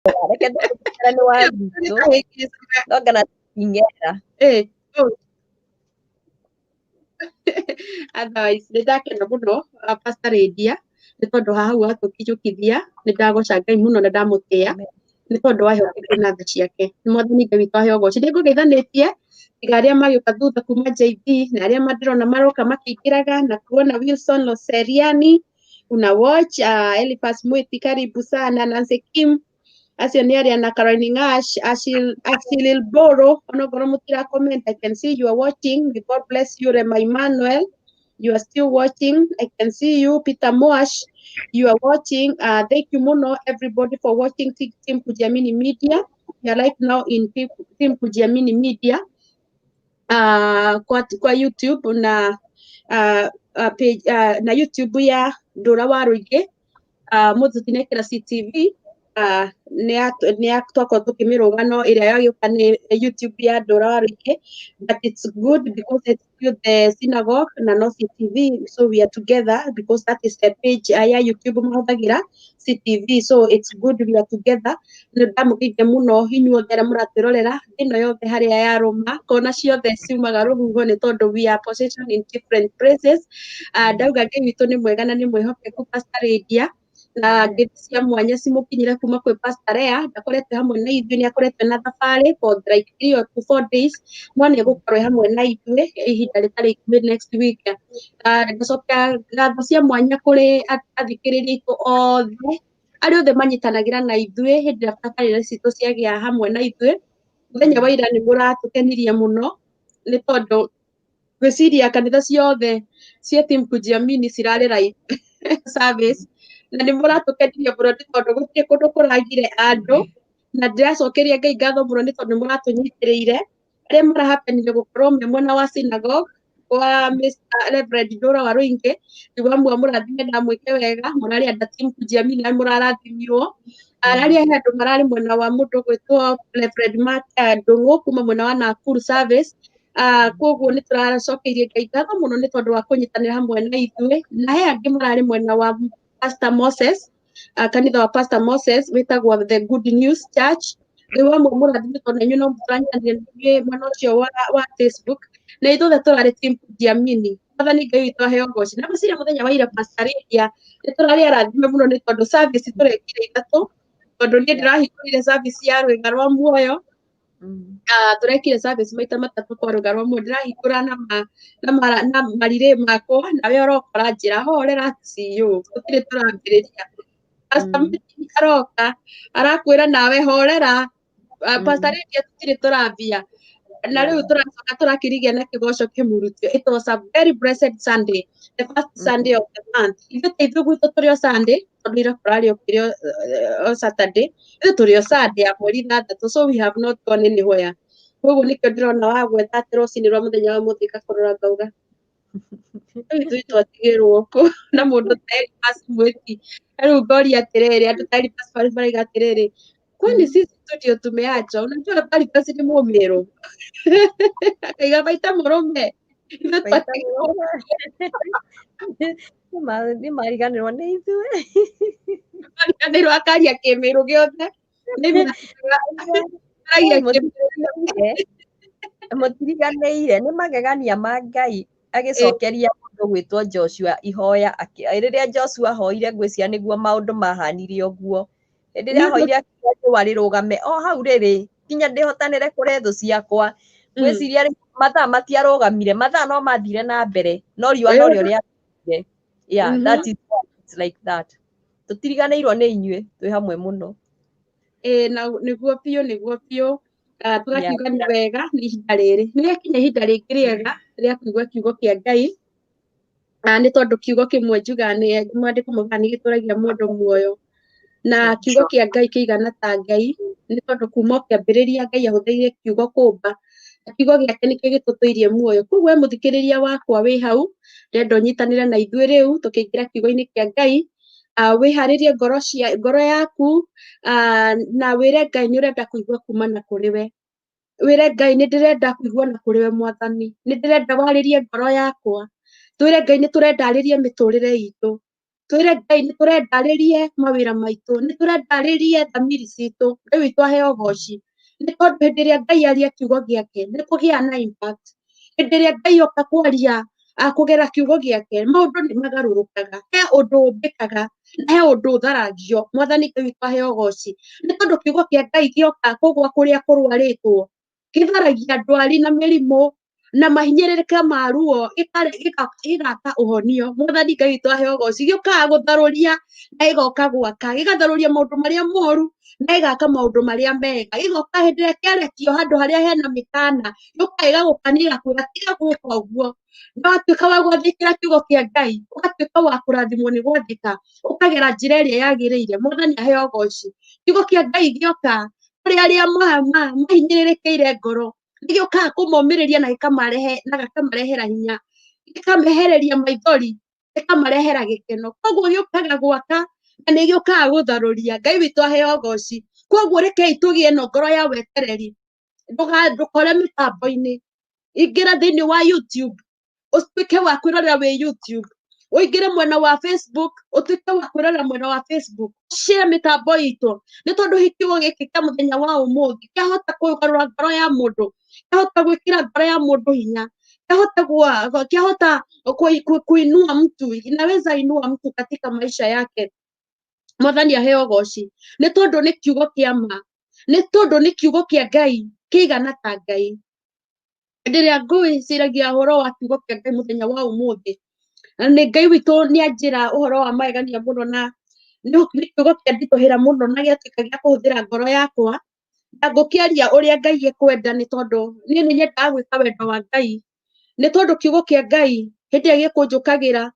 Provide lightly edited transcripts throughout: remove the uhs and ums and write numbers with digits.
Reke ndĩmũririkane nĩ wa witũ no ngana ing'era. Oh. Otherwise nĩ ndakena mũno, Pastor Lydia, nĩ tondũ haha hau watũkinyũkithia. Nĩ ndagoca Ngai mũno na ndamũtĩa nĩ tondũ wa ehokete na tha ciake. Nĩ Mwathani Ngai witũ aheo ũgoci. Nĩ ngũgeithanĩtie tiga arĩa magĩũka thutha kuma JB na arĩa ndĩrona maroka makĩingĩraga na kuona Wilson Loseriani una watch, Eliphas Mwiti, karibu sana, Nancy Kim, acio nĩ arĩa na Caroline Ngash, Ashil Boro, onokorwo mũtira comment, I can see you are watching. May God bless you. Rema Emmanuel, you are still watching, I can see you. Peter Moash, you are watching. Thank you muno, everybody, for watching Team Kujiamini Media. We are live now in Team Kujiamini Media kwa YouTube na page, na YouTube ya Ndura wa Rũingĩ. Mũndũ tinekĩra CTV, nĩ twakorwo tũkĩmĩrũga, no ĩrĩa yagĩũka nĩ YouTube ya Ndura wa Rũingĩ, but it's good because it's still the synagogue na no CTV, so we are together because that is the page ya YouTube mahũthagĩra CTV, so it's good we are together. Nĩ ndamũgeithia mũno inyuothe arĩa mũratwĩrorera ĩno yothe harĩa yarũma kona ciothe ciumaga rũhuho, nĩ tondũ we are positioned in different places. Ndauga Ngai witũ nĩ mwega na nĩ mwĩhokeku. Pastor Lydia, na ngeithi cia mwanya cimũkinyĩre kuma kwĩ Pastor Lea. Ndakoretwo hamwe na ithuĩ, nĩ akoretwo na thabarĩ for like 3 or to 4 days, no nĩ egũkorwo e hamwe na ithuĩ ihinda rĩtarĩ ikuhĩ, next week. Ngacokia ngatho cia mwanya kũrĩ athikĩrĩria aitũ othe, arĩa othe manyitanagĩra na ithuĩ hĩndĩ ĩrĩa tabarĩra citũ ciagĩa hamwe na ithuĩ. Mũthenya wa ira nĩ mũratũkenirie mũno, nĩ tondũ ngwĩciria kanitha ciothe cia Team Kujiamini cirarĩ live service, na nĩ mũratũkenirie mũno, nĩ tondũ gũtirĩ kũndũ kũragire andũ, na ndĩracokeria Ngai ngatho mũno nĩ tondũ nĩ mũratũnyitĩrĩire. Arĩa marahapenire gũkorwo me mwena wa synagogue kwa Mr. Reverend Ndũra wa Rũingĩ, nĩguo mũrathime na mwĩke wega. Mũrarĩ anda Team Kujiamini na mũrarathimirwo. Arĩa he andũ mararĩ mwena wa mũndũ gwĩtwo Reverend Mark Ndũng'ũ kuma mwena wa Nakuru service. Koguo nĩ tũracokeirie Ngai ngatho mũno nĩ tondũ wa kũnyitanĩra hamwe na ithuĩ, na he angĩ mararĩ mwena wa Pastor Moses, kanitha wa Pastor Moses wĩtagwo The Good News Church. Ngai wa mũrathime, tondũ na inyuĩ no mũtũranyitanĩire na ithuĩ mwena ũcio wa Facebook, na ithuothe tũrarĩ Team Kujiamini. Mwathani Ngai witũ aheo ũgoci. Na ngwĩciria mũthenya wa ira, Pastor Lydia, nĩ tũrarĩ arathime mũno, nĩ tondũ service tũrekire ithatũ, tondũ niĩ ndĩrahingũrire service ya Rwĩga rwa Muoyo. Tũrekire service maita matatũ kwa Rwĩga rwa Muoyo. Ndĩrahingũra na marirĩ makwa, nawe ũrokora njĩra horera CEO, tũtirĩ tũrambĩrĩria. Pastor Martin aroka arakwĩra nawe horera. Pastor Lydia, tũtirĩ tũrambia, na rĩu tũracoka tũrakĩrigia na kĩgoco kĩmurutio. It was a very blessed Sunday, the first Sunday of the month. Ithuĩ ta ithuĩ gwitũ tũrĩ o Sunday, tondũ ira kũrarĩ okĩrĩ o Saturday, ithuĩ tũrĩ o Sunday ya mweri 6, so we have not gone anywhere. Koguo nĩkĩo ndĩrona wagweta atĩ rũcinĩ rwa mũthenya wa mũthĩ ngakũrora ngauga rĩu ithuĩ twatigĩrwo kũ na mũndũ ta Eliphas Mwiti. Rĩu ngoria atĩrĩrĩ, andũ ta Eliphas maraiga atĩrĩrĩ, "Kwani sisi tu ndio tumeachwa?" Unajua Eliphas nĩ mũmĩrũ, akaiga maita mũrũme ithuĩ twatigĩrwo. Nĩ mariganĩrwo nĩ ithuĩ. Mariganĩrwo, akaria kĩmĩrũ gĩothe. Nĩ aragia kĩmĩrũ. Mũtiriganĩire, nĩ magegania ma Ngai agĩcokeria mũndũ gwĩtwo Joshua ihoya. Rĩrĩa Joshua ahoire, ngwĩciria nĩguo maũndũ mahanire ũguo. Hĩndĩ ĩrĩa ahoire akiuga riũa rĩrũgame o hau rĩrĩ nginya ndĩhotanĩre kũrĩ thũ ciakwa, ngwĩciria rĩu mathaa matiarũgamire, mathaa no mathire na mbere, no riũa norĩo rĩathire. Yeah, that is why it's like that. Tũtiriganĩirwo nĩ inyuĩ, twĩ hamwe mũno. Ĩĩ, na nĩguo biũ, nĩguo biũ. Tũgakiuga nĩ wega nĩ ihinda rĩrĩ nĩ rĩakinya, ihinda rĩngĩ rĩega rĩa kũigua kiugo kĩa Ngai. Nĩ tondũ kiugo kĩmwe njugaga nĩ mwandĩko maugaga nĩ gĩtũragia mũndũ muoyo, na kiugo kĩa Ngai kĩigana ta Ngai, nĩ tondũ kuma o kĩambĩrĩria Ngai ahũthĩrire kiugo kũmba, na kiugo gĩake nĩkĩo gĩtũtũirie muoyo. Koguo we mũthikĩrĩria wakwa wĩ hau, ndĩrenda ũnyitanĩre na ithuĩ rĩu tũkĩingĩra kiugo-inĩ kĩa Ngai. Wĩharĩrie ngoro cia ngoro yaku, na wĩre Ngai nĩ ũrenda kũigua kuma na kũrĩ we. Wĩre Ngai, "Nĩ ndĩrenda kũigua na kũrĩ we, Mwathani, nĩ ndĩrenda warĩrie ngoro yakwa." Twĩre Ngai nĩ tũrenda arĩrie mĩtũrĩre itũ. Twĩre Ngai nĩ tũrenda arĩrie mawĩra maitũ, nĩ tũrenda arĩrie thamiri citũ. Ngai witũ aheo ũgoci, nĩ tondũ hĩndĩ ĩrĩa Ngai aria kiugo gĩake nĩ kũgĩaga na impact. Hĩndĩ ĩrĩa Ngai oka kwaria kũgerera kiugo gĩake, maũndũ nĩ magarũrũkaga. He ũndũ ũmbĩkaga na he ũndũ ũtharagio. Mwathani Ngai witũ aheo ũgoci, nĩ tondũ kiugo kĩa Ngai gĩoka kũgwa kũrĩa kũrwarĩtwo, gĩtharagia ndwari na mĩrimũ na mahinyĩrĩrĩka ma ruo, gĩgaka ũhonio. Mwathani Ngai witũ aheo ũgoci. Gĩũkaga gũtharũria na gĩgoka gwaka, gĩgatharũria maũndũ marĩa moru na gĩgaka maũndũ marĩa mega. Gĩgoka hĩndĩ ĩrĩa kĩarekio handũ harĩa hena mĩkana, gĩũkaga gĩgagũkania, gĩgakwĩra tiga gwĩka ũguo. Na watuĩka wa gwathĩkĩra kiugo kĩa Ngai, ũgatuĩka wa kũrathimwo nĩ gwathĩka, ũkagera njĩra ĩrĩa yagĩrĩire. Mwathani aheo ũgoci. Kiugo kĩa Ngai gĩoka kũrĩ arĩa mahinyĩrĩrĩkĩire ngoro, nĩ gĩũkaga kũmomĩrĩria na gĩkamarehe na gĩkamarehera hinya, gĩkamehereria maithori, gĩkamarehera gĩkeno. Koguo gĩũkaga gwaka na nĩ gĩũkaga gũtharũria. Ngai witũ aheo ũgoci. Koguo rekei tũgĩe na ngoro ya wetereri. Ndũkore mĩtambo-inĩ, ingĩra thĩinĩ wa YouTube, ũtuĩke wa kwĩrorera wĩ YouTube, ũingĩre mwena wa Facebook, ũtuĩke wa kwĩrorera mwena wa Facebook, share mĩtambo itũ, nĩ tondũ hihi kiugo gĩkĩ kĩa mũthenya wa ũmũthĩ kĩahota kũgarũra ngoro ya mũndũ, kĩahota gwĩkĩra ngoro ya mũndũ hinya, kĩahota kĩahota kuinua mtu, inaweza inua mtu katika maisha yake. Mwathani aheo ũgoci, nĩ tondũ nĩ kiugo kĩa ma, nĩ tondũ nĩ kiugo kĩa Ngai kĩigana ta Ngai. Hĩndĩ ĩrĩa ngwĩciragia ũhoro wa kiugo kĩa Ngai mũthenya wa ũmũthĩ, na nĩ Ngai witũ nĩ anjĩra ũhoro wa magegania mũno, na nĩ kiugo kĩa nditũhĩra mũno na gĩatuĩka gĩa kũhũthĩra ngoro yakwa, na ngũkĩaria ũrĩa Ngai ekwenda, nĩ tondũ niĩ nĩ nyendaga gwĩka wendo wa Ngai. Nĩ tondũ kiugo kĩa Ngai hĩndĩ ĩrĩa gĩkũnjũkagĩra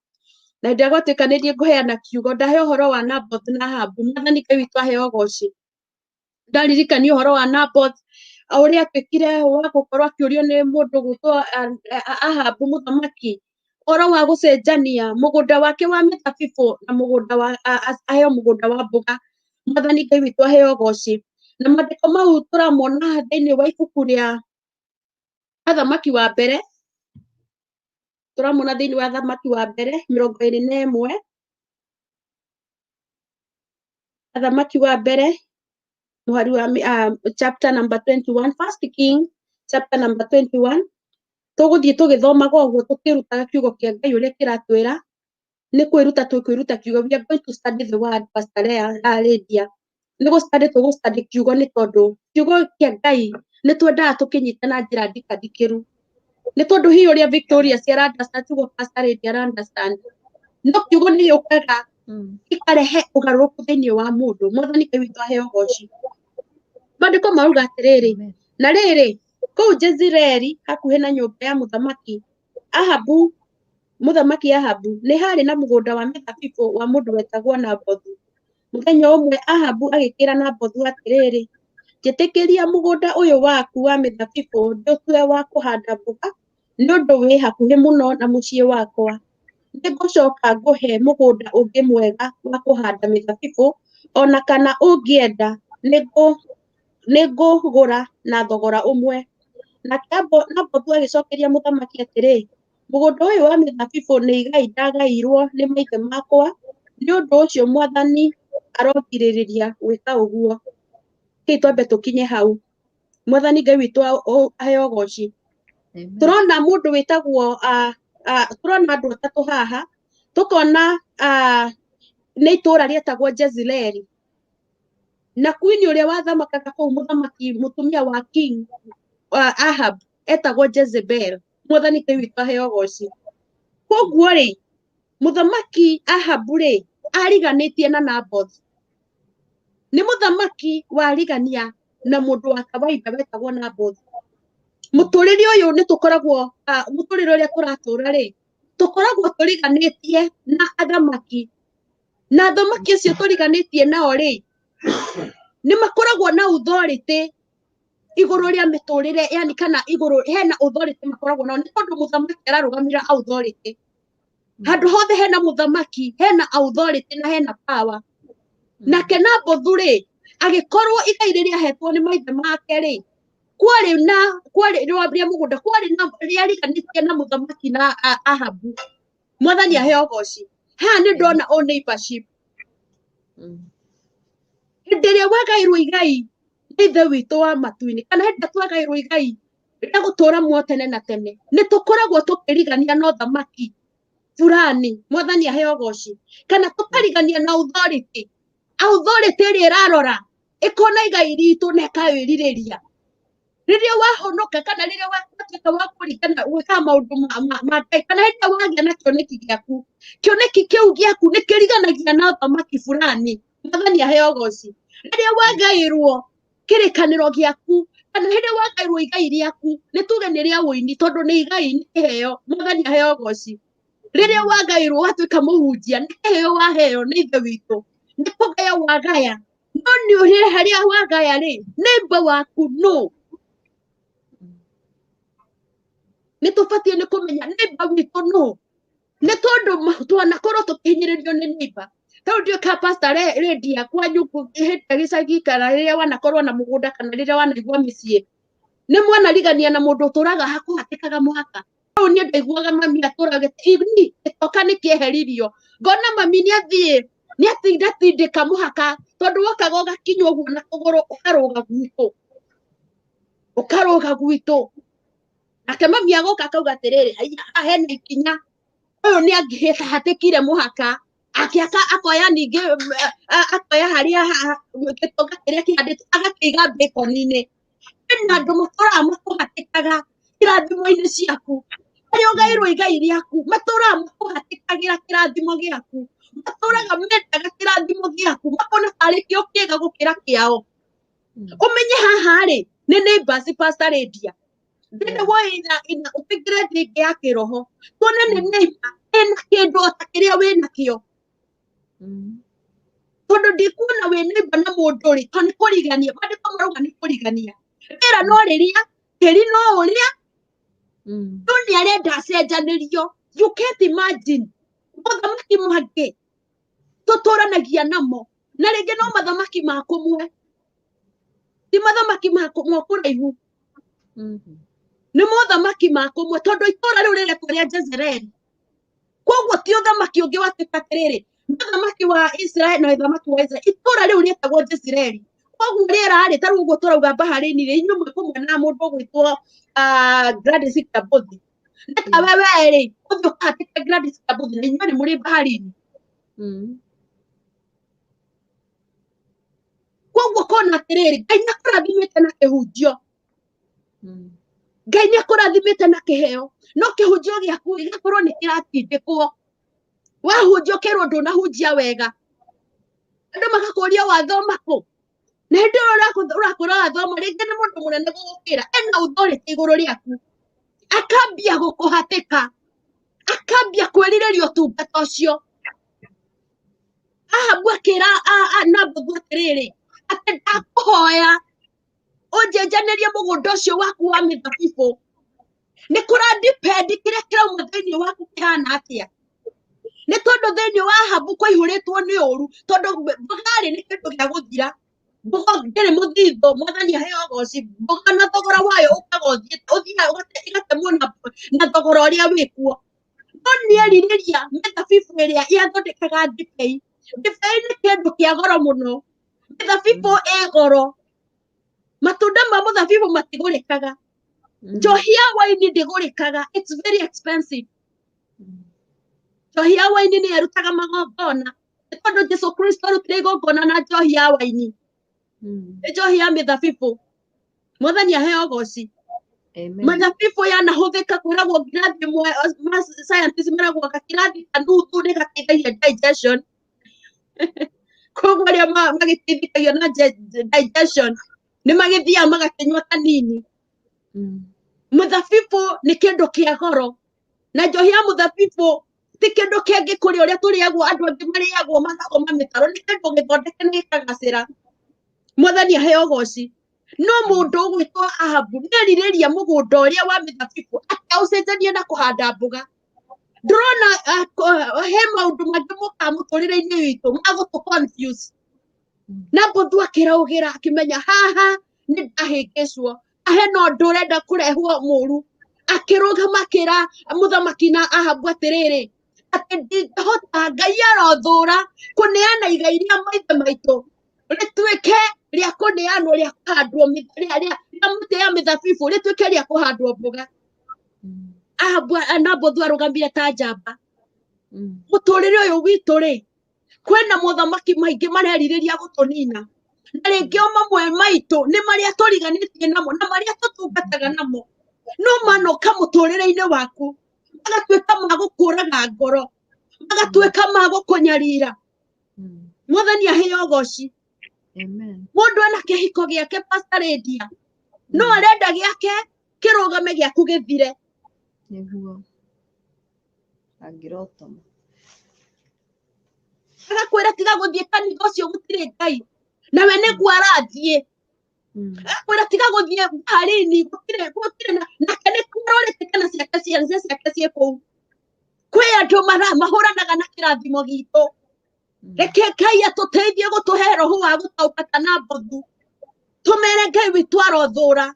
na hĩndĩ ĩrĩa gwatuĩka nĩ niĩ ngũheana kiugo, ndahe ũhoro wa Naboth na Ahabu. Mwathani Ngai witũ aheo ũgoci. Ndaririkania ũhoro wa Naboth, ũrĩa atuĩkire wa gũkorwo akĩũrio nĩ mũndũ gwĩtwo Ahabu mũthamaki, ũhoro wa gũcenjania mũgũnda wake wa mĩthabibũ na mũgũnda wa aheo mũgũnda wa mboga. Mwathani Ngai witũ aheo ũgoci. Na maandĩko mau tũramona thĩinĩ wa ibuku rĩa Athamaki wa mbere, tũramona thĩinĩ wa Athamaki wa mbere 21, Athamaki wa mbere mũhari wa chapter number 21, First King chapter number 21. Tũgũthiĩ tũgĩthomaga ũguo tũkĩrutaga kiugo kĩa Ngai ũrĩa kĩratwĩra. Nĩ kwĩruta tũkwĩruta kiugo. We are going to study the word, Pastor Lea, Lydia. Nĩ gũ study tũgũ study kiugo, nĩ tondũ kiugo kĩa Ngai nĩ twendaga tũkĩnyite na njĩra ndikandikĩru, nĩ tondũ hihi ũrĩa Victoria ci understand tiguo Pastor Lydia ara understand, no kiugo nĩ gĩũkaga gĩkarehe ũgarũrũku thĩinĩ wa mũndũ. Mwathani Ngai witũ aheo ũgoci. Maandĩko mauga atĩrĩrĩ, na rĩrĩ, kũu Jezireeli hakuhĩ na nyũmba ya mũthamaki Ahabu, mũthamaki Ahabu, nĩ haarĩ na mũgũnda wa mĩthabibũ wa mũndũ wetagwo Nabothu. Mũthenya ũmwe Ahabu agĩkĩra Nabothu atĩrĩrĩ, njĩtĩkĩria mũgũnda ũyũ waku wa mĩthabibũ ndĩũtue wa kũhanda mboga, nĩ ũndũ wĩ hakuhĩ mũno na mũciĩ wakwa. Nĩngũcoka ngũhe mũgũnda ũngĩ mwega wa kũhanda mĩthabibũ, o na kana ũngĩenda nĩngũgũra na thogora ũmwe. Nake Nabothu agĩcokeria mũthamaki atĩrĩ, mũgũnda ũyũ wa mĩthabibũ nĩ igai ndagaĩirwo nĩ maithe makwa, nĩ ũndũ ũcio mwathani arongirĩrĩria gwĩka ũguo. Kĩi twambe tũkinye hau. Mwathani Ngai witũ aheo ũgoci. Tũrona mũndũ wĩtagwo tũrona andũ atatũ haha, tũkona nĩ itũũra rĩetagwo Jezireeli, na queen ũrĩa wathamakaga kũu, mũthamaki mũtumia wa king Ahab, etagwo Jezebel. Mwathani Ngai witũ aheo ũgoci. Koguo rĩ, mũthamaki Ahab rĩ, ariganĩtie na Naboth. Nĩ mũthamaki warigania na mũndũ wa kawaida wetagwo Naboth. Mũtũrĩre ũyũ nĩ tũkoragwo, mũtũrĩre ũrĩa tũratũra rĩ, tũkoragwo tũriganĩtie na athamaki, na athamaki acio tũriganĩtie nao rĩ, nĩ makoragwo na authority igũrũ rĩa mĩtũrĩre, yani kana igũrũ hena authority makoragwo nao, nĩ tondũ mũthamaki ararũgamĩrĩra authority. Handũ hothe hena mũthamaki hena authority na hena power. Nake Nabothu rĩ, agĩkorwo igai rĩrĩa ahetwo nĩ maithe make rĩ, kwarĩ na kwarĩ rĩa mũgũnda, kwarĩ na rĩariganĩtie na mũthamaki na Ahabu. Mwathani aheo ũgoci. Haha nĩ ndona o neighborship. Hĩndĩ ĩrĩa wagaĩrwo igai nĩ Ithe witũ wa matu-inĩ, kana hĩndĩ ĩrĩa twagaĩrwo igai rĩa gũtũũra muoyo tene na tene, nĩ tũkoragwo tũkĩrigania na ũthamaki fulani, mwathani aheo ũgoci, kana tũkarigania na authority, authority ĩrĩa ĩrarora ĩkona igai ritũ na ĩkawĩrirĩria. Rĩrĩa wahonoka kana rĩrĩa watuĩka wa kũringana gwĩka maũndũ ma Ngai, kana rĩrĩa wagĩa na kĩoneki gĩaku, kĩoneki kĩu gĩaku nĩ kĩriganagia na ũthamaki fulani, mwathani aheo ũgoci. Rĩrĩa wagaĩrwo kĩrĩkanĩro gĩaku, kana rĩrĩa wagaĩrwo igai rĩaku, nĩ tuge nĩ rĩa ũini tondũ nĩ igai, nĩ kĩheo, mwathani aheo ũgoci. Rĩrĩa wagaĩrwo watuĩka mũhunjia, nĩ kĩheo waheo nĩ Ithe witũ, nĩ kũgaya wagaya, no nĩ ũrĩ harĩa wagaya rĩ, neighbor waku nũ? Nĩ tũbatiĩ nĩ kũmenya neighbor witũ nũ, nĩ tondũ twanakorwo tũkĩhinyĩrĩrio nĩ neighbor. Tarĩu ndiũĩ kana pastor Lydia kwanyu hĩndĩ ya gĩcagi kana rĩrĩa wanakorwo na mũgũnda kana rĩrĩa wanaigua mĩciĩ, nĩ mwanarigania na mũndũ ũtũraga hakũhatĩkaga mũhaka. Rĩu niĩ ndaiguaga mami atũraga ini gĩtoka nĩ kĩeheririo, ngona mami nĩ athiĩ nĩ atindatindĩka mũhaka, tondũ wokaga ũgakinya ũguo na kũgũrũ ũkarũga gwitũ, ũkarũga gwitũ. Nake mami agoka akauga atĩrĩrĩ, haiya, haha hena ikinya, ũyũ nĩ angĩhatĩkire mũhaka, akĩaka akoya ningĩ, akoya harĩa gĩtonga kĩrĩa kĩhandĩtwo agakĩiga mbĩkoni-inĩ. Hena andũ matũraga makũhatĩkaga kĩrathimo-inĩ ciaku, harĩa ũgaĩrwo igai rĩaku, matũraga makũhatĩkagĩra kĩrathimo gĩaku, matũraga mendaga kĩrathimo gĩaku, makona tarĩ kĩo kĩega gũkĩra kĩao. Ũmenye haha rĩ, nĩ neighbors, Pastor Lydia. Ndĩrenda woe ina ũtũingĩre thĩ ĩngĩ ya kĩroho, tuone nĩ neighbor ĩna kĩndũ o ta kĩrĩa wĩnakĩo. Tondũ ndikuona wĩ neighbor na mũndũ rĩ, to nĩ kũrigania, maandĩko marauga nĩ kũrigania. Rĩera no rĩrĩa, tĩri no ũrĩa, no nĩ arenda acenjanĩrio. You can't imagine. Mothamaki mangĩ tũtũranagia namo, na rĩngĩ no mathamaki ma kũmwe, ti mathamaki ma kũraihu, nĩ mothamaki ma kũmwe, tondũ itũũra rĩu rĩretwo rĩa Jezreeli. Koguo ti ũthamaki ũngĩ watuĩka atĩrĩrĩ, nĩ ũthamaki wa Israeli na ũthamaki wa Israeli. Itũũra rĩu rĩetagwo Jezreeli. Koguo rĩera rĩ, ta rĩu ũguo tũrauga Bahrain rĩ, inyuĩ mwĩ kũmwe na mũndũ ũgwĩtwo Gladys Kabuthi. Nĩ ta we we rĩ, ũthiĩ ũkahatĩke Gladys Kabuthi na inyuĩ nĩ mũrĩ Bahrain. Koguo kona atĩrĩrĩ, Ngai nĩ akũrathimĩte na kĩhunjio. Ngai nĩ akũrathimĩte na kĩheo, no kĩhunjio gĩaku gĩgakorwo nĩ kĩratindĩkwo. Wahunjia ũkerwo ndũnahunjia wega, andũ magakũria wathoma kũ, na hĩndĩ ĩyo ũrakũra wathoma, rĩngĩ nĩ mũndũ mũnene gũgũkĩra, ena authority igũrũ rĩaku, akambia gũkũhatĩka, akambia kwĩrirĩria ũtungata ũcio. Ahabu akĩra Nabothu atĩrĩrĩ, atĩ ndakũhoya ũnjenjanĩrie mũgũnda ũcio waku wa mĩthabibũ, nĩ kũra depend kĩrĩa kĩrauma thĩinĩ waku kĩhana atĩa. Nĩ tondũ thĩinĩ wa Ahabu kwaihũrĩtwo nĩ ũru, tondũ mboga-rĩ nĩ kĩndũ gĩa gũthira, mboga ndĩrĩ mũthithũ, mwathani aheo ũgoci, mboga na thogora wayo ũkaga ũthiĩte, ũthiaga ĩgatemwo na thogora ũrĩa wĩkuo. No nĩ erirĩria mĩthabibũ ĩrĩa yathondekaga ndibei. Ndibei nĩ kĩndũ kĩa goro mũno, mĩthabibũ ĩ goro, matunda ma mũthabibũ matigũrĩkaga, njohi ya waini ndĩgũrĩkaga, it's very expensive. Njohi ya waini nĩ ĩrutaga magongona, nĩ tondũ Jesu Kristo arutire igongona na njohi ya waini, nĩ njohi ya mĩthabibũ. Mwathani aheo ũgoci. Mĩthabibũ yanahũthĩka kwĩragwo ngirathi ĩmwe, scientists meragwo gakirathi kanuthu nĩ gateithagia digestion. Koguo arĩa magĩteithĩkagia na digestion nĩ magĩthiaga magakĩnyua kanini. Mũthabibũ nĩ kĩndũ kĩa goro, na njohi ya mũthabibũ ti kĩndũ kĩngĩ kũrĩa ũrĩa tũrĩagwo, andũ angĩ marĩagwo makagoma mĩtaro, nĩ kĩndũ gĩthondeke na gĩkagacĩra. Mwathani aheo ũgoci. No mũndũ ũgwĩtwo Ahabu nĩ erirĩria mũgũnda ũrĩa wa mĩthabibũ atĩ aũcenjanie na kũhanda mboga. Ndũrona he maũndũ mangĩ mokaga mũtũrĩre-inĩ witũ ma gũtũ confuse. Nabothu akĩraũgĩra akĩmenya haha nĩ ndahĩngĩcwo, hena ũndũ ũrenda kũrehwo mũru. Akĩrũgama akĩra mũthamaki na Ahabu atĩrĩrĩ, Atĩ ndingĩhota, Ngai arothũra kũneana igai rĩa maithe maitũ rĩtuĩke rĩa kũneanwo, rĩa kũhandwo, rĩa mĩtĩ ya mĩthabibũ rĩtuĩke rĩa kũhandwo mboga. Ahabu Nabothu arũgamire ta njamba. Mũtũrĩre ũyũ witũ rĩ, kwĩna mothamaki maingĩ marerirĩria gũtũnina, na rĩngĩ o mamwe maitũ nĩ marĩa tũriganĩtie namo na marĩa tũtungataga namo, no manoka mũtũrĩre-inĩ waku magatuĩka ma gũkũraga ngoro, magatuĩka ma gũkũnyarira. Mwathani aheo ũgoci. Mũndũ ena kĩhiko gĩake, Pastor Lydia, no arenda gĩake kĩrũgame, gĩaku gĩthire. Nĩguo angĩrotoma. Agakwĩra tiga gũthiĩ kanitha ũcio, gũtirĩ Ngai, nawe nĩguo arathiĩ. Agakwĩra tiga gũthiĩ baharini, gũtirĩ nake nĩkuo arorĩte, kana ciake ciana ciake ciĩ kũu. Kwĩ andũ mahũranaga na kĩrathimo gitũ. Reke Ngai atũteithie gũtũhe roho wa gũtaũka ta Nabothu, tũmere Ngai witũ arothũra,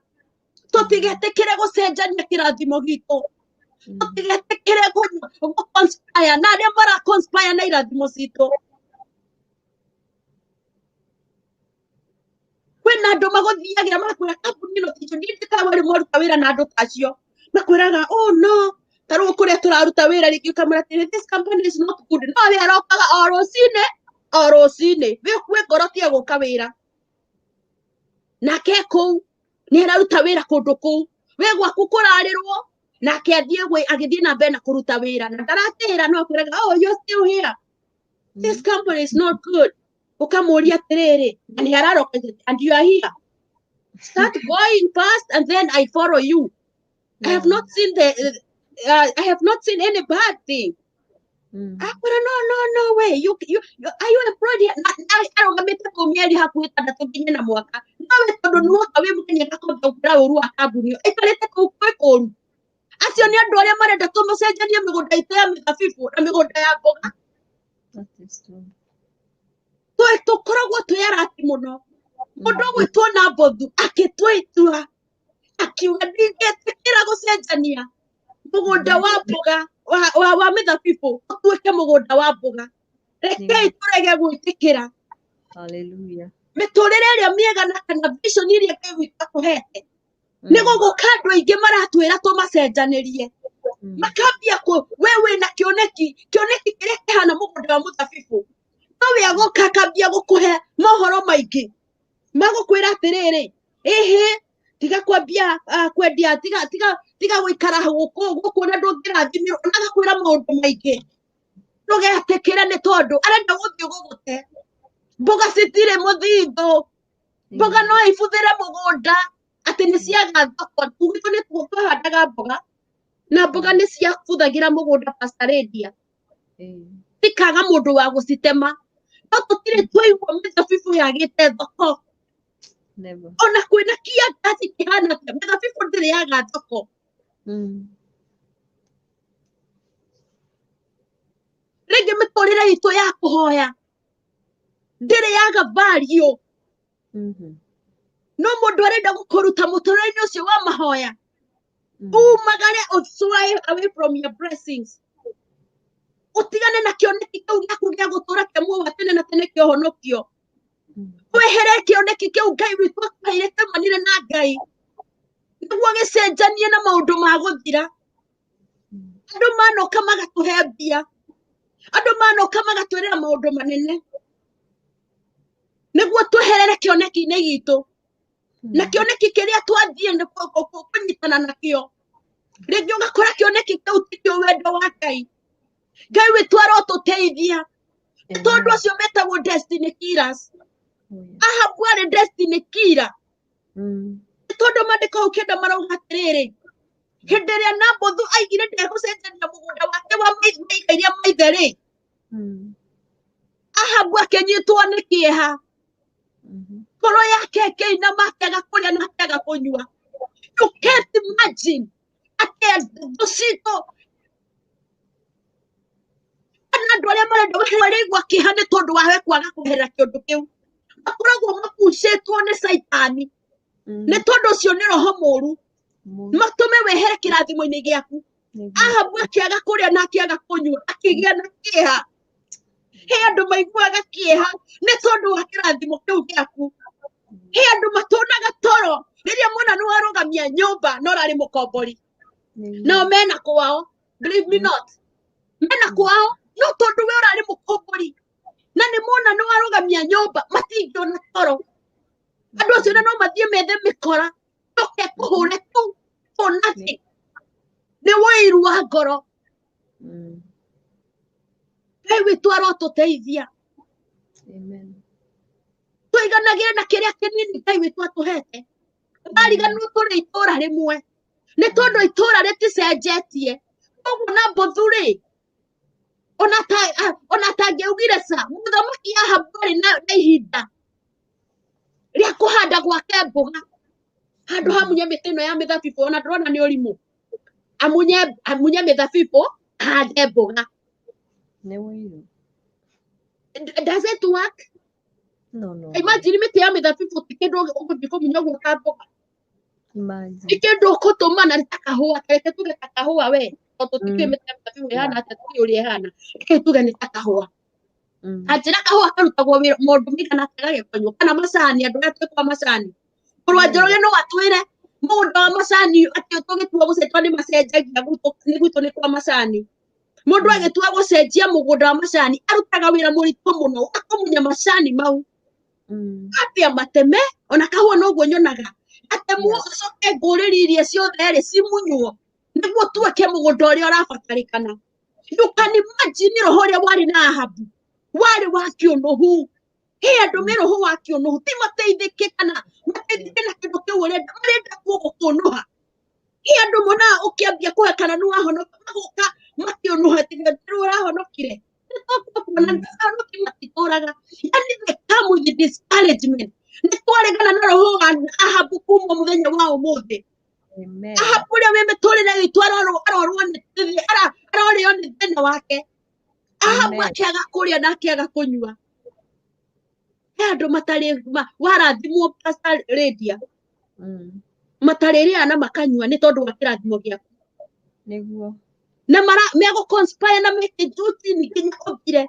tũtigetĩkĩre gũcenjania kĩrathimo gitũ, tũtigetĩkĩre gũ conspire na arĩa mara conspire na irathimo citũ. Kwĩna andũ magũthiagĩra magakwĩra kambuni ĩno ti njũru. Niĩ ndĩkawa rĩmwe aruta wĩra na andũ ta acio makwĩraga, "Oh no," ta rĩu kũrĩa tũraruta wĩra, rĩngĩ ũkamwĩra atĩrĩ, "This company is not good," no we arokaga o rũcinĩ o rũcinĩ, wĩ kwĩ ngoro tiga gũka wĩra nake kũu nĩ araruta wĩra kũndũ kũu, wĩ gwaku kũrarĩrwo, nake athiĩ gwĩ agĩthiĩ na mbere na kũruta wĩra na ndaratĩra, no akwĩraga, "Oh, you're still here, this company is not good." Ũkamũria atĩrĩrĩ, na nĩ araroka, "And you are here? Start going fast and then I follow you. I have not seen the I have not seen any bad thing." Akwĩra, "No, no, no way. You are you employed here?" Na arũgamĩte kũu mĩeri hakuhĩ 6 nginya na mwaka, nowe tondũ nĩwoka wĩ mũgeni agakwambia gũkwĩra ũru wa kambuni ĩyo ĩikarĩte kũu kwĩ kũru. Acio nĩ andũ arĩa marenda tũmũcenjanie mĩgũnda itũ ya mĩthabibũ na mĩgũnda ya mboga. That is true. Tũkoragwo twĩ arati mũno. Mũndũ ũgwĩtwo Nabothu akĩtua itua, akiuga, "Ndingĩtĩkĩra gũcenjania mũgũnda wa mboga wa mĩthabibũ ũtuĩke mũgũnda wa mboga." Rekei tũrege gwĩtĩkĩra. Hallelujah. Mĩtũrĩre ĩrĩa mĩega na kana vision ĩrĩa Ngai witũ atũhete, nĩ gũgũka andũ aingĩ maratwĩra tũmacenjanĩrie. Makambia kũ we wĩna kĩoneki, kĩoneki kĩrĩa kĩhana mũgũnda wa mũthabibũ, no we agoka akambia gũkũhe mohoro maingĩ magũkwĩra atĩrĩrĩ, ĩhĩ, tiga kwambia kwendia, tiga gũikara gũkũ gũkũ na ndũngĩrathimĩrwo, na agakwĩra maũndũ maingĩ. Ndũgetĩkĩre, nĩ tondũ arenda gũthiĩ gũgũte. Mboga citirĩ mũthithũ, mboga no ibuthĩre mũgũnda atĩ nĩ ciaga thoko. Gwitũ nĩ twahandaga mboga na mboga nĩ ciabuthagĩra mũgũnda, Pastor Lydia, cikaga mũndũ wa gũcitema, no tũtirĩ twaigua mĩthabibũ yagĩte thoko. Never. Ona kwĩna kiangaci kĩhana atĩa, mĩthabibũ ndĩrĩ yaga thoko. Rĩngĩ mĩtũrĩre itũ ya kũhoya ndĩrĩ yaga value, no mũndũ arenda gũkũruta mũtũrĩre-inĩ ũcio wa mahoya, umagare, ũswae away from your blessings, ũtigane na kĩoneki kĩu gĩaku gĩa gũtũra kĩa muoyo wa tene na tene kĩa ũhonokio, wehere kĩoneki kĩu Ngai witũ akũheire kĩumanire na Ngai, nĩguo gĩcenjanie na maũndũ ma gũthira. Andũ manoka magatũhe mbia, andũ manoka magatwĩrĩra maũndũ manene nĩguo tweherere kĩoneki-inĩ gitũ na kĩoneki kĩrĩa twathiĩ nĩ kũnyitana nakĩo. Rĩngĩ ũgakora kĩoneki kĩu tikĩo wendo wa Ngai. Ngai witũ arotũteithia, tondũ acio metagwo destiny killers. Ahabu arĩ destiny killer, tondũ maandĩko hau kenda marauga atĩrĩrĩ, hĩndĩ ĩrĩa Nabothu aigire ndegũcenjania mũgũnda wake wa igai rĩa maithe rĩ, Ahabu akĩnyitwo nĩ kĩeha, ngoro yake ĩkĩinama, akĩaga kũrĩa na akĩaga kũnyua. You can't imagine atĩ thũ citũ kana andũ arĩa marenda maraigua kĩeha nĩ tondũ wawe kwaga kweherera kĩũndũ kĩu, makoragwo magucĩtwo nĩ Caitani, nĩ tondũ ũcio nĩ roho mũru, matũme wehere kĩrathimo-inĩ gĩaku. Ahabu akĩaga kũrĩa na akĩaga kũnyua, akĩgĩa na kĩeha. He andũ maiguaga kĩeha nĩ tondũ wa kĩrathimo kĩu gĩaku. He andũ matonaga toro rĩrĩa mona nĩ warũgamia nyũmba no ũrarĩ mũkombori. Nao mena kwao, believe me not, mena kwao, no tondũ we ũrarĩ mũkombori na nĩ mona nĩ warũgamia nyũmba matingĩona toro. Andũ acio na no mathiĩ methe mĩkora toke kũhũre tu for nothing. Nĩ wũiru wa ngoro. Ngai witũ arotũteithia. Amen. Tũiganagĩre na kĩrĩa kĩnini Ngai witũ atũhete. Ndariganĩrwo tũrĩ itũra rĩmwe, nĩ tondũ itũra rĩticenjetie. Koguo na mbũthu rĩ, ona tangĩaugire ca, mũthamaki Ahabu arĩ na ihinda rĩa kũhanda gwake mboga handũ ha munye mĩtĩ ĩno ya mĩthabibũ. Ona ndĩrona nĩ ũrimũ amunye mĩthabibũ ahande mboga. Nĩ ũiru. Does it work? No. Imagine, mĩtĩ ya mĩthabibũ ti kĩndũ ũgũthiĩ kũmunya ũguo ta mboga. Imagine. Ti kĩndũ ũkũtũma na nĩ ta kahũa. Reke tuge ta kahũa we, tondũ tũtikĩũĩ mĩtĩ ya mĩthabibũ ĩhana atĩa, tũkĩũĩ ũrĩa ĩhana. Reke tuge nĩ ta kahũa. Anjĩra kahũa karutagwo wĩra maũndũ maigana atĩa gagĩkonywo, kana macani, andũ arĩa twĩkwa macani. Mũrũ wa Njoroge no atwĩre mũgũnda wa macani atĩ tũgĩtua gũcenjia nĩ macenjagia gwitũ, nĩ gwitũ nĩ kwa macani. Mũndũ agĩtua gũcenjia mũgũnda wa macani arutaga wĩra mũritũ mũno akũmunya macani mau, atĩa mateme. Ona kahũa noguo nyonaga atemwo, acoke ngũrĩri iria ciothe rĩ cimunywo nĩguo tuĩke mũgũnda ũrĩa ũrabatarĩkana. You can imagine roho ũrĩa warĩ na Ahabu warĩ wa kĩũnũhu. He andũ me roho wa kĩũnũhu, ti mateithĩke kana mateithĩke na kĩndũ kĩu ũrenda, marenda kuo gũkũnũha. He andũ monaga ũkĩambia kũhe kana nĩ wahonoka, magoka makĩũnũha tiga rĩu ũrahonokire. Nĩ ahonoki matitũraga, yani they come with discouragement. Nĩ twaregana na roho wa Ahabu kuma mũthenya wa ũmũthĩ. Amen. Ahabu ũrĩa wĩ mĩtũrĩre itũ arorwo nĩ arorĩo nĩ thĩna wake. Ahabu Amen. akĩaga kũrĩa na akĩaga kũnyua. He andũ matarĩ warathimwo, Pastor Lydia, matarĩrĩa na makanyua nĩ tondũ wa kĩrathimo gĩaku. Nĩguo. Na mara megũ conspire na meke juu chini nginya ũthire.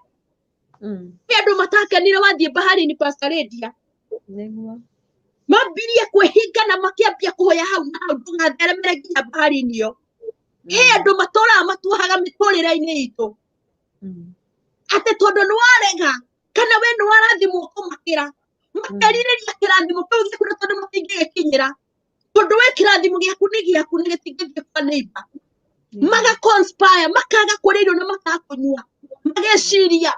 He andũ matakenire wathiĩ bahari-inĩ, Pastor Lydia. Nĩguo. Mambirie kwĩhinga na makĩambia kũhoya hau na hau ndũgatheremere nginya bahari-inĩ ĩyo. He andũ matũraga matuohaga mĩtũrĩre-inĩ itũ atĩ tondũ nĩ warega kana we nĩ warathimwo kũmakĩra, makerirĩria kĩrathimo kĩu gĩaku na tondũ matingĩgĩkinyĩra, tondũ we kĩrathimo gĩaku nĩ gĩaku na gĩtingĩthiĩ kwa neighbor. Maga conspire, makaga kũrĩa irio na makaga kũnyua, mageciria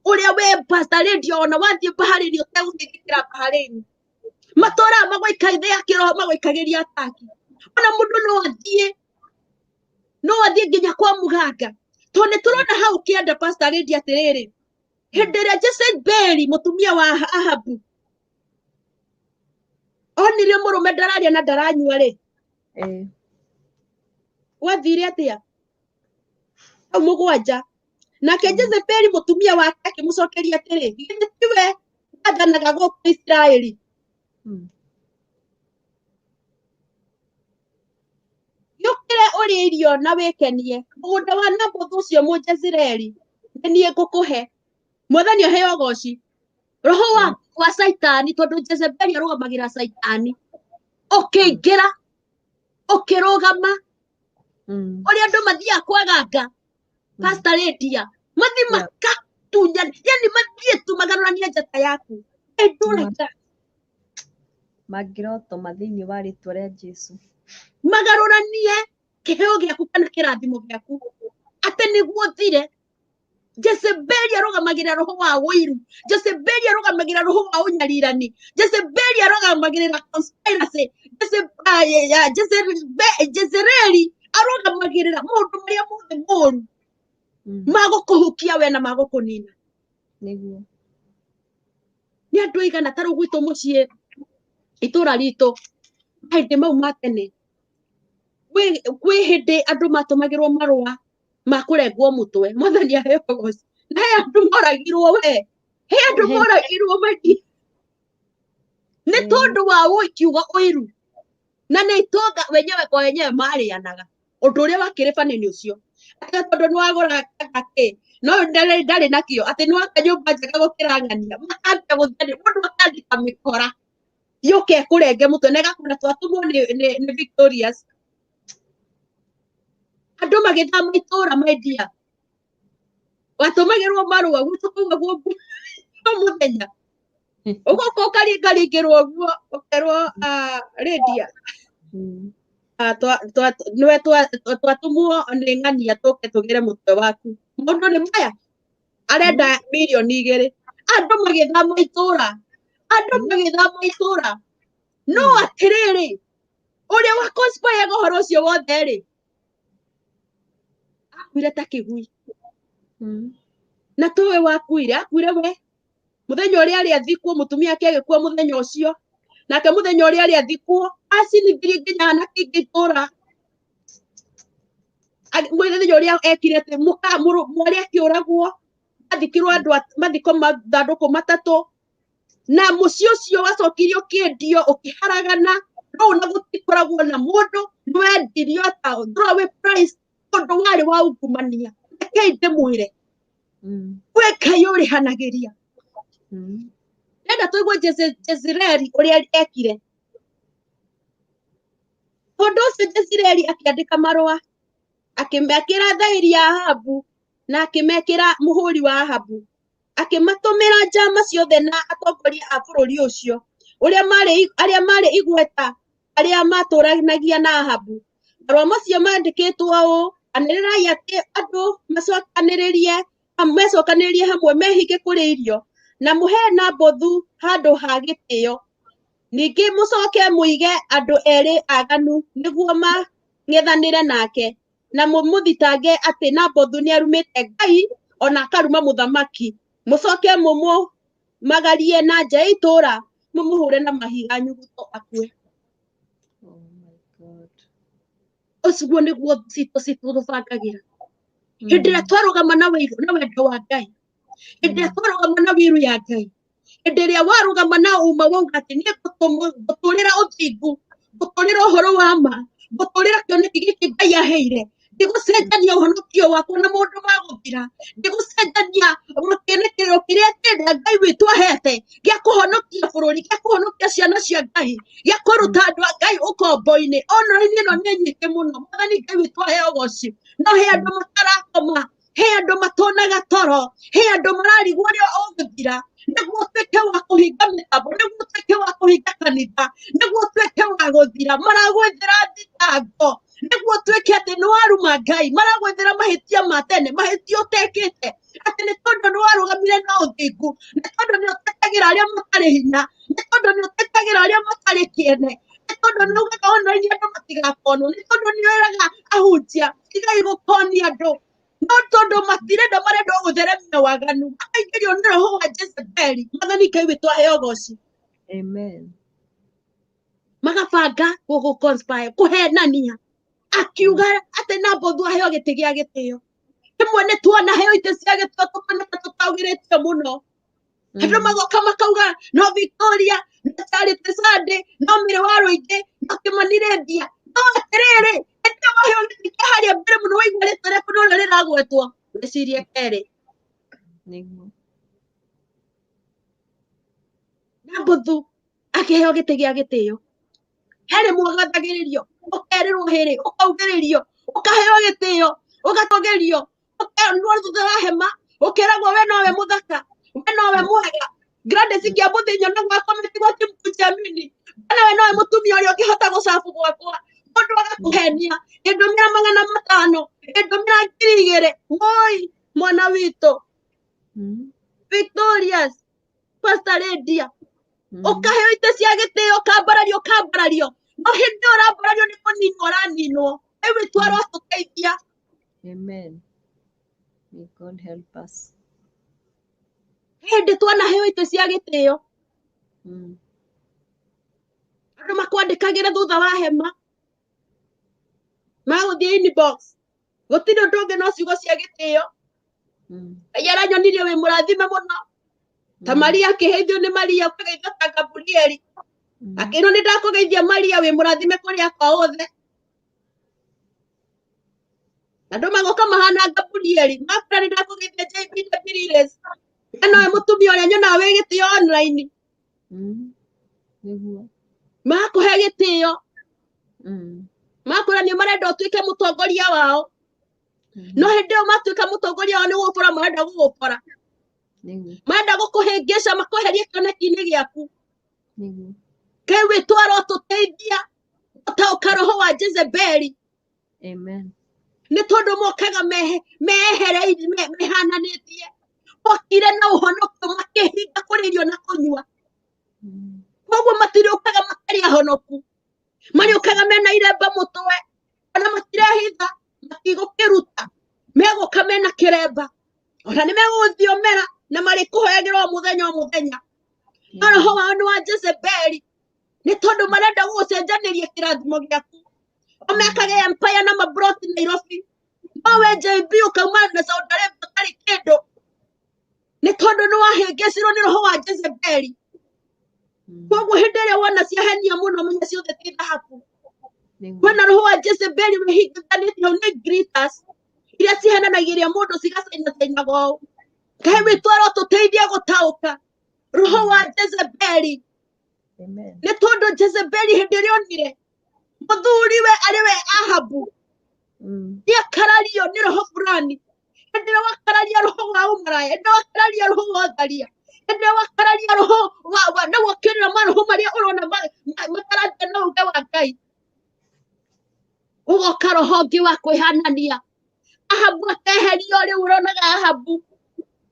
ũrĩa we Pastor Lydia ona wathiĩ bahari-inĩ ũtegũthingĩkĩra bahari-inĩ. Matũraga magũikaithia ya kĩroho, magũikagĩria ataki. Ona mũndũ no athiĩ nginya kwa mũganga, tondũ nĩ tũrona hau kĩanda, Pastor Lydia, atĩrĩrĩ, hĩndĩ ĩrĩa Jezebeli mũtumia wa Ahabu onire mũrũme ndararĩa na ndaranyua rĩ, gwathire atĩa hau mũgwanja? Nake Jezebeli mũtumia wake akĩmũcokeria atĩrĩ, "Githĩ tiwe wathanaga gũkũ Isiraeli? Gĩũkĩre ũrĩe irio na wĩkenie. Mũgũnda wa Nabothu ũcio Mũjezireeli nĩ niĩ ngũkũhe." Mwathani aheo ũgoci. Roho wa Caitani, tondũ Jezebeli arũgamagĩra Caitani, ũkĩingĩra ũkĩrũgama. Ũrĩa andũ mathiaga kwaganga, Pastor Lydia, mathi makatunya, yani mathiĩ tu magarũranie njata yaku. They do like that. Mangĩrotoma thĩinĩ wa rĩtwa rĩa Jesu. Magarũranie kĩheo gĩaku kana kĩrathimo gĩaku atĩ nĩguo thire. Jezebeli arũgamagĩrĩra roho wa ũiru. Jezebeli arũgamagĩrĩra roho wa ũnyarirani. Jezebeli arũgamagĩrĩra conspiracy. Jezebeli arũgamagĩrĩra maũndũ marĩa mothe moru magũkũhukia we na magũkũnina. Nĩguo. Nĩ andũ aigana ta rĩu gwitũ mũciĩ, itũra ritũ, mahĩndĩ mau ma tene, kwĩ hĩndĩ andũ matũmagĩrwo marũa ma kũrengwo mũtwe. Mwathani aheo ũgoci. Na he andũ moragirwo, we, he andũ moragirwo magi nĩ tondũ wa ũikiuga ũiru, na nĩ itonga wenyewe kwa wenyewe marĩanaga. Ũndũ ũrĩa wakĩrĩ bani nĩ ũcio atĩ tondũ nĩ wagũra kĩ no ndarĩ nakĩo atĩ nĩ waka nyũmba njega gũkĩra ng'ania makambia gũthia mũndũ akandĩka mĩkora yũke ĩkũrenge mũtwe na ĩgakũra twatũmwo nĩ Victorious. Andũ magĩthama itũra my dear, watũmagĩrwo marũa gwitũ kũu guo mũthenya ũgoka ũkaringaringĩrwo ũguo ũkerwo Lydia nĩwe twatũmwo nĩ ng'ania tũke tũgĩre mũtwe waku. Maũndũ nĩ maya arenda mirioni 2. Andũ magĩthama itũra, andũ magĩthama itũra. No atĩrĩrĩ, ũrĩa wa conspire ũhoro ũcio wothe rĩ, akuire ta kĩgui. Na tũĩ wakuire, akuire we mũthenya ũrĩa arĩ athikwo, mũtumia ake agĩkua mũthenya ũcio, nake mũthenya ũrĩa arĩ athikwo acinithirie nginya anake aingĩ itũra. Mũthenya ũrĩa ekire atĩ mwarĩ akĩũragwo, mathikirwo andũ mathiko mathandũkũ matatũ, na mũciĩ ũcio wacokire ũkĩendio ũkĩharagana no ona gũtikoragwo na mũndũ nĩwendirio ta throwaway price tondũ warĩ wa ungumania. Rekei ndĩmwĩre, kwĩ Ngai ũrĩhanagĩria. Ndĩrenda tũigue Jezreeli ũrĩa ekire. Tondũ ũcio Jezreeli akĩandĩka marũa akĩmekĩra thaĩri ya Ahabu na akĩmekĩra mũhũri wa Ahabu, akĩmatũmĩra njama ciothe na atongoria a bũrũri ũcio ũrĩa marĩ arĩa marĩ igweta arĩa matũranagia na Ahabu. Marũa macio mandĩkĩtwo ũũ: anĩrĩrai atĩ andũ mecokanĩrĩrie hamwe mehinge kũrĩa irio na mũhe Nabothu handũ ha gĩtĩo. Ningĩ mũcoke mũige andũ erĩ aganu nĩguo mang'ethanĩre nake na mũmũthitange atĩ Nabothu nĩarumĩte Ngai ona akaruma mũthamaki. Mũcoke mũmũmagarie na nja ya itũũra mũmũhũre na mahiga nyuguto akue. Oh my God. Ũcio nĩguo citũ citũ tũbangagĩra hĩndĩ ĩrĩa twarũgama na na wendo wa Ngai, hĩndĩ ĩrĩa twarũgama na wiru ya Ngai, hĩndĩ ĩrĩa warũgama na ũma wauga atĩ niĩ ngũtũrĩra ũthingu, ngũtũrĩra ũhoro wa ma, ngũtũrĩra kĩoneki gĩkĩ Ngai aheire, ndigũcenjania ũhonokio wakwa na maũndũ ma gũthira, ndigũcenjania kĩonekero kĩrĩa kĩrĩa Ngai witũ ahete gĩa kũhonokia bũrũri, gĩa kũhonokia ciana cia Ngai, gĩa kũruta andũ a Ngai ũkombo-inĩ. Online ĩno nĩ nyingĩ mũno. Mwathani Ngai witũ aheo ũgoci. No he andũ matarakoma, he andũ matonaga toro, he andũ mararigwo ũrĩa ũgũthira, nĩguo ũtuĩke wa kũhinga mĩtambo, nĩguo ũtuĩke wa kũhinga kanitha, nĩguo ũtuĩke wa gũthira. Maragwethera thitango nĩguo ũtuĩke atĩ nĩ waruma Ngai, maragwethera mahĩtia ma tene, mahĩtia ũtekĩte, atĩ nĩ tondũ nĩ warũgamire na ũthingu, nĩ tondũ nĩ ũtetagĩra arĩa matarĩ hinya, nĩ tondũ nĩ ũtetagĩra arĩa matarĩ kĩene, nĩ tondũ nĩ ugaga online andũ matigakonwo, nĩ tondũ nĩ wĩraga ahunjia tigai gũkonia andũ, no tondũ matirenda, marenda gũtheremia waganu, makaingĩrio nĩ roho wa Jezebeli. Mwathani Ngai witũ aheo ũgoci. Amen. Magabanga gũkũ conspire kũhenania akiuga atĩ Nabothu aheo gĩtĩ gĩa gĩtĩo. Rĩmwe nĩ tuonaheo itĩ cia gĩtĩo tũkona ta tũtaugĩrĩtio mũno. Andũ magoka makauga no Victoria, no Charity Sunday, no Mĩrĩ wa Rũingĩ, no Kĩmani Rendia. No atĩrĩrĩ, hĩndĩ ĩyo waheo gĩtĩ kĩa harĩa mbere mũno, waigua rĩtwa rĩaku no rĩo rĩragwetwo, wĩcirie kerĩ. Nĩguo. Nabothu akĩheo gĩtĩ gĩa gĩtĩo. He rĩmwe ũgathagĩrĩrio, ũkerĩrwo hĩrĩ, ũkaugĩrĩrio, ũkaheo gĩtĩo, ũgatũgĩrio, ũkerwo thutha wa hema, ũkeragwo we nowe mũthaka, we nowe mwega. Gladys Kĩambuthi nyonaga akometi gwa Kimkujiamini, kana we nowe mũtumia ũrĩa ũngĩhota gũcabu gwakwa. Mũndũ agakũhenia, ĩndũmĩra 500, ĩndũmĩra 2000. Woi mwana witũ Victorious Pastor Lydia, ũkaheo itĩ cia gĩtĩo, ũkambarario, ũkambarario, no hĩndĩ ĩyo ũrambarario nĩ kũninwo ũraninwo. Ngai witũ arotũteithia. Amen. May God help us. Hĩndĩ twanaheo itĩ cia gĩtĩo, andũ makwandĩkagĩre thutha wa hema, magũthiĩ inbox, gũtirĩ ũndũ ũngĩ no ciugo cia gĩtĩo. Ngai aranyonirie wĩ mũrathime mũno ta Maria akĩheithio nĩ Maria, ũkageithio ta Gabrieli akĩrwo nĩ ndakũgeithia Maria, wĩ mũrathime kũrĩ akwa othe. Andũ magoka mahana Gabrieli makwĩra nĩ ndakũgeithia JB na Piriles. We nowe mũtumia ũrĩa nyonaga wĩ gĩtĩo online. Nĩguo. Makũhe gĩtĩo. Makwĩra nĩ marenda ũtuĩke mũtongoria wao. No hĩndĩ ĩyo matuĩka mũtongoria wao nĩ gũgũbora marenda gũgũbora. Nĩguo. Marenda gũkũhĩngĩca makweherie kĩoneki-inĩ gĩaku. Nĩguo. Ngai witũ arotũteithia gũtaũka roho wa Jezebeli. Amen. Nĩ tondũ mokaga mehereire mehananĩtie. Mokire na ũhonokio makĩhinga kũrĩa irio na kũnyua. Koguo matirĩũkaga matarĩ ahonoku. Marĩũkaga mena iremba mũtwe. Ona matirehitha, matigũkĩruta. Megũka mena kĩremba. Ona nĩ megũgũthiomera na marĩkũhoyagĩra o mũthenya o mũthenya. No roho wao nĩ wa Jezebeli. Nĩ tondũ marenda gũgũcenjanĩria kĩrathimo gĩaku. O mekage empire na mabroti Nairobi. No we JB ũkauma na Saudi Arabia ũtarĩ kĩndũ. Nĩ tondũ nĩ wahĩngĩcirwo nĩ roho wa Jezebeli. Koguo hĩndĩ ĩrĩa wona ciahenia mũno menya ciothe ti thahabu. Kwĩna roho wa Jezebeli wĩhingĩkanĩtie hau nĩ glitters iria cihenanagĩria mũndũ cigacainacainaga ũũ. Ngai witũ arotũteithia gũtaũka roho wa Jezebeli. Nĩ tondũ Jezebeli hĩndĩ ĩrĩa onire mũthuriwe arĩ we Ahabu nĩakarario nĩ roho fulani. Hĩndĩ ĩrĩa wakararia roho wa ũmaraya, hĩndĩ ĩrĩa wakararia roho wa ũtharia, hĩndĩ ĩrĩa wakararia roho wa na wokĩrĩra maroho marĩa ũrona matarathiĩ na uge wa Ngai, ũgoka roho ũngĩ wa kwĩhanania. Ahabu akeherio rĩu ũronaga Ahabu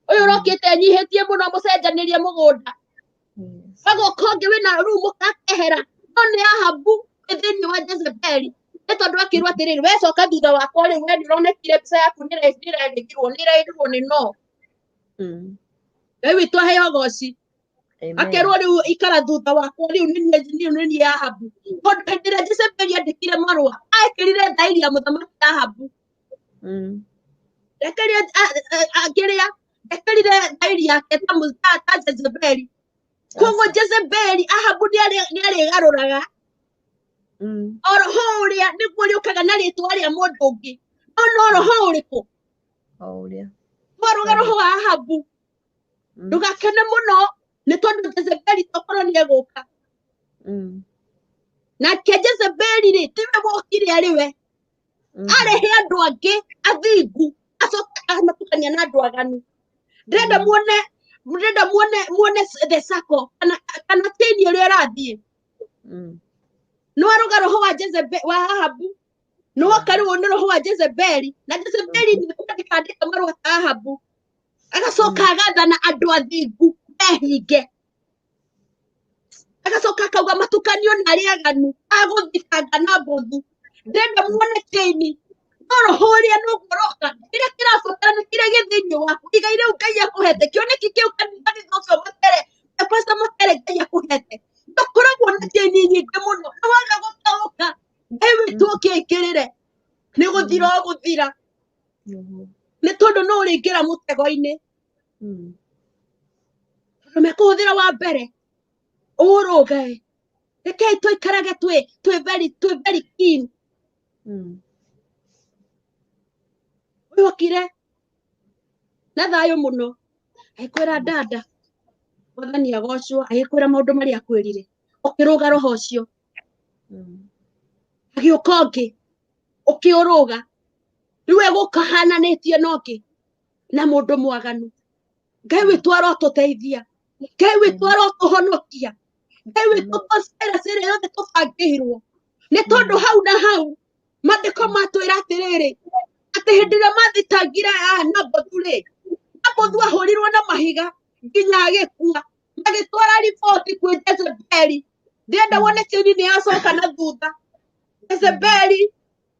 ũyũ ũrokĩte enyihĩtie mũno mũcenjanĩrie mũgũnda. Agoka ũngĩ wĩna rĩu mũkakehera, no nĩ Ahabu wĩ thĩinĩ wa Jezebeli. Nĩ tondũ akĩrwo atĩrĩrĩ, we coka thutha wakwa rĩu, we nĩũronekire mbica yaku nĩĩrarĩgirwo, nĩĩrairwo nĩ no. Ngai witũ aheo ũgoci. Akerwo rĩu ikara thutha wakwa rĩu nĩ niĩ Ahabu. Tondũ hĩndĩ ĩrĩa Jezebeli andĩkire marũa, ekĩrire thairi ya mũthamaki Ahabu. Ndekĩrire, akĩrĩa, ndekĩrire thairi yake ta Jezebeli. Koguo Jezebeli, Ahabu nĩarĩgarũraga. O roho ũrĩa nĩguo ũrĩũkaga na rĩtwa rĩa mũndũ ũngĩ. No no roho ũrĩkũ? O ũrĩa. Twarũga roho wa Ahabu. Ndũgakene mũno nĩ tondũ Jezebeli tokorwo nĩ egũka. Nake Jezebeli rĩ, tiwe wokire arĩ we. Arehe andũ angĩ athingu, acoke amatukania na andũ aganu. Ndĩrenda muone, ndĩrenda muone, muone the circle, kana chain ĩrĩa ĩrathiĩ. Nĩ waruga roho wa Jezebeli, wa Ahabu. Nĩ woka rĩu nĩ roho wa Jezebeli. Na Jezebeli nĩ kwandĩka andĩka marũa ta Ahabu. Agacoka agathana andũ athingu mehinge. Agacoka akauga matukanio na arĩa aganu, agũthitanga na mbũthu. Ndĩrenda muone chain. No roho ũrĩa nĩguo ũroka, kĩrĩa kĩrabatara nĩ kĩrĩa gĩ thĩinĩ waku. Igai rĩu Ngai akũhete, kĩoneki kĩu kanitha ũcio Matere, Pastor Matere Ngai akũhete. Ndũkoragwo na chain nyingĩ mũno, nĩ waga gũtaũka. Ngai witũ ũkĩingĩrĩre, nĩ gũthira ũgũthira. Nĩ tondũ no ũrĩingĩra mũtego-inĩ. Tondũ mekũhũthĩra wa mbere, ũrũge. Rekei tũikarage twĩ very keen. Ũyũ okire na thayũ mũno, agĩkwĩra dada, Mwathani agocwo, agĩkwĩra maũndũ marĩa akwĩrire. Ũkĩrũga roho ũcio. Agĩũka ũngĩ, ũkĩũrũga. Rĩu egũka ahananĩtie na ũngĩ, na mũndũ mwaganu. Ngai witũ arotũteithia. Ngai witũ arotũhonokia. Ngai witũ conspiracy ĩrĩa yothe tũbangĩirwo. Nĩ tondũ hau na hau, maandĩko matwĩra atĩrĩrĩ, atĩ hĩndĩ ĩrĩa mathitangire Nabothu rĩ, Nabothu ahũrirwo na mahiga nginya agĩkua. Magĩtwara riboti kwĩ Jezebeli. Ndĩrenda wone chain nĩ yacoka na thutha. Jezebeli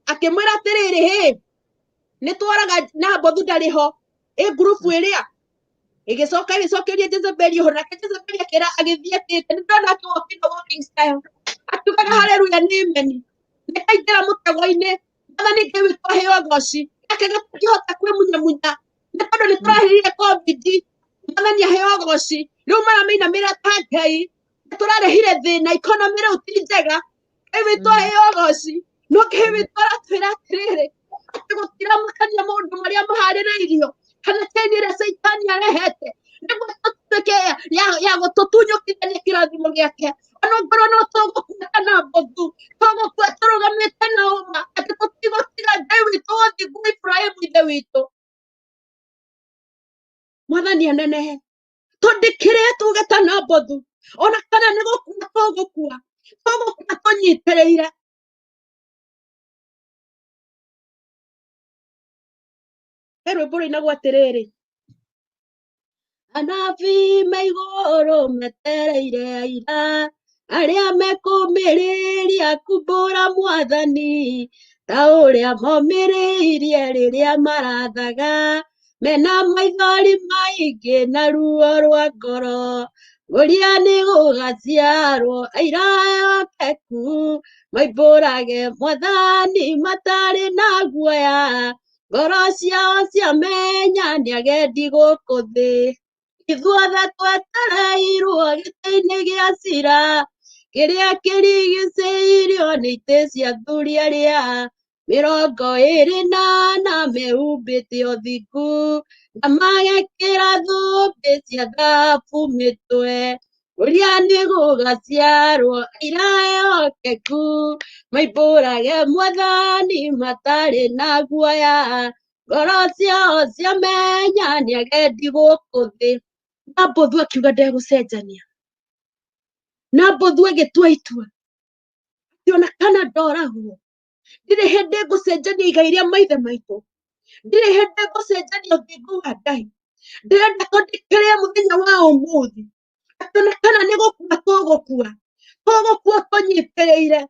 akĩmwĩra atĩrĩrĩ, hĩ, nĩ twaraga Nabothu ndarĩ ho, ĩ ngurubu ĩrĩa ĩgĩcoka ĩgĩcokeria Jezebeli ũhoro. Nake Jezebeli akĩra agĩthiĩ atĩte, nĩ ndona akĩ walk in a walking style, akiugaga haleluya nĩ meni, nĩ kaingĩra mũtego-inĩ. Mwathani Ngai witũ aheo ũgoci. Gake gatingĩhota kwĩmunyamunya nĩ tondũ nĩ tũrahirire COVID. Mwathani aheo ũgoci. Rĩu maramĩinamĩra ta Ngai. Nĩ tũrarehire thĩna, economy rĩu ti njega. Ngai witũ aheo ũgoci. No Ngai witũ aratwĩra atĩrĩrĩ, Atĩ gũtiramakania maũndũ marĩa maharĩrĩirio kana chain ĩrĩa Caitani arehete nĩguo tũtuĩke ya gũtũtunyũkithania kĩrathimo gĩake. Ona ongorwo no tũgũkua kana mbũthu, tũgũkua tũrũgamĩte na ũma atĩ tũtigũtiga Ngai witũ wa ũthingu Ibrahimu ithe witũ. Mwathani anenehe. Tũndĩkĩrĩe tuge ta Nabothu, ona kana nĩ gũkua tũgũkua, tũgũkua tũnyitĩrĩire. He rwĩmbo rũinagwo atĩrĩrĩ, anabii me igũrũ metereire aira arĩa mekũmĩrĩria kumbũra mwathani ta ũrĩa momĩrĩirie rĩrĩa marathaga mena maithori maingĩ na ruo rwa ngoro. Ngũria nĩ gũgaciarwo aira ehokeku maimbũrage mwathani matarĩ na guoya. Ngoro ciao ciamenya nĩagendi gũkũ thĩ. Ithuothe twetereirwo gĩtĩ-inĩ gĩa cira kĩrĩa kĩrigicĩirio nĩ itĩ cia athuri arĩa 24 mehumbĩte ũthingu na magekĩra thũmbĩ cia thahabu mĩtwe. Ũrĩa nĩ gũgaciarwo aira ehokeku maimbũrage mwathani matarĩ na guoya. Ngoro ciao ciamenya nĩagendi gũkũ thĩ. Nabothu akiuga ndegũcenjania. Nabothu agĩtua itua atĩ ona kana ndoragwo ndirĩ hĩndĩ ngũcenjania igai rĩa maithe maitũ, ndirĩ hĩndĩ ngũcenjania ũthingu wa Ngai. Ndĩrenda tũndĩkĩrĩe mũthenya wa ũmũthĩ atĩ ona kana nĩ gũkua tũgũkua, tũgũkua tũnyitĩrĩire,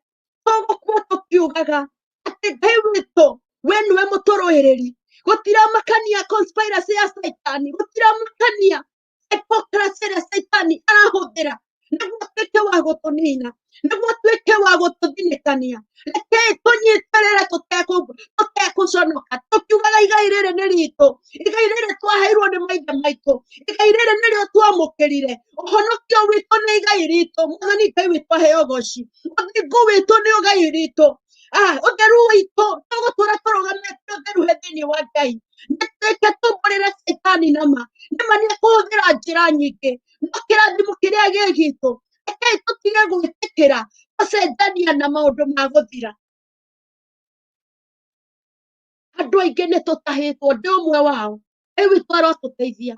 tũgũkua tũkiugaga atĩ Ngai witũ we nĩwe mũtũrũĩrĩri. Gũtiramakania conspiracy ya Caitani, gũtiramakania hypocrisy ĩrĩa Caitani arahũthĩra nĩguo atuĩke wa gũtũnina, nĩguo atuĩke wa gũtũthinĩkania. Rekei tũnyitĩrĩre tũtekũconoka, tũkiugaga igai rĩrĩ nĩ ritũ, igai rĩrĩ twaheirwo nĩ maithe maitũ, igai rĩrĩ nĩrĩo twamũkĩrire, ũhonokio witũ nĩ igai ritũ. Mwathani Ngai witũ aheo ũgoci, ũthingu witũ nĩ igai ritũ, ũtheru witũ tũgũtũra tũrũgamĩte ũtheru he thĩinĩ wa Ngai. Nĩtuĩke tũmbũrĩre Caitani nama, nĩma nĩekũhũthĩra njĩra nyingĩ, no kĩrathimo kĩrĩa gĩ gitũ rekei tũtige gwĩtĩkĩra gũcenjania na maũndũ ma gũthira. Andũ aingĩ nĩ tũtahĩtwo, ndĩ ũmwe wao. Ngai witũ arotũteithia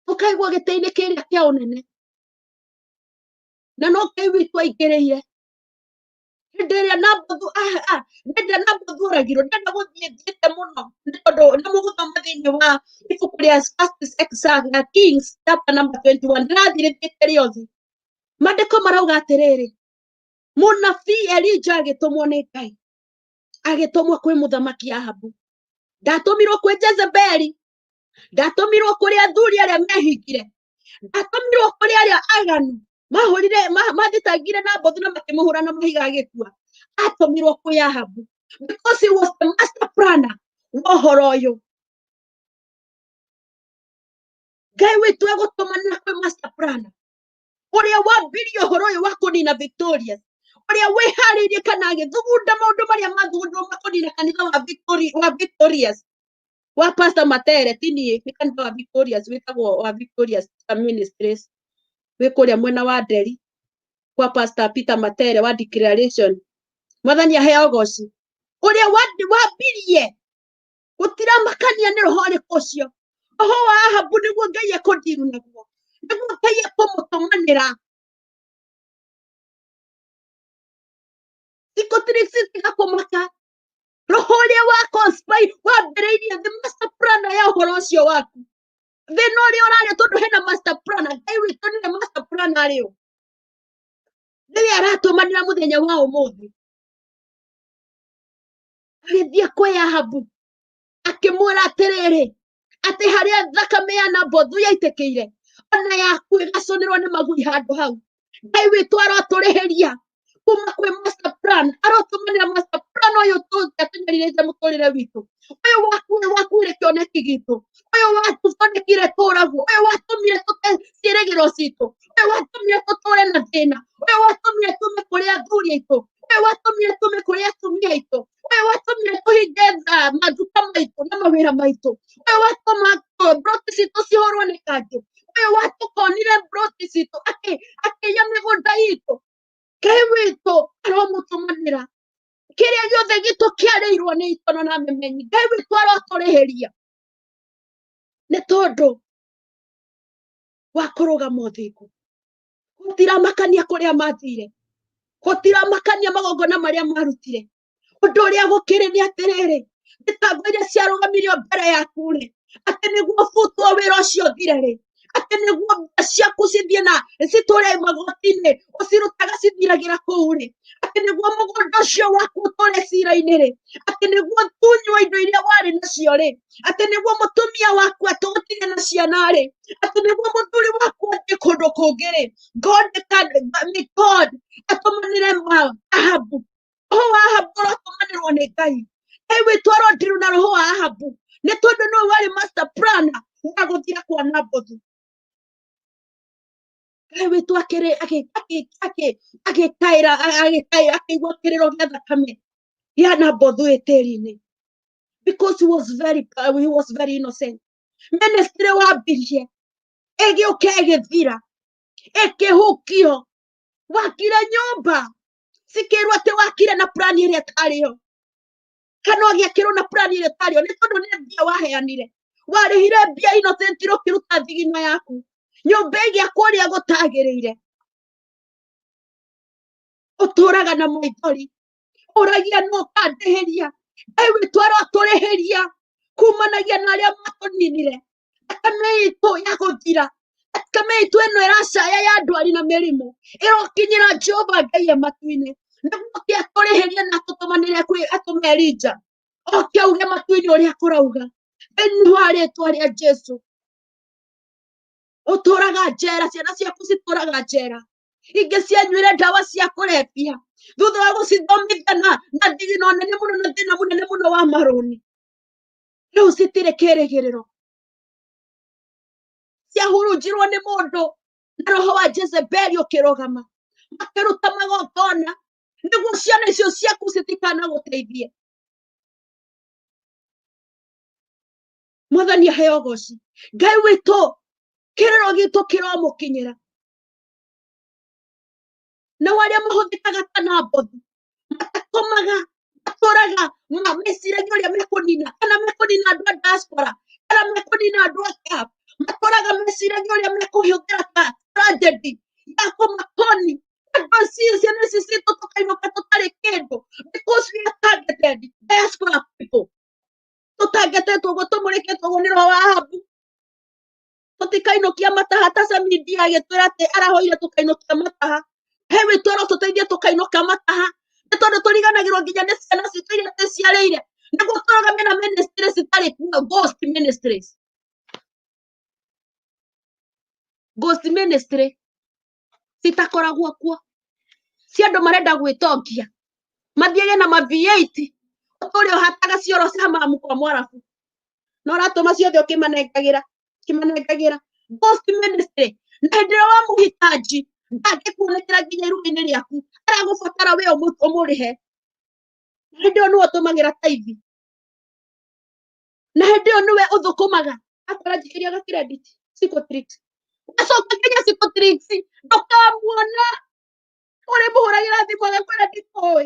tũkaigua gĩtĩ-inĩ kĩrĩa kĩa ũnene, na no Ngai witũ aingĩrĩire. Hĩndĩ ĩrĩa Nabothu hĩndĩ ĩrĩa Nabothu oragirwo, ndenda gũthiĩ thiĩte mũno nĩ tondũ nĩ mũgũthoma thĩinĩ wa ibuku rĩa First Kings chapter number 21, ndĩrathiĩ thiĩte rĩothe. Maandĩko marauga atĩrĩrĩ, mũnabii Elija agĩtũmwo nĩ Ngai, agĩtũmwo kwĩ mũthamaki Ahabu. Ndatũmirwo kwĩ Jezebeli, ndatũmirwo kũrĩ athuri arĩa mehingire, ndatũmirwo kũrĩ arĩa aganu mahũrire mathitangire Nabothu na makĩmũhũra na mahiga agĩkua. Atũmirwo kwĩ Ahabu because he was the master planner wa ũhoro ũyũ. Ngai witũ egũtũmanĩra kwĩ master planner ũrĩa wambirie ũhoro ũyũ wa kũnina Victorious, ũrĩa wĩharĩirie kana agĩthugunda maũndũ marĩa mathugundwo makũnina kanitha wa Victoria, wa Victorious wa Pastor Matere, ti niĩ, nĩ kanitha wa Victorious wĩtagwo wa Victorious Ministries wĩ kũrĩa mwena wa Nderi kwa Pastor Peter Matere wa Declaration. Mwathani aheo ũgoci. Ũrĩa wambirie gũtiramakania nĩ roho ũrĩkũ ũcio, roho wa Ahabu nĩguo Ngai ekũndiru naguo, nĩguo Ngai ekũmũtũmanĩra. Thikũ kũmaka roho ũrĩa wa conspire wambĩrĩirie the master planner ya ũhoro ũcio waku, thĩna ũrĩa ũrarĩa tondũ hena master planner. Ngai witũ nĩwe master planner rĩu, nĩwe aratũmanĩra mũthenya wa ũmũthĩ. Agĩthiĩ kwĩ Ahabu akĩmwĩra atĩrĩrĩ, atĩ harĩa thakame ya Nabothu yaitĩkĩire ona yaku ĩgaconĩrwo nĩ magui handũ hau. Ngai witũ arotũrĩhĩria kuma kwĩ master plan, arotũmanĩra master plan ũyũ tũnyarirĩte mũtũrĩre witũ, ũyũ wakuire kĩoneki gitũ, ũyũ watũthondekire tũragwo, ũyũ watũmire tũte ciĩrĩgĩrĩro citũ, ũyũ watũmire tũtũre na thĩna, ũyũ watũmire tume kũrĩ athuri aitũ, Ũyũ watũmire tũme kũrĩ atumia aitũ, ũyũ watũmire tũhinge maduka maitũ na mawĩra maitũ, ũyũ watũma broti citũ cihũrwo nĩ kanjũ, ũyũ watũkonire broti citũ akĩiya mĩgũnda itũ. Ngai witũ aromũtũmanĩra kĩrĩa gĩothe gitũ kĩarĩirwo nĩ itono na memenyi. Ngai witũ arotũrĩhĩria nĩ tondũ wa kũrũgama ũthingu. Gũtiramakania kũrĩa mathire, gũtiramakania magongona marĩa marutire. Ũndũ ũrĩa gũkĩrĩ nĩ atĩrĩrĩ, mĩtambo iria ciarũgamirio mbere yaku rĩ, atĩ nĩguo butwo wĩra ũcio ũthire rĩ, atĩ nĩguo mbia ciaku cithiĩ na citũre magoti-inĩ, ũcirutaga cithiragĩra kũu rĩ, atĩ nĩguo mũgũnda ũcio waku ũtũre cira-inĩ rĩ, atĩ nĩguo tunywo indo iria warĩ nacio rĩ, atĩ nĩguo mũtumia waku atũgũtige na ciana rĩ, atĩ nĩguo mũthuri waku athiĩ kũndũ kũngĩ rĩ. God can, may God atũmanĩre Ahabu. Roho wa Ahabu ũrotũmanĩrwo nĩ Ngai. Ngai witũ arondirwo na roho wa Ahabu nĩ tondũ nĩwe warĩ master planner wa gũthira kwa Nabothu. Ngai witũ akĩrĩ agĩkaĩra akĩigua kĩrĩro gĩa thakame ya Nabothu ĩ tĩri-inĩ, because he was very innocent. Ministry wambirie ĩgĩũka ĩgĩthira, ĩkĩhukio. Wakire nyũmba cikĩrwo atĩ wakire na plan ĩrĩa ĩtarĩ yo, kana ũgĩakĩrwo na plan ĩrĩa ĩtarĩ yo, nĩ tondũ nĩ mbia waheanire, warĩhire mbia innocent, ũkĩruta thigino yaku, nyũmba ĩgĩakwo ũrĩa gũtagĩrĩire. Ũtũraga na maithori, ũragia no kandĩhĩria. Ngai witũ arotũrĩhĩria kumanagia na arĩa matũninire. Thakame itũ ya gũthira, thakame itũ ĩno ĩracaya ya ndwari na mĩrimũ ĩrokinyĩra Jehova Ngai e matu-inĩ, nĩguo ke atũrĩhĩrie na atũtũmanĩre kwĩ atũme Elija oke auge matu-inĩ ũrĩa kũrauga thĩinĩ wa rĩtwa rĩa Jesu. Ũtũraga njera, ciana ciaku citũraga njera, ingĩ cianyuire ndawa cia kũrebia thutha wa gũcithomithia na thigino nene mũno na thĩna mũnene mũno wa marũni. Rĩu citirĩ kĩrĩgĩrĩro, ciahurunjirwo nĩ mũndũ na roho wa Jezebeli ũkĩrũgama, makĩruta magongona nĩguo ciana icio ciaku citikanagũteithie. Mwathani aheo goci. Ngai witũ, kĩrĩro gitũ kĩromũkinyĩra. Nao arĩa mahũthĩkaga ta Nabothu, matakomaga, matũraga meciragia ũrĩa mekũnina, kana mekũnina andũ a diaspora, kana mekũnina andũ a CAP, matũraga meciragia ũrĩa mekũhũthĩra ta tragedy ya kũmakoni andũ acio, ciana ici citũ tũkainũka tũtarĩ kĩndũ, because we are targeted. Diaspora people tũtangetetwo ũguo, tũmũrĩkĩtwo ũguo nĩ roho wa Ahabu, tũtikainũkia mataha. Ta Samidia agĩtwĩra atĩ arahoire tũkainũkia mataha. He witũ arotũteithia tũkainũka mataha, nĩ tondũ tũriganagĩrwo nginya nĩ ciana citũ iria twĩciarĩire, nĩguo tũrũgame na ministries citarĩ kuo, ghost ministries, ghost ministry citakoragwo kuo, cia andũ marenda gwĩtongia mathiage na ma V8, ũtũre ũhataga cioro cia mamu kwa mwarabu, na ũratũma ciothe ũkĩmanengagĩra ũkĩmanengagĩra. Ghost ministry. Na hĩndĩ ĩrĩa wamũhitaji ndangĩkuonekera nginya iruga-inĩ rĩaku, aragũbatara we ũmũrĩhe. Na hĩndĩ ĩyo nĩwe ũtũmagĩra taithi, na hĩndĩ ĩyo nĩwe ũthũkũmaga akora njikĩria ga credit Siko Tricks. Wacoka Kenya Siko Tricks ndũkamuona, ũrĩmũhũragĩra thimũ agakwĩra ndikũĩ,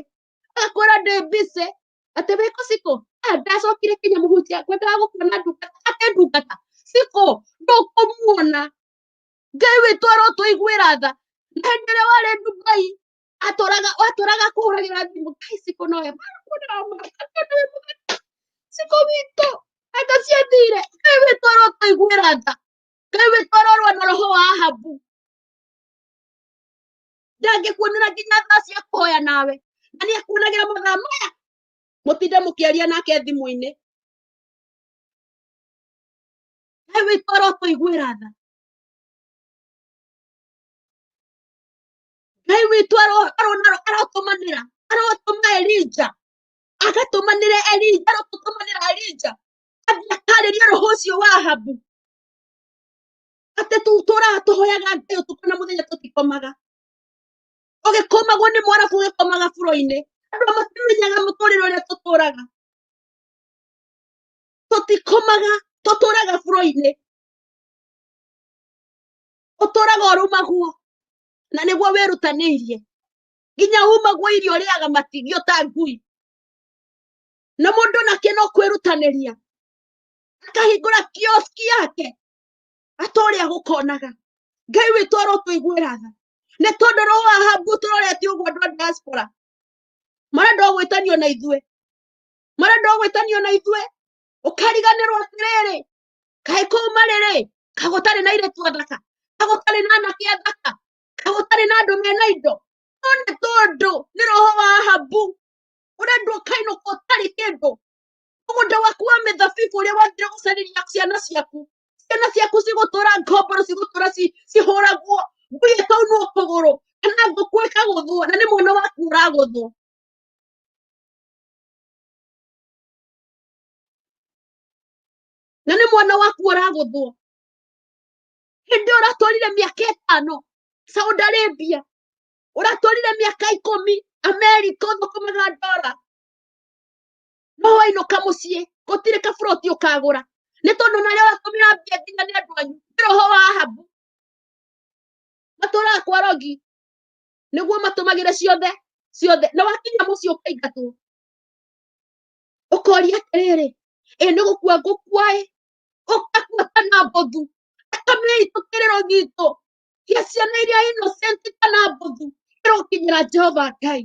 agakwĩra ndĩ busy, atĩ wĩkũ Siko. Ah, ndacokire Kenya mũhunjia, ngwendaga gũkuona ndungata, atĩ ndungata Siko ndũkũmuona. Ngai witũ arotũiguĩra tha. Na hĩndĩ ĩrĩa warĩ Dubai atũraga watũraga kũhũragĩra thimũ, Ngai Siko nowe Siko witũ anga ciathire. Ngai witũ arotũiguĩra tha. Ngai witũ arorwo na roho wa Ahabu, ndangĩkuonera nginya thaa cia kũhoya nawe, na nĩ akuonagĩra mathaa maya mũtinde mũkĩaria nake thimũ-inĩ. Ngai witũ arotũiguĩra tha. Ngai witũ arotũmanĩra, arotũma Elija, agatũmanĩra Elija, arotũtũmanĩra Elija athiĩ akarĩrie roho ũcio wa Ahabu, atĩ tũtũraga tũhoyaga Ngai ũtukũ na mũthenya, tũtikomaga. Ũgĩkũmagwo nĩ mwarabu ũgĩkomaga buro-inĩ. Andũ matimenyaga mũtũrĩre ũrĩa tũtũraga. Tũtikomaga, tũtũraga buro-inĩ. Ũtũraga ũrũmagwo na nĩguo wĩrutanĩirie. Nginya umagwo irio ũrĩaga matigio ta ngui. Na mũndũ nake no kwĩrutanĩria akahingũra kioski yake atũrĩa gũkonaga. Ngai witũ arotũiguĩra tha nĩ tondũ roho wa Ahabu tũrorete ũguo andũ a diaspora marenda gwĩtanio na ithuĩ, marenda gwĩtanio na ithuĩ, ũkariganĩrwo atĩrĩrĩ, kaĩ kũu marĩ-rĩ, kaĩ gũtarĩ na airĩtu athaka, kaĩ gũtarĩ na anake athaka, kaĩ gũtarĩ na andũ mena indo. No nĩ tondũ nĩ roho wa Ahabu ũrendwo ũkainũka ũtarĩ kĩndũ. Mũgũnda waku wa mĩthabibũ ũrĩa wathire gũcarĩria ciana ciaku, ciana ciaku cigũtũra ngomboro, cigũtũra cihũragwo, ngui ĩkaunwo kũgũrũ kana ngũkũ ĩkagũthwo, na nĩ mwana waku ũragũthwo. Na nĩ mwana waku ũragũthwo. Hĩndĩ ĩyo ũratwarire mĩaka 5 Saudi Arabia, ũratwarire mĩaka 10 America ũthũkũmaga ndora, no wainũka mũciĩ gũtirĩ kaburoti ũkagũra nĩ tondũ narĩa ũratũmĩra mbia nginya nĩ andũ anyu. Nĩ roho wa Ahabu. Matũraga kwa rogi nĩguo matũmagĩre ciothe ciothe, na wakinya mũciĩ ũkaingatwo ũkoria atĩrĩrĩ, ĩ nĩ gũkua ngũkua ĩ, ũgakua kana mbũthu, thakame itũ kĩrĩro gitũ gĩa ciana iria innocent kana mbũthu ĩrokinyĩra Jehova Ngai,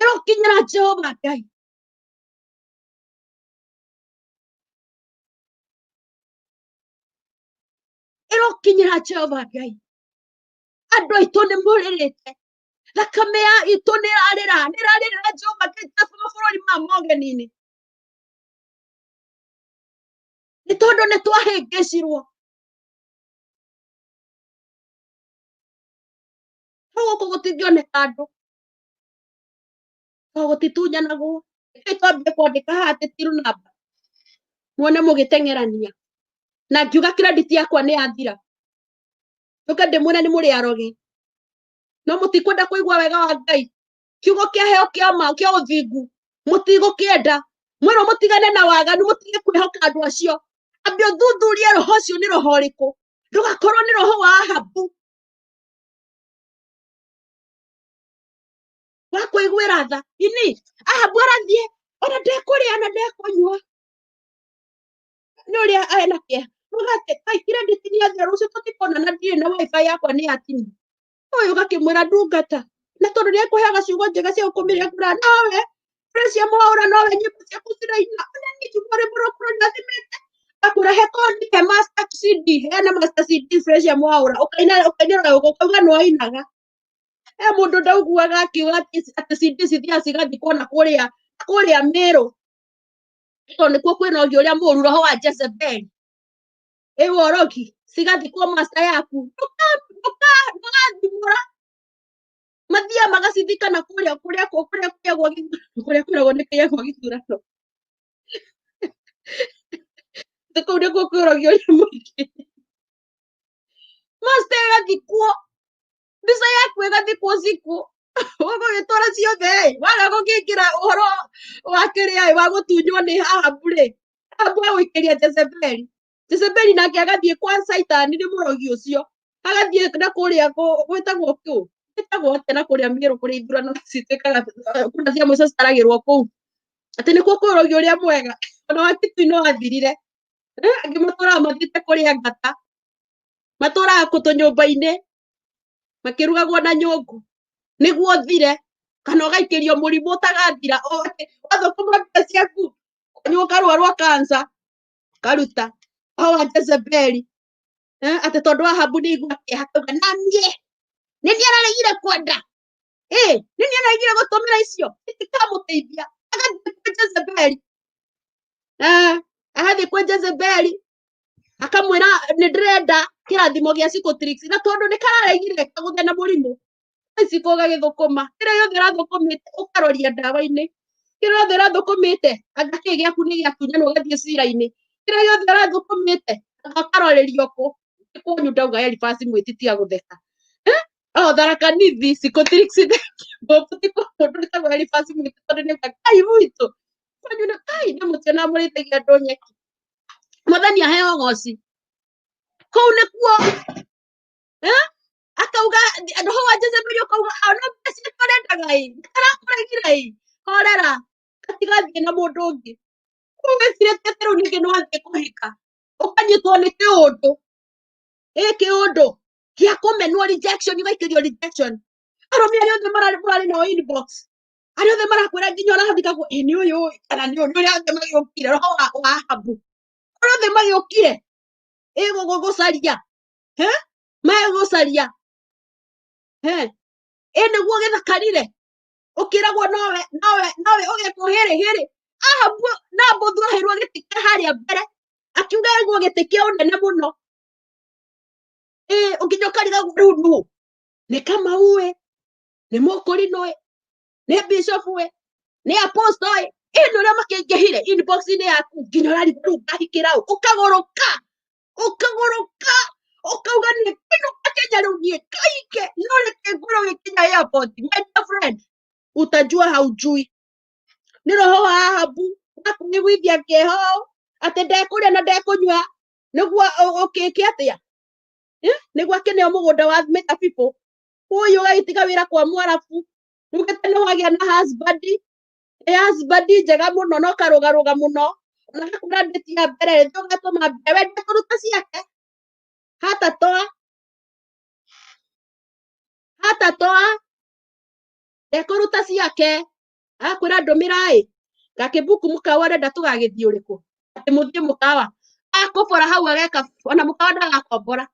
ĩrokinyĩra Jehova Ngai. Ĩrokinyĩra Jehova Ngai. Andũ aitũ nĩ mũrĩrĩte, thakame ya itũ nĩ ĩrarĩra, nĩ ĩrarĩrĩra Jehova Ngai ta mabũrũri ma mogeni-inĩ, nĩ tondũ nĩ twahĩngĩcirwo. Hau gũkũ gũtingĩoneka andũ to gũtitunyanagwo. Reke twambie kwandĩka haha atĩ till number muone mũgĩteng'erania, na ngiuga credit yakwa nĩ yathira, njoke ndĩmwĩre nĩ mũrĩ arogi, no mũtikwenda kũigua wega wa Ngai. Kiugo kĩaheo kĩa ma kĩa ũthingu mũtigũkĩenda, mwĩrwo mũtigane na waganu, mũtige kwĩhoka andũ acio. Ambe ũthuthurie roho ũcio nĩ roho ũrĩkũ, ndũgakorwo nĩ roho wa Ahabu wa kũiguĩra tha. Ini Ahabu arathiĩ ona ndekũrĩa na ndekũnyua nĩ ũrĩa ena kĩeha. Mũgate kai credit nĩ yathira, rũciũ tũtikonana, ndirĩ na wifi yakwa nĩ yatinio. Ũyũ ũgakĩmwĩra ndungata, na tondũ nĩ ekũheaga ciugo njega cia gũkũmĩrĩria kũra nowe Fresh Mwaura, nowe nyĩmbo ciaku ciraina, ona niĩ njigua rwĩmbo rwaku rũndathimĩte. Akũra he kodi, he master CD, heana master CD Fresh Mwaura, ũkaina ũkainĩra ũkauga nĩ wainaga. He mũndũ ndauguaga akiuga atĩ CD cithiaga cigathikwo na kũrĩa kũrĩa Mĩrũ, tondũ nĩkuo kwĩna ũgĩ ũrĩa mũru, roho wa Jezebel ĩ worogi, cigathikwo master yaku, ndũgathimũra. Mathiaga magacithika na kũrĩa kũrĩa kũrĩa kũrĩagwo gĩthurano, kũrĩa kwĩragwo nĩ kĩagwo gĩthurano, kũu nĩkuo kwĩ ũrogi ũrĩa mũingĩ. Master ĩgathikwo, mbica yaku ĩgathikwo ciku, ũgũgĩtwara ciothe ĩ, waga gũkĩingĩra ũhoro wa kĩrĩa ĩ, wa gũtunywo nĩ Ahabu rĩ, Ahabu agũikĩria Jezebeli, Jezebeli nake agathiĩ kwa Caitani nĩ mũrogi ũcio, agathiĩ na kũrĩa gwĩtagwo kũ, gwĩtagwo atĩa na kũrĩa Mĩrũ kũrĩa ithurano cituĩkaga kura cia mũico citaragĩrwo kũu, atĩ nĩkuo kwĩ ũrogi ũrĩa mwega. Ona wa Kitui no athirire, angĩ matũraga mathiĩte kũrĩa ngata, matũraga kũ tũnyũmba-inĩ makĩrugagwo na nyũngũ nĩguo ũthire, kana ũgaikĩrio mũrimũ ũtagathira, wathũkũma mbia ciaku ũkanyua ũkarwarwo cancer karuta roho wa Jezebeli. Atĩ tondũ Ahabu nĩ aigua kĩeha akauga na niĩ nĩ niĩ araregire kwenda, nĩ niĩ araregire gũtũmĩra icio itikamũteithia. Agathiĩ kwĩ Jezebeli, agathiĩ kwĩ Jezebeli akamwĩra nĩ ndĩrenda kĩrathimo gĩa Cicotrix, na tondũ nĩ kararegire kagũthe na mũrimũ iciko ũgagĩthũkũma kĩrĩa gĩothe ũrathũkũmĩte ũkaroria ndawa-inĩ, kĩrĩa gĩothe ũrathũkũmĩte anga kĩ gĩaku nĩ gĩatunyanwo ũgathiĩ cira-inĩ, kĩrĩa gĩothe ũrathũkũmĩte anga ũkarorerio kũ kwanyu. Ndauga Elifasi mwĩtitia gũtheka. Oh, Tharaka Nithi cikũtiricibũtiko mũndũ wĩtagwo Eliphaz Mwitũ tondũ nĩ auga Ngai witũ kwanyu nĩ Ngai nĩ mũtiona mũrĩithagia andũ nyeki. Mwathani aheo goci kũu nĩkuo eh? Akauga roho wa Jezebeli ũkauga ona mbeca tũrendaga ĩ karakũregire ĩ horera gatigathiĩ na mũndũ ũngĩ. Kũu wĩcirĩtie atĩ rĩu ningĩ nĩ wathiĩ kũhika ũkanyitwo nĩ kĩũndũ ĩ kĩũndũ gĩa kũmenwo rejection ũgaikĩrio rejection. Arũme arĩa othe mũrarĩ nao inbox arĩa othe marakwĩra nginya ũrathikagwo ĩ nĩ ũyũ ĩ, kana nĩ ũyũ nĩ ũrĩa othe magĩũkire roho wa Ahabu arĩa othe magĩũkire ĩ gũcaria he megũcaria he ĩ nĩguo gĩthakarire ũkĩragwo nowe nowe nowe ũgekwo hĩrĩ hĩrĩ. Ahabu Nabothu aheirwo gĩtĩ kĩa harĩa mbere akiuga aigwo gĩtĩ kĩa ũnene mũno ĩ ũnginya ũkarigagwo rĩu nũ nĩ Kamau ĩ nĩ Mũkũrinũ ĩ nĩ bishop ĩ nĩ apostle ĩ ĩ nĩ ũrĩa makĩingĩhire inbox-inĩ yaku nginya ũrarigwo rĩu ngahikĩra ũ ũkagũrũka ũkagũrũka ũkauga nĩ kĩnũka Kenya rĩu niĩ kaike no reke ngorwo gĩkinya airport my dear friend utajua haujui nĩ roho wa Ahabu wa kũiguithia kĩeha ũũ atĩ ndekũrĩa na ndekũnyua nĩguo ũkĩke atĩa? Eh? Nĩguo akĩneo mũgũnda wa mĩthabibũ ũyũ ũgagĩtiga wĩra kwa Mwarabu ugĩte nĩ wagĩa na husband ĩ husband njega mũno no karũgarũga mũno ona gakwĩra ndĩti ya mbere rĩngĩ ũgatũma mbere we ndekũruta ciake hatatoa hatatoa ndekũruta ciake agakwĩra ndũmĩra ĩ gakĩbuku mũkawa ũrenda tũgagĩthiĩ ũrĩkũ atĩ mũthiĩ mũkawa akũbora hau ageka ona mũkawa ndagakombora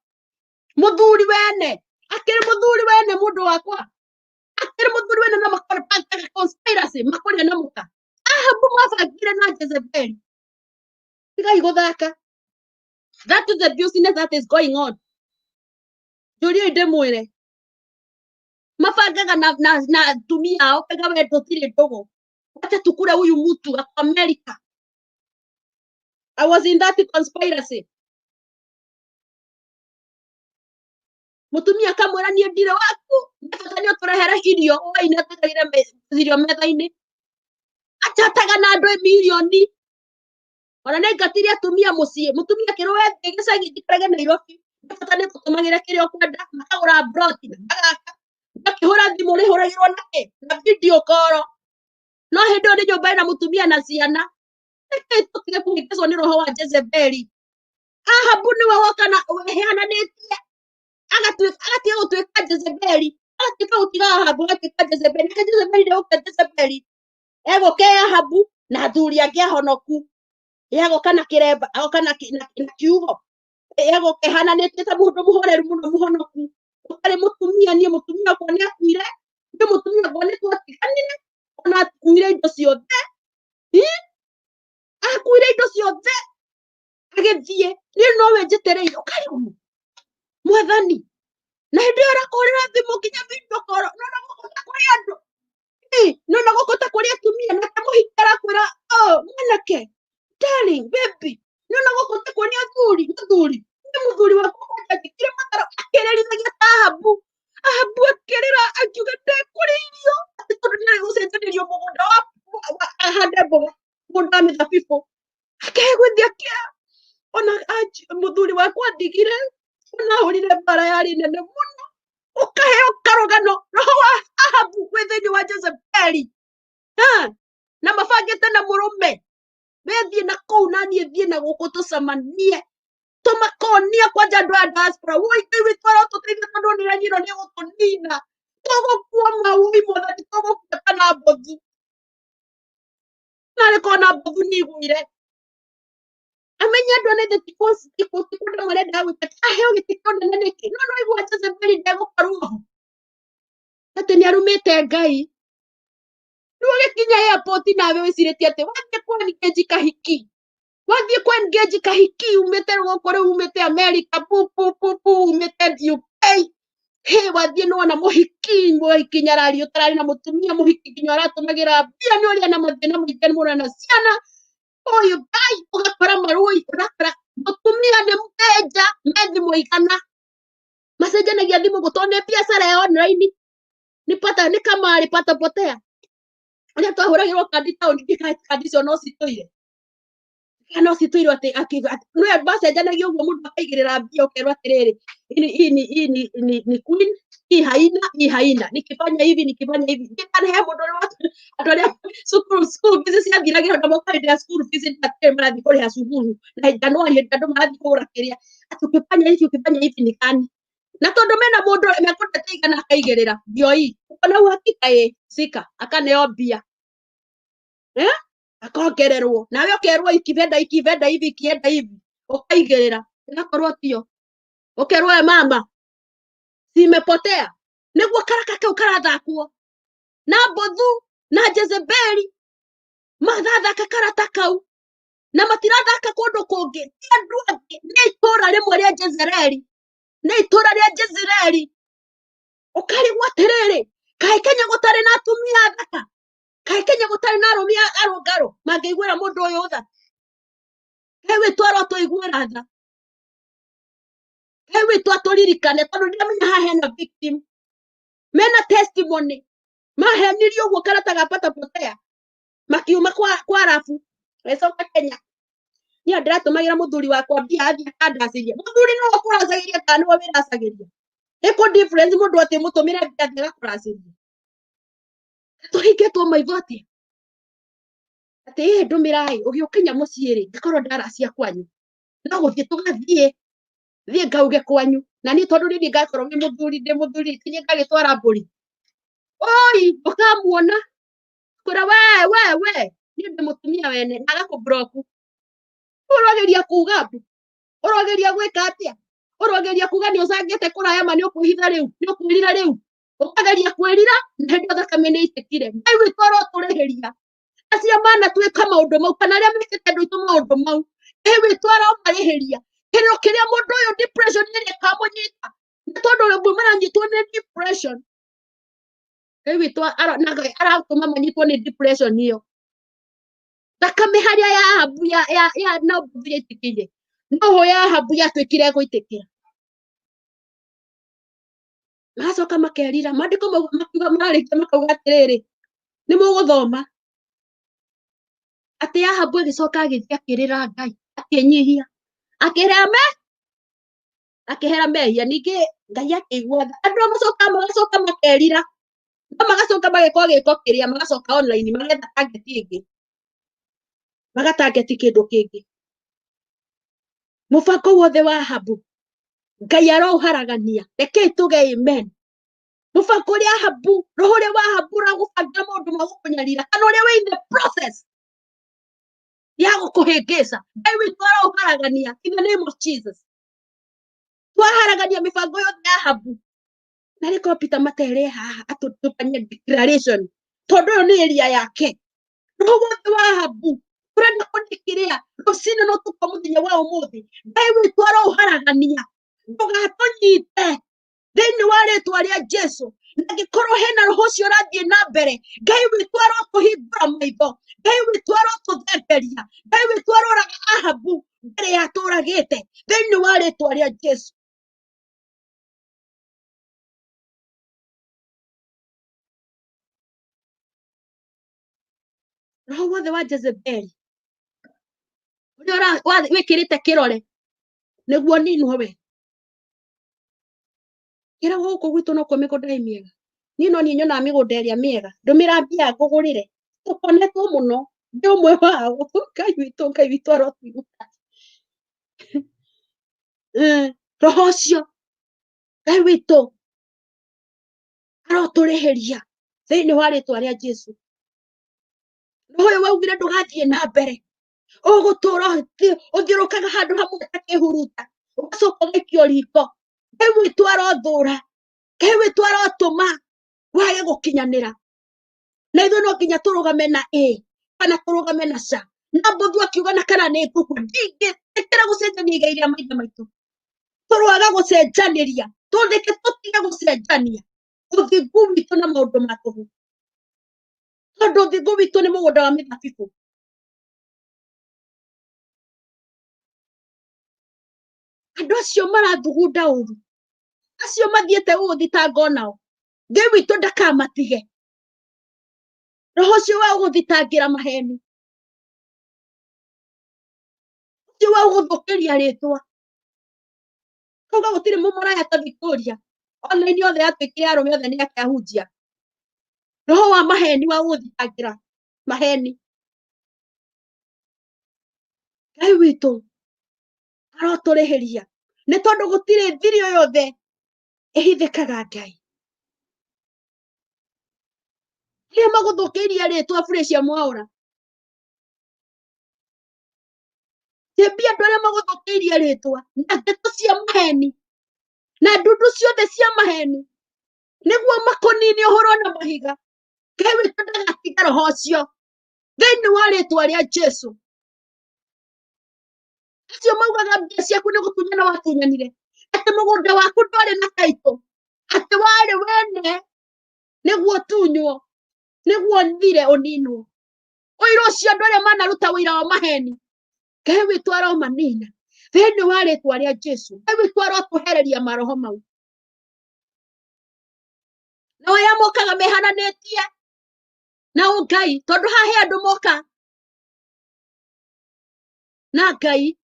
mũthuri wene akĩrĩ mũthuri wene mũndũ wakwa akĩrĩ mũthuri wene na makora conspiracy makũrĩa na mũka Ahabu mabangire na Jezebeli tigai gũthaka. That is the business that is going on. Njũriai ndĩmwĩre mabangaga na atumia ao kaiga we tũtirĩ ndũgũ wacha tukure huyu mtu ako America. I was in that conspiracy. Mutumia akamwĩra niĩ ndirĩ waku nĩ bata nĩ ũtũrehere irio hwaĩ-inĩ atũigagĩre irio metha-inĩ achataga na andũ mirioni ona nĩ aingatire atumia mũciĩ mũtumia akĩrwo we thiĩ gĩcagi njikarage Nairobi nĩ bata nĩ ngũtũmagĩra kĩrĩa ũkwenda makagũra broti magaka makĩhũra thimũ rĩhũragĩrwo na kĩ na video call no hĩndĩ ĩyo nĩ nyũmba ĩna mũtumia na ciana reke tũtige kũhĩngĩcwo nĩ roho wa Jezebeli. Ahabu nĩwe woka na weheananĩtie agatuĩka agatiga gũtuĩka Jezebeli agatuĩka gũtiga Ahabu agatuĩka Jezebeli nake Jezebeli ndegũka Jezebeli egũka Ahabu na athuri angĩ ahonoku agoka na kĩremba agoka na kiugo egũka ĩhananĩtie ta mũndũ mũhoreru mũno mũhonoku ũtarĩ mũtumia niĩ mũtumia wakwa nĩ akuire niĩ mũtumia wakwa nĩ twatiganire ona akuire indo ciothe. Ĩ? Akuire indo ciothe agĩthiĩ niĩ nowe njetereire ũkarigwo mwathani na hĩndĩ ĩyo arakũhũrĩra thimũ nginya video call nona gũkũ ta kũrĩ andũ Ĩ, nona gũkũ ta kũrĩ atumia nake mũhiki arakwĩra oh mwanake darling baby nona gũkũ ta kũrĩ athuri mũthuri nĩ mũthuri wakwa kwanja njĩkire mataro akĩrĩrithagia ta Ahabu Ahabu akĩrĩra akiuga ndekũrĩa irio atĩ tondũ nĩarĩ gũcenjanĩrio mũgũnda wa ahande mboga mũgũnda wa mĩthabibũ akegũithia kĩa ona mũthuri wakwa andigire ona ahũrire mbara yarĩ nene mũno ũkaheo karũgano roho wa Ahabu wĩ thĩinĩ wa Jezebeli. Ha? Na mabangĩte na mũrũme wethiĩ na kũu na niĩ thiĩ na gũkũ tũcemanie tũmakonia kwanja andũ a diaspora woi Ngai witũ arotũteithia tondũ nĩ nyino nĩ gũtũnina tũgũkua mawui mwathani tũgũkua ta Nabothu narĩ korwo Nabothu nĩ aiguire amenye andũ anene tikunda marendaga gwĩka aheo gĩtĩ kĩa ũnene nĩkĩ no no aigua Jezebeli ndegũkorwo ho atĩ nĩ arumĩte Ngai rĩu ũgĩkinya airport nawe wĩcirĩtie atĩ wathiĩ kũ engage kahiki wathiĩ kũ engage kahiki umĩte gũkũ rĩu umĩte America pu pu pu pu umĩte UK he wathiĩ nĩwona mũhiki mũhiki nyarari ũtararĩ na mũtumia mũhiki nginya ũratũmagĩra mbia nĩ ũrĩa na mathĩna maingĩ mũno na ciana ũyũ Ngai ũgakora marũi ũgakora mũtumia nĩ mũtenja me thimũ igana Macenjanagia thimũ gũtoo nĩ biacara ya online, nĩ pata nĩ kamarĩ pata potea. Ũrĩa twahũragĩrwo kandi taũni, kandi icio no citũire, kana no citũirwo atĩ nĩwe macenjanagia ũguo, mũndũ akaigĩrĩra mbia, ũkerwo atĩrĩrĩ, hii ni hii ni ni ni queen, hii haina, hii haina, nikifanya hivi, nikifanya hivi. Kana he mũndũ ũrĩa andũ arĩa cukuru, school fees ciathiragĩra na moka hĩndĩ ya school fees, atĩ marathiĩ kũrĩha cukuru na Januari, hĩndĩ andũ marathiĩ kũgũra kĩrĩa, atĩ ũkĩfanya hivi, ũkĩfanya hivi ni kani, na tondũ mena mũndũ mekũndete igana, akaigĩrĩra ndio hii, uko na uhakika ĩ sika, akaneo mbia, eh, akongererwo, nawe ũkerwo ikivenda, ikivenda hivi, ikienda hivi, ũkaigĩrĩra, ĩgakorwo tio, ũkerwo we mama simepotea. Nĩguo karaka kau karathakwo na mbũthu na Jezebeli, marathaka karata kau na matirathaka kũndũ kũngĩ, ti andũ angĩ, nĩ itũra rĩmwe rĩa Jezereli, nĩ itũra rĩa Jezereli. Ũkarigwo atĩrĩrĩ, kaĩ Kenya gũtarĩ na atumia athaka? Kaĩ Kenya gũtarĩ na arũme arũngarũ mangĩiguĩra mũndũ ũyũ tha? Kaĩ wĩtũ arotũiguĩra tha? Kaĩ wĩtũ atũririkane, tondũ ndiramenya haha hena victim mena testimony, mahenirio ũguo karata ga pata potea, makiuma kwa rabu gĩcoka Kenya. Niĩ ndĩratũmagĩra mũthuri wakwa mbia athiĩ akandacĩria. Mũthuri nĩwe ũkũracagĩria kana nĩwe wĩracagĩria? Ĩkũ difference mũndũ atĩ mũtũmĩre mbia athiĩ agakũracĩria? Tũhingĩtwo maitho atĩa atĩ ĩ ndũmĩra ĩ ũgĩũkinya mũciĩ rĩ, ngakorwo ndaracia kwanyu, no gũthiĩ tũgathiĩ thiĩ ngauge kwanyu, na niĩ tondũ rĩrĩ ngakorwo ndĩ mũthuri, ndĩ mũthuri, ti niĩ ngagĩtwara mbũri oi, ũkamuona kwĩra we we we, niĩ ndĩ mũtumia wene, na agakũ-block. Ũrogeria kuga mbu, ũrogeria gwĩka atĩa? Ũrogeria kuga nĩ ũcangĩte kũraya, ma nĩ ũkwĩhitha rĩu, nĩ ũkwĩrira rĩu, ũkageria kwĩrira na hĩndĩ ĩyo thakame nĩ ĩitĩkire. Ngai witũ arotũrĩhĩria acio manatuĩka maũndũ mau, kana arĩa mekĩte andũ aitũ maũndũ mau, Ngai witũ aromarĩhĩria kĩrĩro kĩrĩa mũndũ ũyũ, depression ĩrĩa ĩkamũnyita, nĩ tondũ rĩmwe maranyitwo nĩ depression. Ngai witũ na Ngai aratũma manyitwo nĩ depression ĩyo. Thakame harĩa ya Ahabu ya Nabothu yaitĩkĩire, noho ya Ahabu yatuĩkire gũitĩkĩra. Magacoka makerira maandĩko mau, makiuga mararĩkia makauga atĩrĩrĩ, nĩ mũgũthoma atĩ Ahabu agĩcoka agĩthiĩ akĩrĩra Ngai, akĩnyihia, akĩrĩa me akĩhera mehia. Ningĩ Ngai akĩigua tha. Andũ macoka magacoka makerira, no magacoka magĩka gĩko kĩrĩa, magacoka online magetha target ĩngĩ, magatageti kĩndũ kĩngĩ. Mũbango wothe wa Ahabu Ngai aroũharagania. Rekei tuge amen. Mũbango ũrĩa Ahabu, roho ũrĩa wa Ahabu ũragũbangĩra maũndũ ma gũkũnyarira, kana ũrĩa wĩ in the process ya gũkũhĩngĩca, Ngai witũ aroũharagania in the name of Jesus. Twaharagania mĩbango yothe ya Ahabu. Na rĩkorwo Peter Matere haha atũtũkanie declaration, tondũ ũyũ nĩ area yake. Roho wothe wa Ahabu ũrenda kũndĩkĩrĩa rũcinĩ no tũkwa mũthenya wa ũmũthĩ, Ngai witũ aroũharagania, ndũgatũnyite thĩinĩ wa rĩtwa rĩa Jesu. Na angĩkorwo hena roho ũcio ũrathiĩ na mbere, Ngai witũ arotũhingũra maitho, Ngai witũ arotũthemberia, Ngai witũ aroraga Ahabu mbere ya tũragĩte thĩinĩ wa rĩtwa rĩa Jesu. Roho wothe wa Jezebeli ũrĩa wĩkĩrĩte kĩrore nĩguo ninwo we kĩragwo gũkũ gwitũ nokuo mĩgũnda ĩ mĩega. Niĩ no niĩ nyonaga mĩgũnda ĩrĩa mĩega, ndũmĩra mbia ngũgũrĩre, tũkonetwo mũno, ndĩ ũmwe wao. Ngai witũ, Ngai witũ arotũigua. Roho ũcio Ngai witũ arotũrĩhĩria thĩinĩ wa rĩtwa rĩa Jesu. Roho ũyũ waugire ndũgathiĩ na mbere, ũgũtũra ũthiũrũkaga handũ hamwe ta kĩhuruta, ũgacoka ũgaikio riko. Ngai witũ arothũra, Ngai witũ arotũma wage gũkinyanĩra. Na ithuĩ no nginya tũrũgame na ĩ kana tũrũgame na ca. Na mbũthu akiuga na kana nĩ ngũkua, ndingĩtĩkĩra gũcenjania igai rĩa maithe maitũ. Tũroaga gũcenjanĩria, tũthĩke, tũtige gũcenjania ũthingu witũ na maũndũ ma tũhũ, tondũ ũthingu witũ nĩ mũgũnda wa mĩthabibũ. Andũ acio marathugunda ũru, Acio mathiĩte gũgũthitanga onao Ngai witũ ndakamatige. Roho ũcio wa gũgũthitangĩra maheni, ũcio wa gũgũthũkĩria rĩtwa, kauga gũtirĩ mũmaraya ta Victoria, online othe yatuĩkire arũme othe nĩ ake ahunjia. Roho wa maheni wa gũgũthitangĩra maheni, Ngai witũ arotũrĩhĩria nĩ tondũ gũtirĩ thiri o yothe ĩhithĩkaga Ngai. Arĩa magũthũkĩirie rĩtwa Felicia Mwaũra, Jembi, andũ arĩa magũthũkĩirie rĩtwa na ndeto cia maheni na ndundu ciothe cia maheni nĩguo makũnine ũhoro na mahiga, Ngai witũ ndagatiga roho ũcio thĩinĩ wa rĩtwa rĩa Jesu. Acio maugaga mbia ciaku nĩ gũtunyana watunyanire, atĩ mũgũnda waku ndwarĩ na taitũ, atĩ warĩ wene nĩguo ũtunywo, nĩguo ũthire ũninwo. Ũira ũcio andũ arĩa manaruta ũira wa maheni, Ngai witũ aromanina thĩinĩ wa rĩtwa rĩa Jesu. Ngai witũ arotũhereria maroho mau na arĩa mokaga mehananĩtie na ũngai, tondũ haha he andũ moka na Ngai,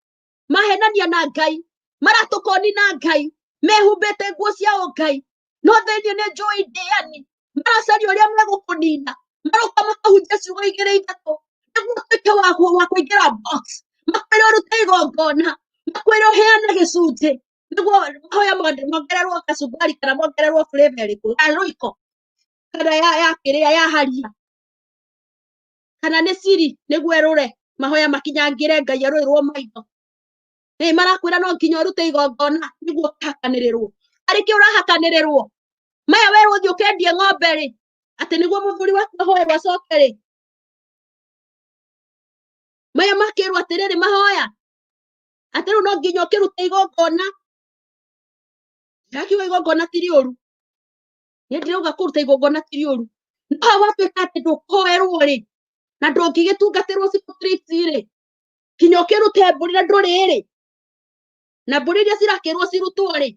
mahenania na Ngai, maratũkoni na Ngai, mehumbĩte nguo cia ũngai, no thĩinĩ nĩ njũĩ ndĩani, maracaria ũrĩa megũkũnina, maroka makahunjia ciugo igĩrĩ ithatũ nĩguo ũtuĩke wa kũingĩra box, makwĩre ũrute igongona, makwĩre ũheane gĩcunjĩ nĩguo mahoya mongererwo kacumbari kana mongererwo flavor ĩrĩkũ ya rũiko kana ya kĩrĩa ya haria kana nĩ siri nĩguo ĩrũre mahoya makinyangĩre Ngai arũĩrwo maitho. Nĩ marakwĩra no nginya ũrute igongona nĩguo ũkahakanĩrĩrwo. Arĩkĩ ũrahakanĩrĩrwo? Maya werwo ũthiĩ ũkendie ng'ombe rĩ, atĩ nĩguo mũthuri waku ahoerwo acoke rĩ. Maya makĩrwo atĩrĩrĩ mahoya atĩ rĩu no nginya ũkĩrute igongona. Ndakiuga igongona ti rĩũru, niĩ ndirauga kũruta igongona ti rĩũru, no haha watuĩka atĩ ndũkũhoerwo rĩ, na ndũngĩgĩtungatĩrwo cicatrice rĩ, nginya ũkĩrute mbũri na ndũrĩ rĩ, na mbũri iria cirakĩrwo cirutwo rĩ,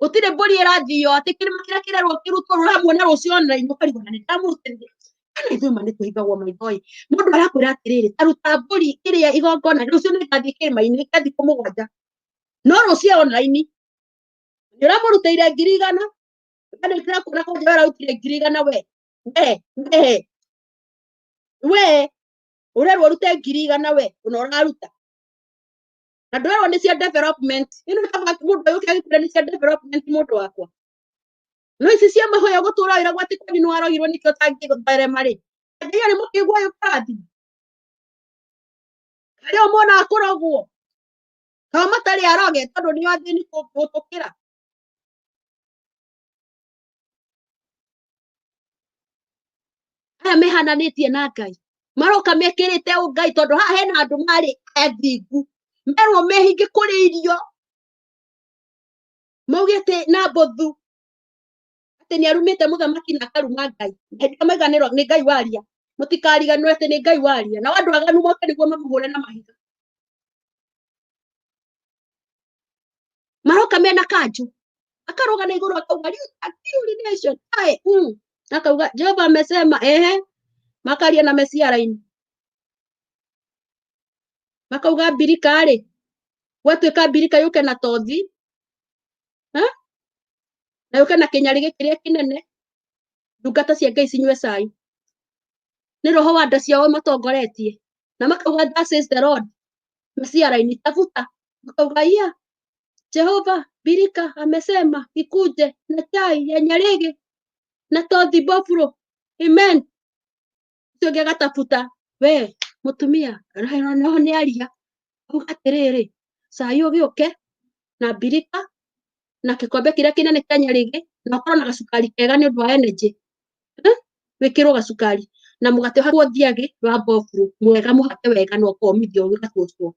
gũtirĩ mbũri ĩrathio atĩ kĩrĩma kĩrĩa kĩrerwo kĩrutwo rũramuona rũciũ online ũkarigwo na nĩ ndamũrutĩire. Kana ithuĩ ma nĩ tũhingagwo maitho ĩ, mũndũ arakwĩra atĩrĩrĩ, ta ruta mbũri ĩrĩa igongona rũciũ nĩ ngathiĩ kĩrĩma-inĩ kĩa thikũ 7, no rũciũ online nĩ ũramũrutĩire 100,000, kana ndĩrakuona kwanja ũrarutire 100,000 we we we we ũrerwo ũrute 100,000 we ona ũraruta na ndũrerwo nĩ cia development ĩno ĩtagwo mũndũ ũyũ ũkĩagĩkwĩra nĩ cia development mũndũ wakwa, no ici cia mahoya gũtũra wĩragwo atĩ kwanyu nĩ warogirwo nĩkĩo ũtangĩtherema rĩ, Ngai arĩ mũkĩgu ũyũ kũrathima arĩa monaga kũrogwo kao matarĩ aroge tondũ nĩo athĩni gũtũkĩra. Aya mehananĩtie na Ngai maroka mekĩrĩte ũngai tondũ haha hena andũ marĩ athingu merwo mehinge kũrĩa irio maugĩte na mbũthu atĩ nĩ arumĩte mũthamaki na akaruma Ngai. Hĩndĩ ĩyo mauga nĩ Ngai waria, mũtikariganĩrwo atĩ nĩ Ngai waria, nao andũ aganu moke nĩguo mamũhũre na mahiga. Maroka mena kanjũ akaruga na igũrũ akauga urination ae akauga Jehova amesema ehe, makaria na Mesia raini makauga mbirika rĩ gwatuĩka mbirika yũke na tothi na yũke na kĩnyarĩgĩ kĩrĩa kĩnene, ndungata cia Ngai cinyue cai. Nĩ roho wa nda ciao matongoretie na makauga thus says the Lord, Mesia raini tafuta, makauga iya Jehova mbirika amesema ikuje na chai ya nyarĩgĩ na tothi bofuro amen. Ũcio ũngĩ agatabuta we mũtumia noho nĩ aria auga atĩrĩrĩ cai ũgĩũke na mbirika na gĩkombe kĩrĩa kĩnene kĩa nyarĩgĩ na ũkorwo na gacukari kega nĩ ũndũ wa energy, wĩkĩrwo gacukari na mũgate ũhakwo thiagĩ wa bofuro mwega mũhake wega na ũkomithio ũgatũcwo.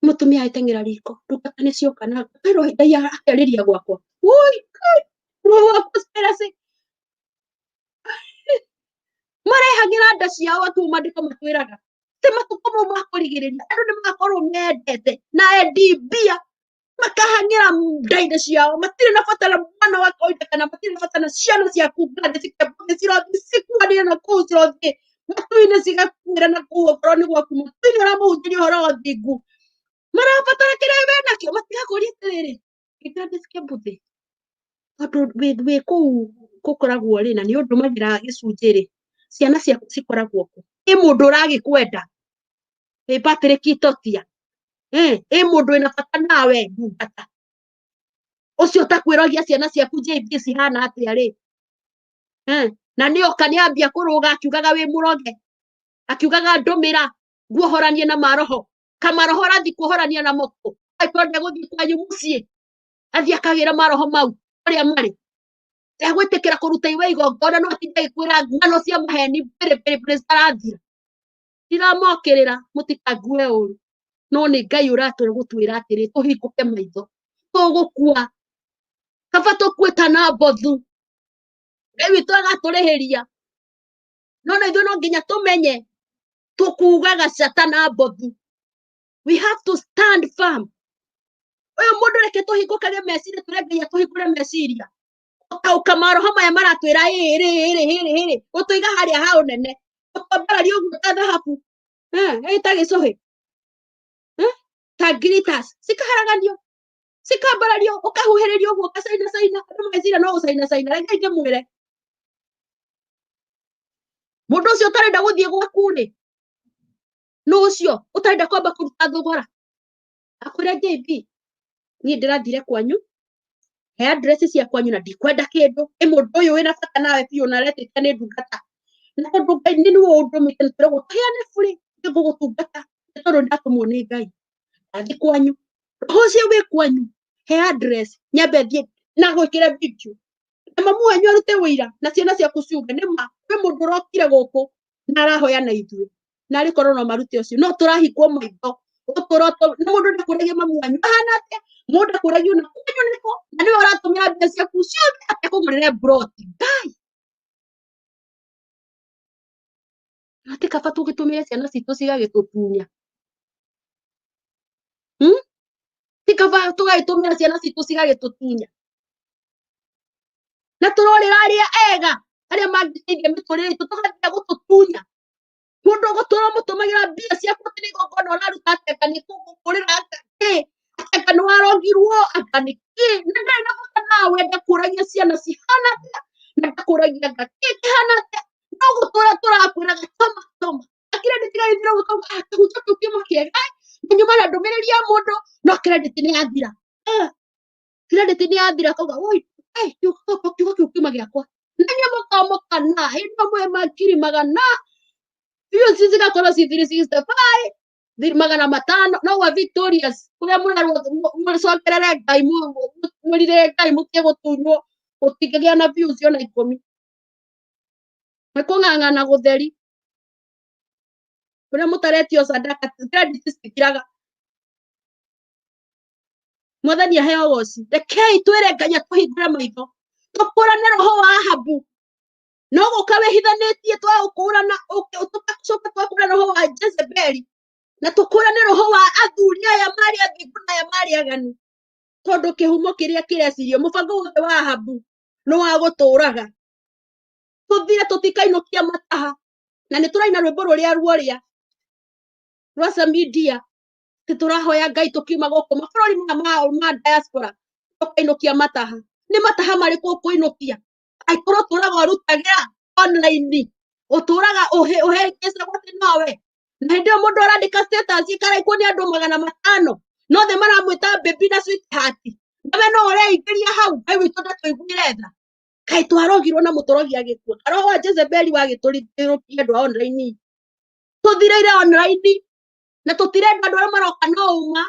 Mũtumia agĩteng'era riko ndungata nĩ cioka na kwĩrwo Ngai akĩarĩria gwakwa woi roho wa conspiracy marehagĩra nda ciao atuo maandĩko matwĩraga ti matukũ mau ma kũrigĩrĩria andũ nĩ magakorwo mendete na endi mbia. Makahang'ĩra nda-inĩ ciao, matirĩ na bata na mwana wa kawaida kana matirĩ na bata na ciana ciaku. Ngande cikĩambũthĩ cirothiĩ cikuanĩre na kũu, cirothiĩ matu-inĩ, cigakuĩra na kũu. Okorwo nĩ gwaku matu-inĩ ũramũhunjĩria ũhoro wa ũthingu, marabatara kĩrĩa menakĩo. Matigakũria atĩrĩrĩ, Gladys Kĩambũthĩ, tondũ wĩ kũu gũkoragwo rĩ, na nĩ ũndũmagĩra gĩcunjĩ rĩ, ciana ciaku cikoragwo kũ? Ĩ mũndũ ũragĩkwenda ĩ Patrick Itotia, ĩ mũndũ wĩna bata nawe, ndungata ũcio ũtakwĩrogia ciana ciaku JB cihana atĩa rĩ? Na nĩ oka nĩ ambia kũrũga akiugaga wĩ mũroge, akiugaga ndũmĩra nguohoranie na maroho, kamaroho ũrathiĩ kuohorania namo kũ? Angĩkorwo ndegũthiĩ kwanyu mũciĩ athiĩ akagĩra maroho mau ũrĩa marĩ, ndegwĩtĩkĩra kũruta iwe igongona, no atinde agĩkwĩra ng'ano cia maheni mbĩrĩ mbĩrĩ mbĩrĩ citarathira. Ndiramokĩrĩra, mũtikangue ũru, no nĩ Ngai ũratwĩra gũtwĩra atĩrĩ, tũhingũke maitho, tũgũkua, kaba tũkue ta Nabothu. Ngai witũ agatũrĩhĩria, no na ithuĩ no nginya tũmenye tũkugaga ca ta Nabothu. We have to stand firm. Ũyũ mũndũ, reke tũhingũkage meciria, tũrĩa Ngai atũhingũre meciria, gũtaũka maroho maya maratwĩra ĩrĩ ĩrĩ ĩrĩ ĩrĩ, gũtũiga harĩa ha ũnene, gũtwambararia ũguo ta thahabu, ta gĩcũhĩ, ta glitters, cikaharaganio, cikambarario, ũkahuhĩrĩrio ũguo, ũgacaina caina, andũ mageciria no gũcaina caina. Reke ndĩmwĩre, mũndũ ũcio ũtarenda gũthiĩ gwaku rĩ, nũ ũcio ũtarenda kwamba kũruta thogora, akwĩra, "JB, niĩ ndĩrathire kwanyu, he address cia kwanyu na ndikwenda kĩndũ. Ĩ mũndũ ũyũ wĩna bata nawe biũ na aretĩkia nĩ ndungata, na tondũ Ngai nĩ nĩwe ũndũmĩte, nĩ tũragwo tũheane bũrĩ, nĩ ngũgũtungata nĩ tondũ ndatũmwo nĩ Ngai. Ndathiĩ kwanyu, roho ũcio wĩ kwanyu, he address nyambe thiĩ na gwĩkĩra video na mamu wanyu arute wĩira na ciana ciaku ciuge nĩ ma kwĩ mũndũ ũrokire gũkũ na arahoya na ithuĩ, na arĩ korwo no marute ũcio." No tũrahingwo maitho ũtũro na mũndũ ndakũragia mamu wanyu ahana atĩa, mũndũ ndakũragia na kwanyu nĩkũ, na nĩwe ũratũmĩra mbia ciaku ciothe atekũgũrĩre mburoti. Ngai, atĩ kaba tũgĩtũmĩre ciana citũ cigagĩtũtunya, Ti kaba tũgagĩtũmĩra ciana citũ cigagĩtũtunya, na tũrorĩra arĩa ega, arĩa mangĩteithia mĩtũrĩre itũ, tũgathiĩ gũtũtunya mũndũ ũgũtũra mũtũmagĩra mbia ciaku atĩ nĩ igongona ũraruta, atĩ anga nĩ kũgũkũrĩra, anga kĩ, anga nĩ warogirwo, anga nĩ kĩ, na ndarĩ na bata nawe. Ndakũragia ciana cihana atĩa, na ndakũragia anga kĩ kĩhana atĩa, no gũtũra tũrakwĩraga tũma tũma credit gagĩthira, ũkauga, "Ah, kĩhunjio kĩu kĩuma kĩega." Na nyuma na ndũmĩrĩri ya mũndũ, no credit nĩ yathira. Ah, credit nĩ yathira, akauga, "Oi, kiugo kĩu kiuma gĩakwa." Na nĩ mũkamũkana hĩndĩ ĩmwe makiri magana views cigakorwo ci 365, 500, no gwa Victorious kũrĩa mũrerwo mũcokerere Ngai, mũrire Ngai mũtige gũtunywo, gũtingĩgĩa na views ona 10. Nĩ kũng'ang'ana gũtheri kũrĩa mũtaretio sadaka, credit citithiraga. Mwathani aheo goci. Rekei twĩre Ngai atũhingũre maitho, tũkũrane roho wa Ahabu no gũka wĩhithanĩtie, twaũkũrana, tũgacoka twakũrana roho wa Jezebeli, na tũkũrane roho wa athuri aya marĩ athingu na aya marĩ aganu, tondũ kĩhumo kĩrĩa kĩrecirio, mũbango wothe wa Ahabu nĩ wa gũtũraga. Tũthire, tũtikainũkia mataha, na nĩ tũraina rwĩmbo rũrĩa ruorĩa rwa Samidia, atĩ tũrahoya Ngai tũkiuma gũkũ mabũrũri maya ma diaspora, tũkainũkia mataha. Nĩ mataha marĩkũ ũkũinũkia angĩkorwo ũtũraga ũrutagĩra online, ũtũraga ũhĩngĩcagwo atĩ nowe, na hĩndĩ ĩyo mũndũ arandĩka status ĩkaraikwo nĩ andũ 500, no othe maramwĩta baby na sweetheart, nawe no ũreingĩria hau? Ngai witũ ndatũiguĩre tha. Kaĩ twarogirwo na mũtũrogi agĩkua, roho wa Jezebeli wagĩtũrithũkia andũ a online? Tũthirĩire online na tũtirenda andũ arĩa maroka no ũma,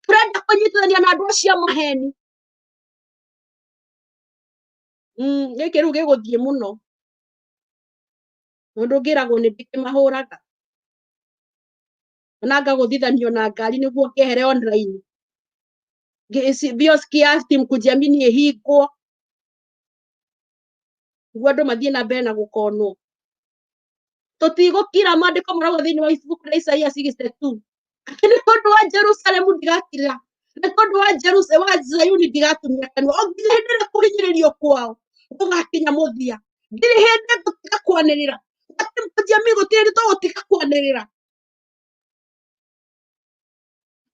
tũrenda kũnyitithania na andũ acio a maheni. Gĩkĩ rĩu gĩgũthiĩ mũno, mũndũ ngĩragwo nĩ ndĩkĩmahũraga ona ngagũthithanio na ngari nĩguo ngĩehere online. Bioski ya team kujiamini ĩhingwo nĩguo andũ mathiĩ na mbere na gũkonwo. Tũtigũkira. Maandĩko marauga thĩinĩ wa ibuku rĩa Isaia 62 atĩ nĩ tondũ wa Jerusalemu ndigakira. Nĩ tondũ wa Jerusalem wa Zayuni ndigatumia kanua o nginya hĩndĩ ĩrĩa kũhinyĩrĩrio kwao gũgakinya mũthia. Ndirĩ hĩndĩ ngũtiga kwanĩrĩra. Gũtirĩ gũtirĩ hĩndĩ tũgũtiga kwanĩrĩra.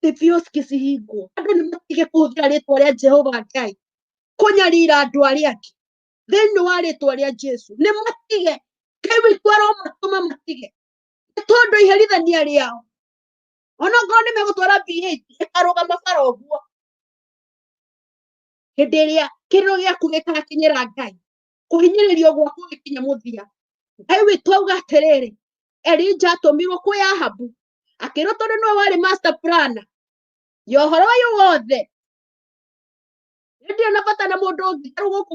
Thibioski cihingwo. Andũ nĩ matige kũhũthĩra rĩtwa rĩa Jehova Ngai kũnyarira andũ arĩa angĩ thĩinĩ wa rĩtwa rĩa Jesu. Nĩ matige. Ngai witũ aromatũma matige. Nĩ tondũ iherithania rĩao onokorwo nĩ megũtwara B8 ĩkarũgama bara ũguo. Hĩndĩ ĩrĩa kĩrĩro gĩaku gĩgakinyĩra Ngai, kũhinyĩrĩrio gwaku gũgĩkinya mũthia, Ngai witũ auga atĩrĩrĩ, Elija atũmirwo kwĩ Ahabu akĩrwo tondũ nĩwe warĩ master planner ya ũhoro ũyũ wothe, ndirĩ na bata na mũndũ ũngĩ. Tarĩu gũkũ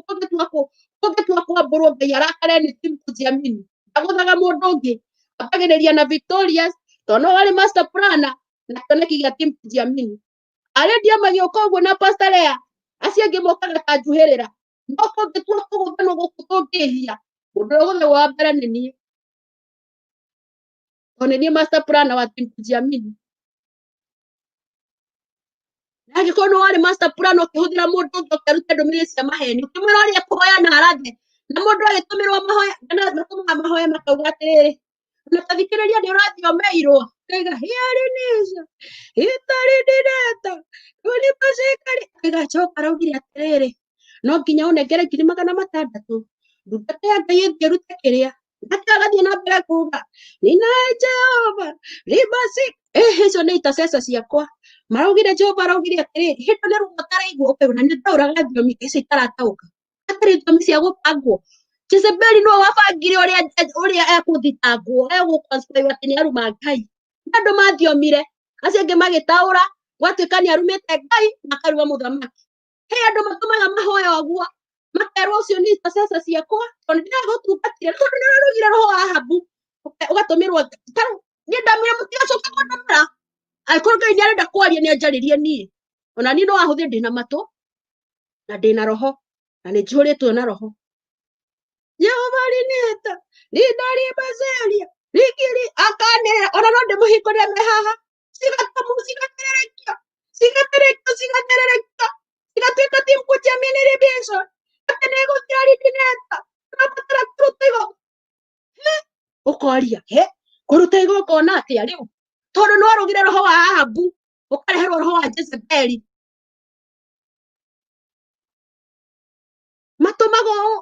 kũngĩtua kwambũrwo Ngai arakare nĩ Tim Kujiamini, ndagũthaga mũndũ ũngĩ, ambagĩrĩria na Victorious tondũ nĩwe warĩ master planner na kĩoneki gĩa Tim Kujiamini. Arĩndia magĩũka ũguo na Pastor Lea, acio angĩ mokaga ta njuhĩrĩra. No kũngĩtua kũgũthanwo gũkũ tũngĩhia, mũndũ ũrĩa ũgũthagwo wa mbere nĩ niĩ, tondũ nĩ niĩ master planner wa Tim Kujiamini. Na angĩkorwo nĩ warĩ master plan ũkĩhũthĩra mũndũ ũngĩ ũkĩruta ndũmĩrĩri cia maheni, ũkĩmwĩra ũrĩa ekũhoya na arathe, na mũndũ agĩtũmĩrwo mahoya, na matũmaga mahoya makauga atĩrĩrĩ, ona ta thikĩrĩria nĩ ũrathiomeirwo, ũkaiga hiarinisha itarindireta ulipashikari, ũgacoka araugire atĩrĩrĩ, no nginya ũnengere 600,000 ndungata ya Ngai ĩthiĩ ĩrute kĩrĩa nake agathiĩ na mbere kuga nina Jehova ribasi. Icio nĩ intercessor ciakwa maraugire Jehova araugire atĩrĩrĩ, hĩndĩ nĩ ruo ũtaraigua, ũkaigua na nĩ ndaũraga thiomi icio itarataũka, hatarĩ thiomi cia gũbangwo. Jezebeli nĩwe wabangire ũrĩa ekũthitangwo, egũconspire atĩ nĩ aruma Ngai. Nĩ andũ mathiomire, acio angĩ magĩtaũra, gwatuĩka nĩ arumĩte Ngai na akaruma mũthamaki. He andũ matũmaga mahoya ũguo, makerwo ũcio nĩ intercessor ciakwa, tondũ ndĩragũtungatire, tondũ nĩ ũrarugire roho wa Ahabu, ũgatũmĩrwo. Tarĩu niĩ ndamwĩra mũtigacoke kũndũmĩra. Angĩkorwo Ngai nĩ arenda kwaria nĩ anjarĩrie niĩ. Ona niĩ no ahũthĩre, ndĩna matũ na ndĩna roho na nĩ njihũrĩtwo na roho. Jehova rineta rinaribaceria rikiri akanĩrĩra, ona no ndĩmũhingũrĩre me haha, cigatũmwo cigatererekio cigaterekio cigatererekio cigatuĩka team Kujiamini Liberation atĩ nĩ ĩgũthira rineta tũrabatara kũruta igongona. Ũkoria he kũruta igongona atĩa rĩu, tondũ nĩ warũgire roho wa Ahabu ũkareherwo roho wa Jezebeli. Matũmagwo ũũ,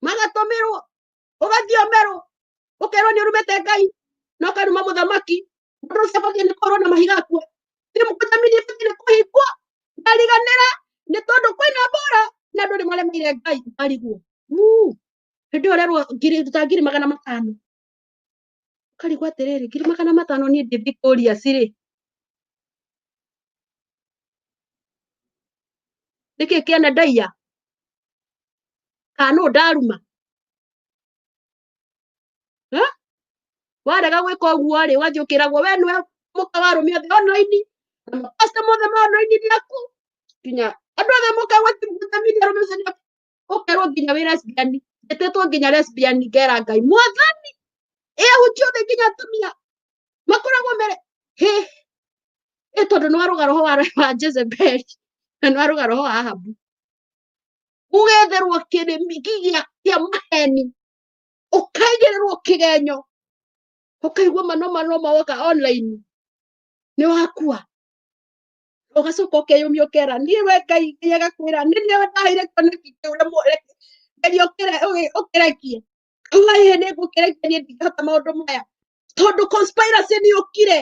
magatũmĩrwo, ũgathiomerwo, ũkerwo nĩ ũrumĩte Ngai na ũkaruma mũthamaki. Mũndũ ũcio abatiĩ nĩ kũhũrwo na mahiga akue. Team Kujiamini ĩbatiĩ nĩ kũhingwo ndariganĩra, nĩ tondũ kwĩna mbara na andũ nĩ maremeire Ngai. Ũkarigwo hĩndĩ ĩyo ũrerwo ngiri ta 500,000, ũkarigwo atĩrĩrĩ, 500,000 niĩ ndĩ Victorious rĩ, nĩkĩ kĩana ndaiya kana nũ ndaruma? Warega gwĩka ũguo rĩ, wathiĩ ũkĩragwo we nĩwe mũka wa arũme othe online, na mapasta mothe ma online nĩ aku, nginya andũ othe moka gwatimiria arũme ũcio nĩ aku, ũkerwo nginya wĩ lesbian, njĩtĩtwo nginya lesbian. Ngera Ngai mwathani, ĩ ahunjia othe nginya atumia makoragwo mere hĩ ĩ, tondũ nĩ warũga roho wa Jezebeli na nĩ warũga roho wa Ahabu, ũgetherwo kĩrĩmi kĩa maheni, ũkaigĩrĩrwo kĩgenyo, ũkaigua manoma noma woka online nĩ wakua, ũgacoka ũkeyũmia ũkera niĩ we Ngai, Ngai agakwĩra nĩ niĩ ndaheire kĩoneki kĩu, geria ũkĩrekie. Ũga ĩhĩ nĩ ngũkĩrekia, niĩ ndingĩhota maũndũ maya, tondũ conspiracy nĩ yũkire,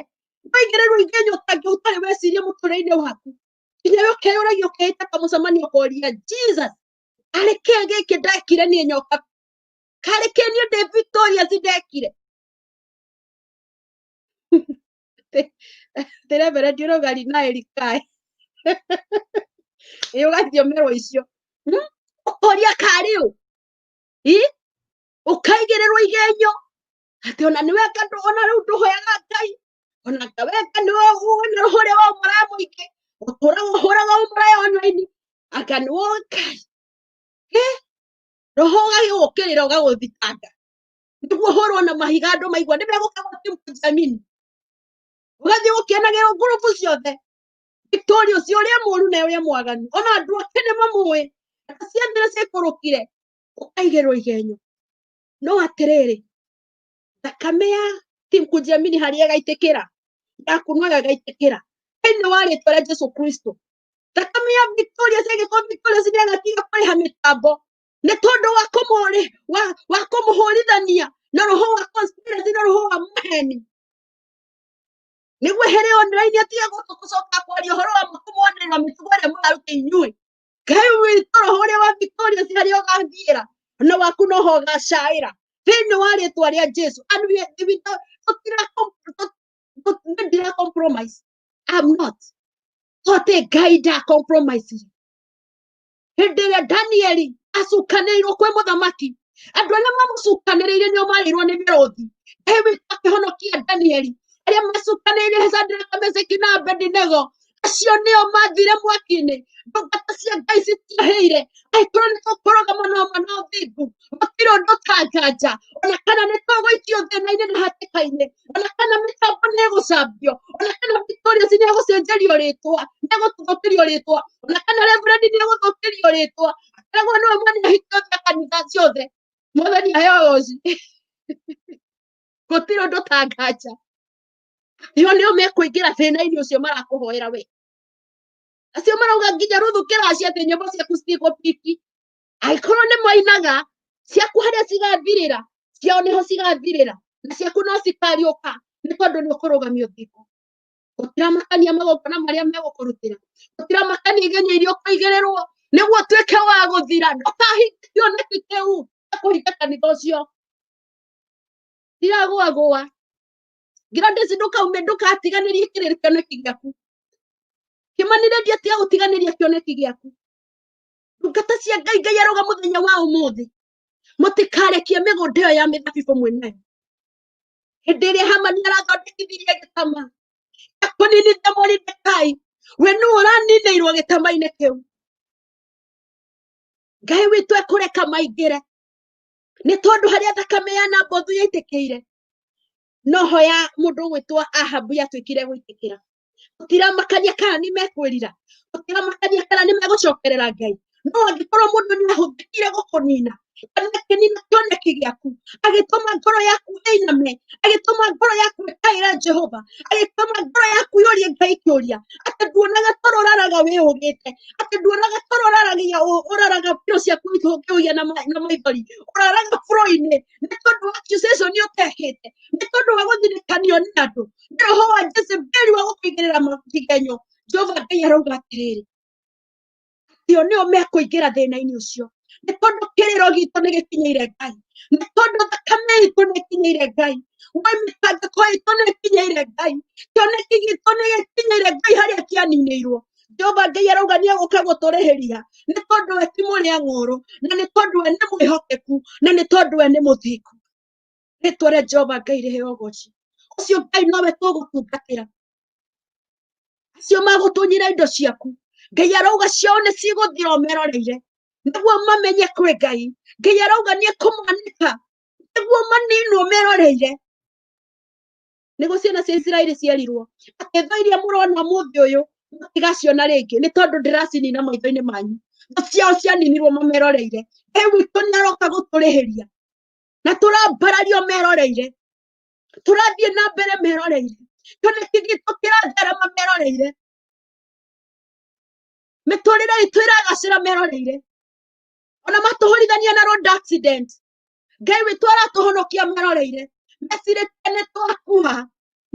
waigĩrĩrwo igenyo ũtarĩ weciria mũtũrĩre-inĩ waku, nginya we ũkeyũragia, ũkeĩta kamũcemanio, ũkoria Jesus, arĩ kĩ gĩkĩ ndekire niĩ nyoka, karĩ kĩ niĩ ndĩ Victorious ndekire? Atĩ reverend ũrauga rina ĩrikaĩ ĩ, ũgathiomerwo icio, ũkoria karĩ ũ, ĩ ũkaigĩrĩrwo igenyo atĩ ona nĩwe ona rĩu ndũhoyaga Ngai, ona kawenga nĩwe wĩna roho ũrĩa wa ũmaraya mũingĩ, ũtũraga ũhũraga ũmaraya online, anga nĩwe Ngai, roho ũgagĩgũkĩrĩra ũgagũthitanga nĩguo ũhũrwo na mahiga, andũ maigua nĩ megũka gwa Team Kujiamini, ũgathiĩ gũkĩanagĩrwo ngurubu ciothe. Victoria ũcio ũrĩa mũru na ũrĩa mwaganu ona andũ ake nĩ mamũĩ ciathire ciikũrũkire ũkaigĩrwo igenyo no atĩrĩrĩ thakame ya Team Kujiamini harĩa ĩgaitĩkĩra yaku no ĩgaitĩkĩra thĩinĩ wa rĩtwa rĩa Jesu Kristo. Thakame ya Victoria ciagĩkorwo Victoria nĩagatiga kũrĩha mĩtambo nĩ tondũ wa kũmũrĩ wa kũmũhũrithania na roho wa conspiracy na roho wa maheni nĩguo ehere online atige gũcoka kwaria ũhoro wa kũmonera mĩtugo ĩrĩa mũraruta inyuĩ. Ngai witũ roho ũrĩa wa Victoria harĩa ũgathiĩra na waku noho ũgacaĩra thĩinĩ wa rĩtwa rĩa Jesu. And we tũtira compromise. I'm not tote Ngai nda compromise. Hĩndĩ ĩrĩa Danieli acukanĩirwo kwĩ mũthamaki, andũ arĩa mamũcukanĩrĩire nĩo marĩirwo nĩ mĩrũthi. Ngai witũ akĩhonokia Danieli. Arĩa macukanĩrĩire Shadraka, Meshaki na Abednego, acio nĩo mathire mwaki-inĩ. Ndungata cia Ngai citiahĩire. Angĩkorwo nĩ tũkũrũgama na ũma na ũthingu, gũtirĩ ũndũ ũtanganja, ona kana nĩ tũgũikio thĩna-inĩ na hatĩka-inĩ, ona kana mĩtambo nĩ ĩgũcambio, ona kana Victoria nĩ egũcenjerio rĩtwa, nĩ egũthũkĩrio rĩtwa, ona kana Reverend nĩ egũthũkĩrio rĩtwa, akoragwo nĩwe mwene ahiki othe a kanitha ciothe. Mwathani aheo ũgoci. Gũtirĩ ũndũ ũtanganja. Ĩyo nĩo mekũingĩra thĩna-inĩ ũcio marakũhoera we. Acio marauga nginya Ruthu kĩraci atĩ nyĩmbo ciaku citigũpiki. Angĩkorwo nĩ mainaga ciaku harĩa cigathirĩra, ciao nĩho cigathirĩra, na ciaku no cikariũka nĩ tondũ nĩ ũkũrũgamia ũthingu. Gũtiramakania magongona marĩa megũkũrutĩra, gũtiramakania igenyo iria ũkũigĩrĩrwo nĩguo ũtuĩke wa gũthira. Ndũkahinge kĩoneki kĩu kũhinga kanitha ũcio. Ndiragũagũa. Gladys, ndũkaume, ndũkatiganĩrie kĩrĩrĩ kĩoneki gĩaku. Kĩmani Redio, tiga gũtiganĩria kĩoneki gĩaku. Ndungata cia Ngai, Ngai aroga mũthenya wa ũmũthĩ mũtikarekie mĩgũnda ĩyo ya mĩthabibũ mwĩnayo. Hĩndĩ ĩrĩa Hamani arathondekithirie gĩtama gĩa kũninithia Moridekai, we nũ ũraninĩirwo gĩtama-inĩ kĩu? Ngai witũ ekũreka maingĩre nĩ tondũ harĩa thakame ya Nabothu yaitĩkĩire noho ya mũndũ ũgwĩtwo Ahabu yatuĩkire gũitĩkĩra. Gũtiramakania kana nĩ mekwĩrira, gũtiramakania kana nĩ megũcokerera Ngai. No angĩkorwo mũndũ nĩ ahũthĩkire gũkũnina kana akĩnina kĩoneki gĩaku, agĩtũma ngoro yaku ĩiname, agĩtũma ngoro yaku ĩkaĩre Jehova, agĩtũma ngoro yaku yũrie Ngai kĩũria atĩ nduonaga toro ũraraga wĩyũgĩte, atĩ nduonaga toro ũraragia ũraraga piro ciaku ũkĩũgia na maithori, ũraraga floor-inĩ nĩ tondũ wa accusation ũtekĩte, nĩ tondũ wa gũthinĩkanio nĩ andũ, nĩ roho wa Jezebeli wa gũkũigĩrĩra makigenyo. Jehova Ngai arauga atĩrĩrĩ, atĩ o nĩo mekũingĩra thĩna-inĩ ũcio nĩ tondũ kĩrĩro gitũ nĩ gĩkinyĩire Ngai, nĩ tondũ thakame itũ nĩ ĩkinyĩire Ngai, we mĩtangĩko itũ nĩ ĩkinyĩire Ngai, kĩoneki gitũ nĩ gĩkinyĩire Ngai harĩa kĩaninĩirwo. Jehova Ngai arauga nĩ egũka gũtũrĩhĩria nĩ tondũ we ti mũrĩa ng'ũũrũ, na nĩ tondũ we nĩ mwĩhokeku, na nĩ tondũ we nĩ mũthingu. Rĩtwa rĩa Jehova Ngai rĩheo ũgoci. Ũcio Ngai nowe tũgũtungatĩra. Acio magũtunyĩra indo ciaku, Ngai arauga ciao nĩ cigũthira ũmeroreire nĩguo mamenye kwĩ Ngai. Ngai arauga nĩ ekũmanĩka nĩguo maninwo meroreire. Nĩguo ciana cia Isiraeli cierirwo atĩ thũ iria mũrona ũmũthĩ ũyũ mũtigaciona rĩngĩ nĩ tondũ ndĩracinina maitho-inĩ manyu. Thũ ciao cianinirwo mameroreire. Ngai witũ nĩ aroka gũtũrĩhĩria na tũrambarario meroreire, tũrathiĩ na mbere meroreire, kĩoneki gitũ kĩratherema meroreire, mĩtũrĩre itũ ĩragacĩra meroreire, ona matũhũrithania na road accident, Ngai witũ aratũhonokia meroreire. Mecirĩtie nĩ twakua,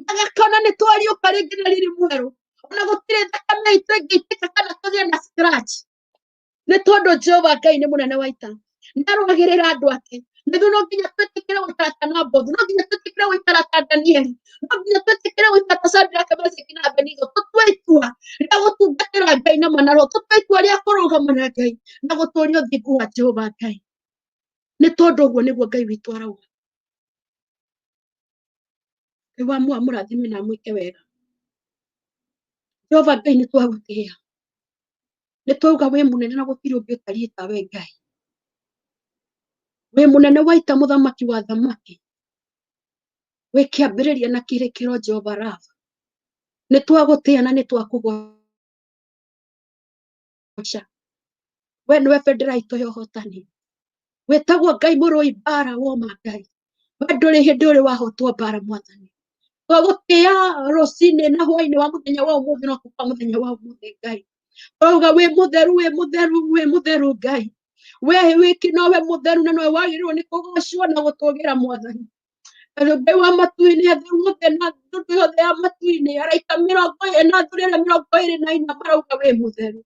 magakona nĩ twariũka rĩngĩ na riri mwerũ, ona gũtirĩ thakame itũ ĩngĩitĩka kana tũgĩe na scratch, nĩ tondũ Jehova Ngai nĩ mũnene wa ita, nĩ arũagĩrĩra andũ ake. Nĩguo no nginya twĩtĩkĩre gũikara ta Nabothu, no nginya twĩtĩkĩre gũikara ta Danieli, no nginya twĩtĩkĩre gũikara ta Shadraka, Meshaki na Abednego. Tũtue itua rĩa gũtungatĩra Ngai na manaro, tũtue itua rĩa kũrũgama na Ngai na gũtũũria ũthingu wa Jehova Ngai, nĩ tondũ ũguo nĩguo Ngai witũ arauga. Ngai wa mũrathime na amwĩke wega. Jehova Ngai nĩ twagũtĩĩa, nĩ twauga wĩ mũnene na gũtirĩ ũngĩ ũtariĩ ta we Ngai. Wĩ mũnene wa ita, mũthamaki wa thamaki, wĩ kĩambĩrĩria na kĩrĩkĩro, Jehova Rafa. Nĩ twagũtĩĩa na nĩ twakũgoca. Tũragũgoca. We nĩwe bendera itũ ya ũhotani. Wĩtagwo Ngai mũrũi mbara woma Ngai. We ndũrĩ hĩndĩ ũrĩ wahotwo mbara mwathani. Twagũtĩĩa rũcinĩ na hwainĩ wa mũthenya wa ũmũthĩ na ũtukũ wa mũthenya wa ũmũthĩ Ngai. Twauga wĩ mũtheru, wĩ mũtheru, wĩ mũtheru Ngai. We wiki nowe mũtheru na nowe wagĩrĩirwo nĩ kũgocwo na gũtũgĩra mwathani. Ngai wa matu-inĩ, atheru othe na ndundu yothe ya matu-inĩ, araika mĩrongo ĩrĩ na athuri arĩa 24 marauga wĩ mũtheru.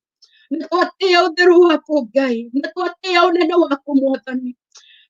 Nĩ twatĩĩa ũtheru waku Ngai, nĩ twatĩĩa ũnene waku mwathani.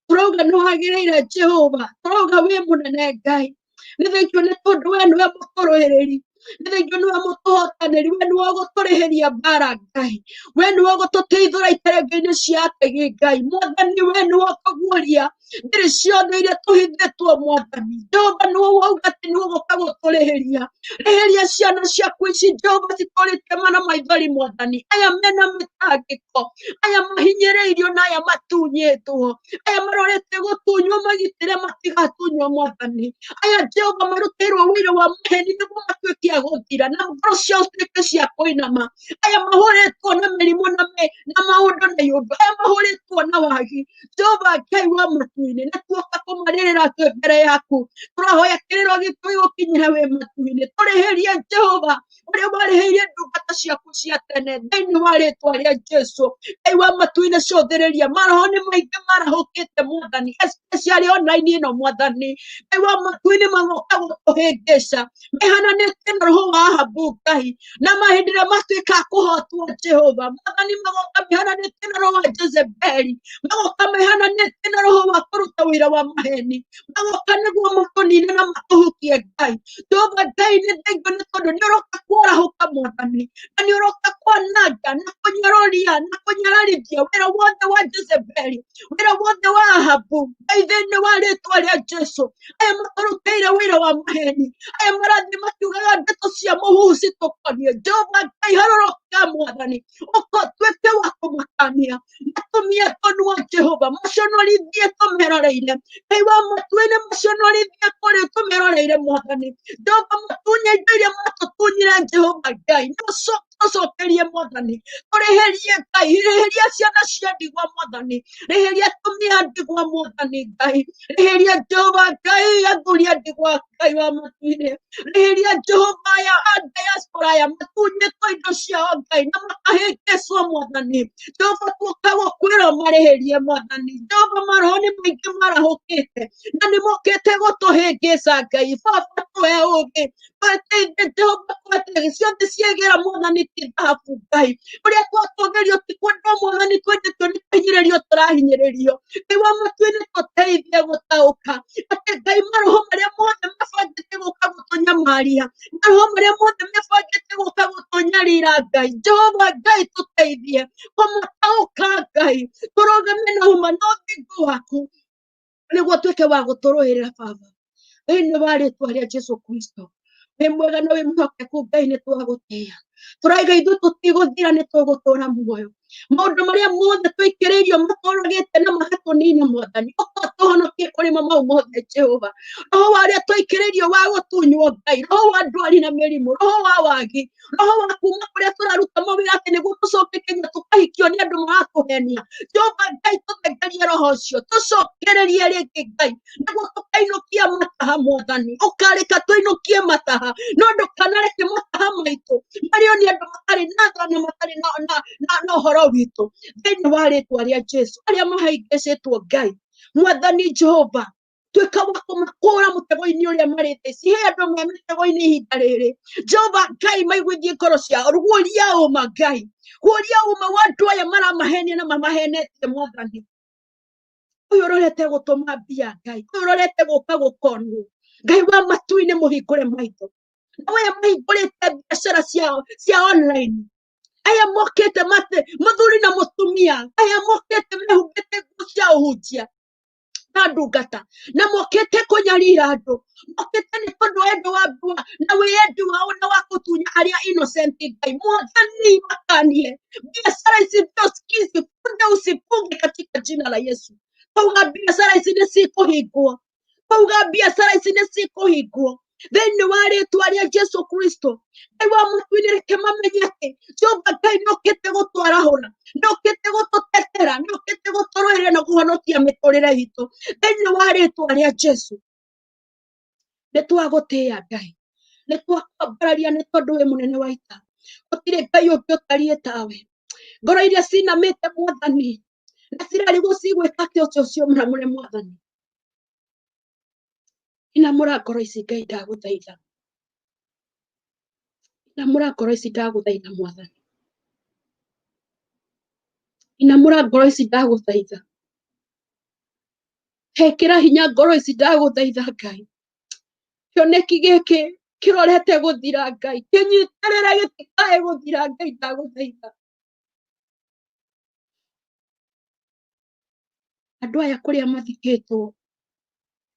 Tũrauga nĩ wagĩrĩire Jehova, tũrauga wĩ mũnene Ngai. Nĩ thengiũ nĩ tondũ we nĩwe mũtũrũĩrĩri, nĩ thengiũ nĩwe mũtũhotanĩri, we nĩwe ũgũtũrĩhĩria mbara Ngai, we nĩwe ũgũtũteithũra iterenge-inĩ cia ategi Ngai. Mwathani we nĩwe ũkũguũria thiri ciothe iria tũhithĩtwo mwathani. Jehova nĩwe wauga atĩ nĩwe ũgũka gũtũrĩhĩria. Rĩhĩria ciana ciaku ici Jehova citũrĩte mana maithori mwathani. Aya mena mĩtangĩko, aya mahinyĩrĩirio na aya matunyĩtwo, aya marorete gũtunywo magitĩre matigatunywo mwathani. Aya Jehova marutĩirwo wĩira wa maheni nĩguo matuĩke a gũthira na ngoro ciao cituĩke cia kũinama. Aya mahũrĩtwo na mĩrimũ na maũndũ na iũndũ, aya mahũrĩtwo na wagi. Jehova Ngai wa matu-inĩ, nĩ tuoka kũmarĩrĩra twĩ mbere yaku. Tũrahoya kĩrĩro gitũ gĩgũkinyĩre wĩ matu-inĩ. Tũrĩhĩrie Jehova ũrĩa warĩhĩirie ndungata ciaku cia tene thĩinĩ wa rĩtwa rĩa Jesu. Ngai wa matu-inĩ, cũthĩrĩria maroho nĩ maingĩ marahũkĩte mwathani, especially online ĩno mwathani. Ngai wa matu-inĩ magoka gũtũhĩngĩca mehananĩtie na roho wa Ahabu Ngai, na mahĩndĩ ĩrĩa matuĩka a kũhotwo Jehova mwathani, magoka mehananĩtie na roho wa Jezebeli, magoka mehananĩtie na roho wa kũruta wĩra wa maheni, magoka nĩguo matũnine na matũhukie Ngai. Jehova Ngai nĩ thengiũ nĩ tondũ nĩ ũroka kwarahũka mwathani, na nĩ ũroka kwananga na kũnyũrũria na kũnyararithia wĩra wothe wa Jezebeli, wĩra wothe wa Ahabu Ngai, thĩinĩ wa rĩtwa rĩa Jesu. Aya matũrutĩire wĩra wa maheni, aya marathiĩ makiugaga ndeto cia mũhuhu citũkoniĩ, Jehova Ngai harũrũka mwathani, ũka ũtuĩke wa kũmakania, matumie tũnua Jehova, maconorithie tũmeroreire. Ngai wa matu-inĩ, maconorithie kũrĩ tũmeroreire mwathani. Jehova matunye indo iria matũtunyire Jehova Ngai, tũcokerie mwathani, tũrĩhĩrie Ngai, rĩhĩria ciana cia ndigwa mwathani, rĩhĩria atumia a ndigwa mwathani Ngai, rĩhĩria Jehova Ngai athuri a ndigwa Ngai wa matu-inĩ, rĩhĩria Jehova aya a diaspora aya matunyĩtwo indo ciao Ngai na makahĩngĩcwo mwathani. Jehova tuoka gũkwĩra marĩhĩrie mwathani. Jehova maroho nĩ maingĩ marahũkĩte na nĩ mokĩte gũtũhĩngĩca Ngai. Baba tũhe ũũgĩ, tweteithie Jehova, twete ciothe ciegera mwathani ti thahabu Ngai. Ũrĩa twatũgĩrio ti kwendwo mwathani, twendetwo nĩ kũhinyĩrĩrio tũrahinyĩrĩrio. Ngai wa matu-inĩ tũteithie gũtaũka atĩ Ngai maroho marĩa mothe mabangĩte gũka gũtũnyamaria, maroho marĩa mothe mebangĩte gũka gũtũnyarira Ngai, Jehova Ngai tũteithie kũmataũka Ngai, tũrũgame na ũma na ũthingu waku nĩguo tuĩke wa gũtũrũĩrĩra Baba, thĩinĩ wa rĩtwa rĩa Jesu Kristo. Wĩ mwega na wĩ mwĩhokeku Ngai, nĩ twagũtĩĩa. Tũraiga ithuĩ tũtigũthira, nĩ tũgũtũra muoyo. Maũndũ marĩa mothe tũikĩrĩirio matũragĩte na magatũnina mwathani, ũka tũhonokie kũrĩ mo mau mothe Jehova. Roho wa arĩa tũikĩrĩirio wa gũtunywo Ngai, roho wa ndwari na mĩrimũ, roho wa wagi, roho wa kuma kũrĩa tũraruta mawĩra atĩ nĩguo tũcoke Kenya tũkahikio nĩ andũ maratũhenia. Jehova Ngai tũthengerie roho ũcio, tũcokererie rĩngĩ Ngai nĩguo tũkainũkia mataha mwathani. Ũkareka tũinũkie mataha, no ndũkanareke mataha maitũ marĩo nĩ andũ matarĩ na tha na matarĩ na ũhoro witũ, thĩinĩ wa rĩtwa rĩa Jesu. Arĩa mahĩngĩcĩtwo Ngai mwathani Jehova, tuĩka wa kũmakũra mũtego-inĩ ũrĩa marĩ thaa ici. He andũ me mĩtego-inĩ ihinda rĩrĩ Jehova Ngai, maiguithie ngoro ciao, guoria ũma Ngai, guoria ũma wa andũ aya maramahenia na mamahenetie mwathani. Ũyũ ũrorete gũtũma mbia Ngai, ũyũ ũrorete gũka gũkonwo Ngai wa matu-inĩ, mũhingũre maitho. Na aya mahingũrĩte biacara ciao cia online, aya mokĩte mate mũthuri na mũtumia, aya mokĩte mehumbĩte nguo cia ũhunjia na ndungata na mokĩte kũnyarira andũ, mokĩte nĩ tondũ wendo wa mbua na wĩyendi wao na wa gũtunya arĩa innocent Ngai mwathani, makanie biacara ici kioski zifunge usifunge katika jina la Yesu. Twauga biacara ici nĩ cikũhingwo, twauga biacara ici nĩ cikũhingwo. Thĩinĩ wa rĩtwa rĩa Jesu Kristo, Ngai wa matu-inĩ, reke mamenye atĩ Jehova Ngai nĩokĩte gũtwarahũra, nĩokĩte gũtũtetera, nĩokĩte gũtũrũĩrĩra na kũhonokia mĩtũrĩre itũ. Thĩinĩ wa rĩtwa rĩa Jesu, nĩ twagũtĩĩa Ngai, nĩ twakwambararia nĩ tondũ wĩ mũnene wa ita. Gũtirĩ Ngai ũngĩ ũtariĩ tawe. Ngoro iria cinamĩte Mwathani na cirarigwo cigwĩka atĩa, ũcio ũcio mũramũre Mwathani. Inamũra ngoro ici Ngai, ndagũthaitha. Inamũra ngoro ici, ndagũthaitha Mwathani. Inamũra ngoro ici, ndagũthaitha. Hekĩra hinya ngoro ici, ndagũthaitha Ngai. Kĩoneki gĩkĩ kĩrorete gũthira Ngai, kĩnyitĩrĩre gĩtikae gũthira Ngai, ndagũthaitha. Andũ aya kũrĩa mathikĩtwo,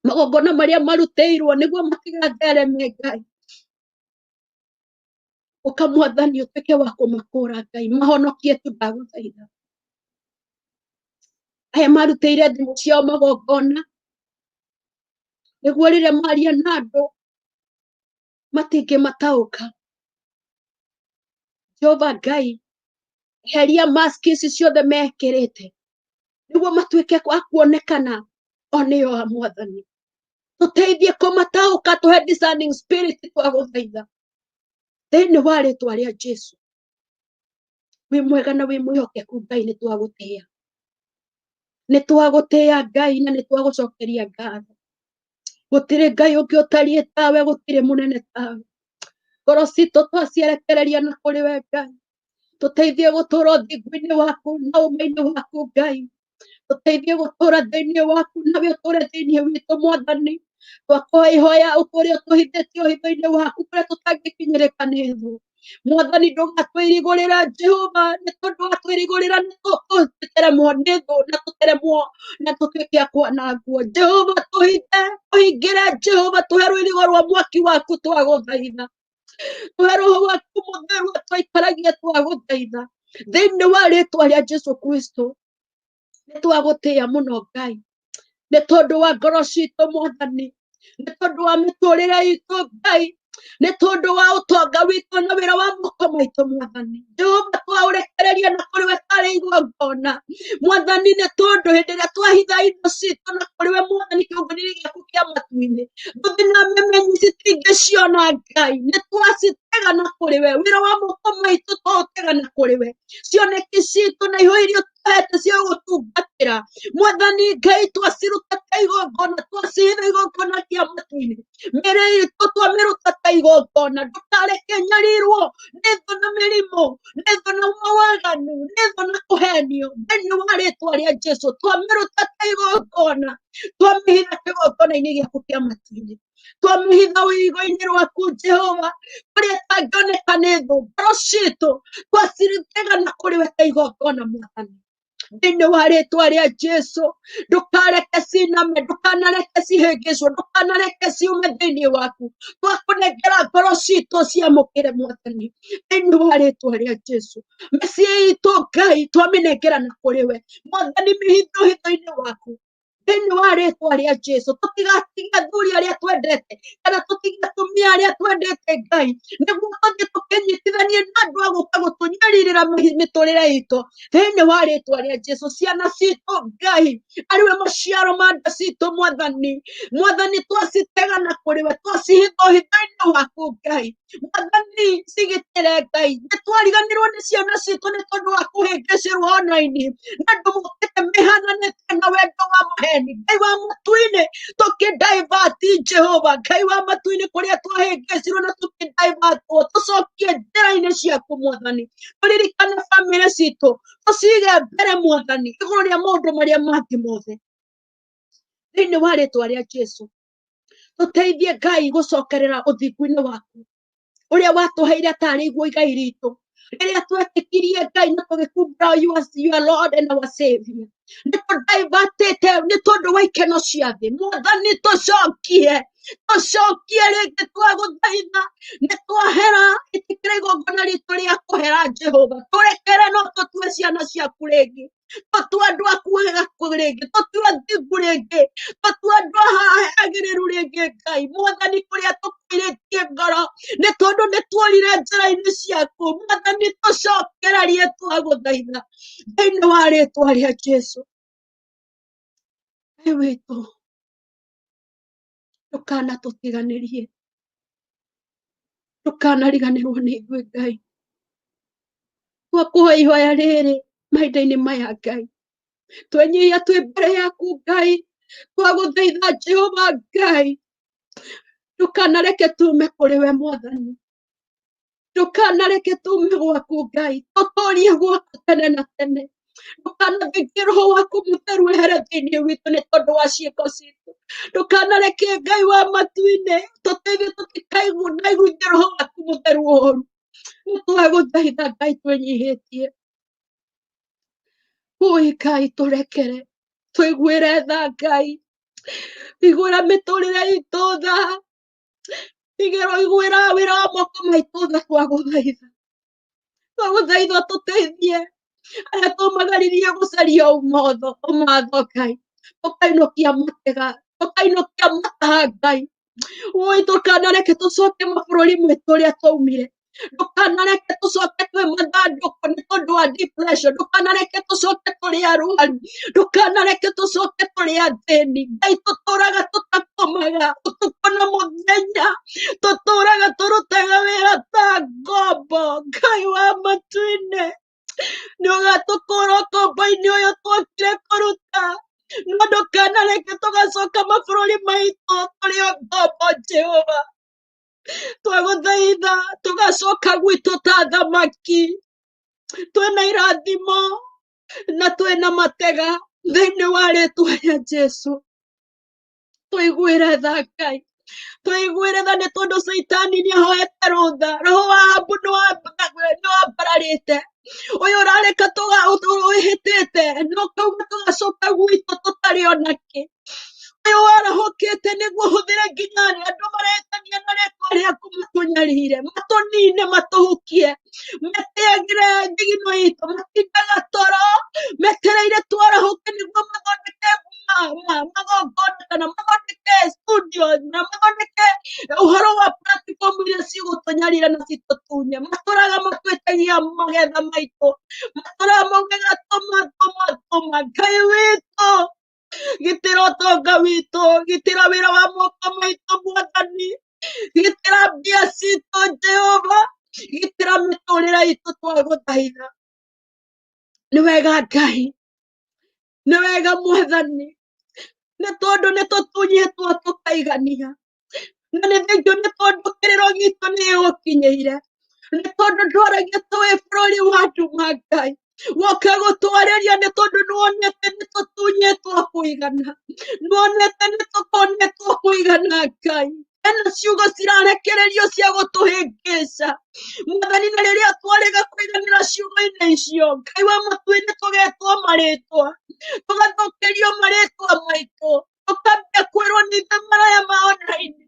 magongona marĩa marutĩirwo nĩguo matigathereme Ngai, ũka Mwathani ũtuĩke wa kũmakũra Ngai, mahonokie tu, ndagũthaitha. Aya marutĩire thimũ ciao magongona nĩguo rĩrĩa maria na andũ matingĩmataũka. Jehova Ngai, eheria mask ici ciothe mekĩrĩte nĩguo matuĩke a kuonekana o nĩo a Mwathani. Tũteithie kũmataũka, tũhe discerning spirit, twagũthaitha thĩinĩ wa rĩtwa rĩa Jesu. Wĩ mwega na wĩ mwĩhokeku Ngai, nĩ twagũtĩĩa, nĩ twagũtĩĩa Ngai, na nĩ twagũcokeria ngatho. Gũtirĩ Ngai ũngĩ ũtariĩ tawe, gũtirĩ mũnene tawe. Ngoro citũ twacierekereria na kũrĩ we Ngai, tũteithie gũtũra ũthingu-inĩ waku na ũma-inĩ waku Ngai, tũteithie gũtũra thĩinĩ waku nawe ũtũre thĩinĩ witũ Mwathani. Twakũhe ihoya ũtũre ũtũhithĩtie ũhitho-inĩ waku kũrĩa tũtangĩkinyĩrĩka nĩ thũ. Mwathani, ndũgatwĩrigũrĩra Jehova, nĩ tondũ watwĩrigũrĩra nĩ tũteremwo nĩ thũ na tũteremwo na tũtuĩke a kwanangwo. Jehova, tũhithe, tũhingĩre Jehova, tũhe rũirigo rwa mwaki waku, twagũthaitha. Tũhe roho waku mũtheru atwaikaragia, twagũthaitha thĩinĩ wa rĩtwa rĩa Jesu Kristo. Nĩ twagũtĩĩa mũno Ngai, nĩ tondũ wa ngoro citũ Mwathani, nĩ tondũ wa mĩtũrĩre itũ Ngai, nĩ tondũ wa ũtonga witũ na wĩra wa moko maitũ Mwathani. Jehova, twaũrekereria na kũrĩ we tarĩ igongona Mwathani, nĩ tondũ hĩndĩ ĩrĩa twahitha indo citũ na kũrĩ we Mwathani kĩũngano-inĩ gĩaku kĩa matu-inĩ, thuthi na memenyi citingĩciona Ngai. Nĩ twacitega na kũrĩ we, wĩra wa moko maitũ twaũtega na kũrĩ we, cioneki citũ na iho iria ũtũhete cia gũtungatĩra Mwathani Ngai, twaciruta ta igongona, twacihitha igongona kĩa matu-inĩ, mĩrĩ itũ twamĩruta ta igongona. Ndũkareke nyarirwo nĩ thũ na mĩrimũ, nĩ thũ na mawaganu, nĩ thũ na kũhenio. Thĩinĩ wa rĩtwa rĩa Jesu, twamĩruta ta igongona, twamĩhitha kĩgongona-inĩ gĩaku kĩa matu-inĩ, twamĩhitha ũigo-inĩ rwaku Jehova, kũrĩa ĩtangĩoneka nĩ thũ. Ngoro citũ twacirutĩga na kũrĩ we ta igongona Mwathani, thĩinĩ wa rĩtwa rĩa Jesu. Ndũkareke ciname, ndũkanareke cihĩngĩcwo, ndũkanareke ciume thĩinĩ waku. Twakũnengera ngoro citũ, ciamũkĩre Mwathani, thĩinĩ wa rĩtwa rĩa Jesu. Mĩciĩ itũ Ngai, twamĩnengera na kũrĩ we Mwathani, mĩhitho hitho-inĩ waku, thĩinĩ wa rĩtwa rĩa Jesu. Tũtigatiga athuri arĩa twendete kana tũtige atumia arĩa twendete Ngai, nĩguo tũthiĩ tũkĩnyitithanie na andũ a gũka gũtũnyarirĩra mĩtũrĩre itũ, thĩinĩ wa rĩtwa rĩa Jesu. Ciana citũ Ngai, arĩwe maciaro ma nda citũ Mwathani, Mwathani, twacitega na kũrĩ we, twacihitha ũhitho-inĩ waku Ngai. Mwathani, cigitĩre Ngai. Nĩ twariganĩrwo nĩ ciana citũ nĩ tondũ wa kũhĩngĩcĩrwo online na andũ mokĩte mehananĩte na wendo wa maheni. Ngai wa matu-inĩ, tũkĩdaivati Jehova Ngai wa matu-inĩ, kũrĩa twahĩngĩcirwo na tũkĩdaivatwo, tũcokie njĩra-inĩ ciaku Mwathani. Tũririkane bamĩrĩ citũ, tũcige mbere Mwathani, igũrũ rĩa maũndũ marĩa mangĩ mothe, thĩinĩ wa rĩtwa rĩa Jesu. Tũteithie Ngai gũcokerera ũthingu-inĩ waku ũrĩa watũheire tarĩ iguo igai ritũ rĩrĩa twetĩkirie Ngai na tũgĩkumbũra you as your Lord and our Savior. Nĩ tũdaivatĩte nĩ tondũ wa ikeno cia thĩ Mwathani, tũcokie, tũcokie rĩngĩ, twagũthaitha. Nĩ twahera, ĩtĩkĩra igongona ritũ rĩa kũhera Jehova, tũrekere no tũtue ciana ciaku rĩngĩ. Tũtue andũ aku aku rĩngĩ, tũtue athingu rĩngĩ, tũtue andũ agĩrĩru rĩngĩ Ngai. Mwathani kũrĩa tũkũirĩtie ngoro nĩ tondũ nĩ tuorire njĩra-inĩ ciaku. Mwathani tũcokererie twagũthaitha thĩinĩ wa rĩtwa rĩa Jesu. Ngai witũ, ndũkanatũtiganĩrie, ndũkanariganĩrwo nĩ ithuĩ Ngai. Twakũhe ihoya rĩrĩ mahinda-inĩ maya Ngai, twenyihia twĩ mbere yaku Ngai, twagũthaitha Jehova Ngai, ndũkanareke tume kũrĩ we Mwathani, ndũkanareke tume gwaku Ngai, tũtũrie gwaku tene na tene. Ndũkanathingie roho waku mũtheru wehere thĩinĩ witũ nĩ tondũ wa ciĩko citũ. Ndũkanareke Ngai wa matu-inĩ tũteithie tũtikaiguithie roho waku mũtheru ũru. Nĩ twagũthaitha Ngai twĩnyihĩtie. Ũi Ngai tũrekere, tũiguĩre tha Ngai, iguĩra mĩtũrĩre itũ tha, igĩrwo iguĩra wĩra wa moko maitũ tha, twagũthaitha. Twagũthaitha tũteithie arĩa tũmagaririe gũcaria ũmotho ũmatho Ngai, tũkainũkia matega, tũkainũkia mataha Ngai. Woi ndũkanareke tũcoke mabũrũri maitũ ũrĩa twaumire, ndũkanareke tũcoke twĩ mathandũkũ nĩ tondũ wa depression, ndũkanareke tũcoke tũrĩ arwaru, ndũkanareke tũcoke tũrĩ athĩni Ngai. Tũtũraga tũtakomaga ũtukũ na mũthenya, tũtũraga tũrutaga wĩra ta ngombo. Ngai wa matu-inĩ, nĩ ũgatũkũra ũkombo-inĩ ũyũ twokire kũruta, no ndũkanareke tũgacoka mabũrũri maitũ tũrĩ o ngombo. Jehova, twagũthaitha tũgacoka gwitũ ta thamaki, twĩna irathimo na twĩna matega thĩinĩ wa rĩtwa rĩa Jesu. Tũiguĩre tha Ngai, tũiguĩre tha nĩ tondũ caitani nĩ ahoete rũtha, roho wa Ahabu nĩ wambararĩte, ũyũ ũrareka wĩhĩtĩte no kauga tũgacoka gwitũ tũtarĩ onakĩ. Ũyũ warahũkĩte nĩguo hũthĩre nginya andũ maretania na rĩtwa rĩaku matũnyarire, matũnine, matũhukie, meteagĩre thigino itũ, matindaga toro metereire twarahũke nĩguo mathondeke magongona kana mathondeke studio na mathondeke ũhoro wa platform iria cigũtũnyarira na citũtunye. Matũraga matwĩtagia magetha maitũ, matũraga maugaga tũma tũma tũma. Ngai witũ, gitĩra ũtonga witũ, gitĩra wĩra wa moko maitũ Mwathani, gitĩra mbia citũ Jehova, gitĩra mĩtũrĩre itũ twagũthaitha. Nĩ wega Ngai, nĩ wega Mwathani, nĩ tondũ nĩ tũtunyĩtwo tũkaigania, na nĩ thengiũ nĩ tondũ kĩrĩro gitũ nĩ gĩgũkinyĩire, nĩ tondũ ndwaragia tũĩ bũrũri wa nduma Ngai, woka gũtwarĩria nĩ tondũ nĩwonete nĩ tũtunyĩtwo kũigana, nĩwonete nĩ tũkonetwo kũigana Ngai. Ena ciugo cirarekererio cia gũtũhĩngĩca Mwathani, na rĩrĩa twarega kũiganĩra ciugo-inĩ icio Ngai wa matu-inĩ, tũgetwo marĩtwa, tũgathũkĩrio marĩtwa maitũ, tũkambia kwĩrwo nĩ ithuĩ maraya ma online,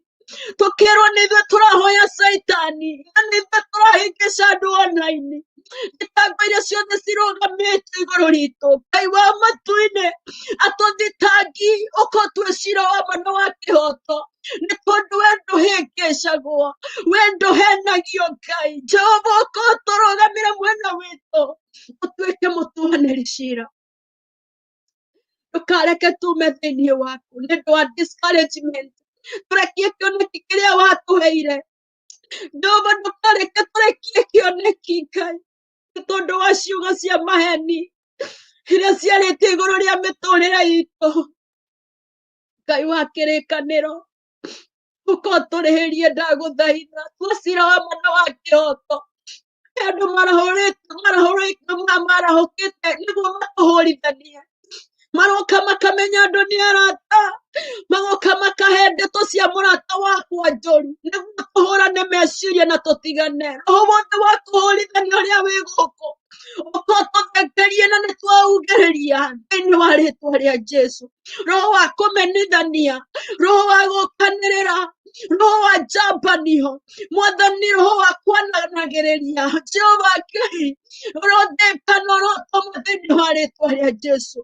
tũkerwo nĩ ithuĩ tũrahoya caitani, na nĩ ithuĩ tũrahĩngĩca andũ online. Thitango iria ciothe cirũgamĩte igũrũ ritũ Ngai wa matu-inĩ, atũthitangi ũkotue cira wa ma na wa kĩhoto, nĩ tondũ we ndũhĩngĩcagwo, we ndũhenagio Ngai. Jehova, ũkotũrũgamĩre mwena witũ, ũtuĩke mũtuanĩri cira. Ndũkareke tume thĩinĩ waku nĩ ũndũ wa discouragement, tũrekie kĩoneki kĩrĩa watũheire Jehova, ndũkareke tũrekie kĩoneki Ngai nĩ tondũ wa ciugo cia maheni iria ciarĩtio igũrũ rĩa mĩtũrĩre itũ. Ngai wa kĩrĩkanĩro, ũkotũrĩhĩrie ndagũthaitha, tua cira wa ma na wa kĩhoto. Andũ marahũkĩte nĩguo matũhũrithanie, maroka makamenya andũ nĩ arata, magoka makahe ndeto cia mũrata wakwa njũru nĩguo tũhũrane meciria na tũtigane. Roho wothe wa kũhũrithania ũrĩa wĩ gũkũ Ũka ũtũthengerie na nĩ twaugĩrĩria thĩinĩ wa rĩtwa rĩa Jesu. Roho wa kũmenithania, roho wa gũkanĩrĩra, roho wa njambanio, mwathani, roho wa kwananagĩrĩria, Jehova Ngai, ũrothĩka na ũrotũma thĩinĩ wa rĩtwa rĩa Jesu.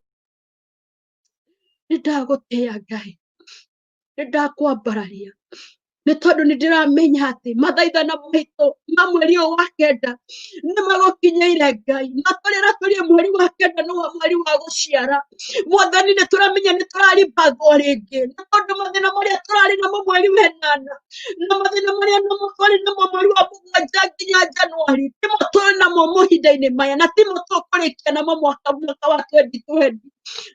Nĩ ndagũtĩĩa Ngai, nĩ ndakwambararia nĩ tondũ nĩ ndĩramenya atĩ mathaithana maitũ ma mweri ũyũ wa kenda nĩ magũkinyĩire Ngai. Na tũrĩra tũrĩ mweri wa kenda nĩ mweri wa gũciara, mwathani, nĩ tũramenya nĩ tũraribathwo rĩngĩ, nĩ tondũ mathĩna marĩa tũrarĩ namo mweri wa ĩnana na mathĩna marĩa namo twarĩ namo mweri wa mũgwanja nginya Januari timo tũrĩ namo mahinda-inĩ maya, na timo tũkũrĩkia namo mwaka wa 2020,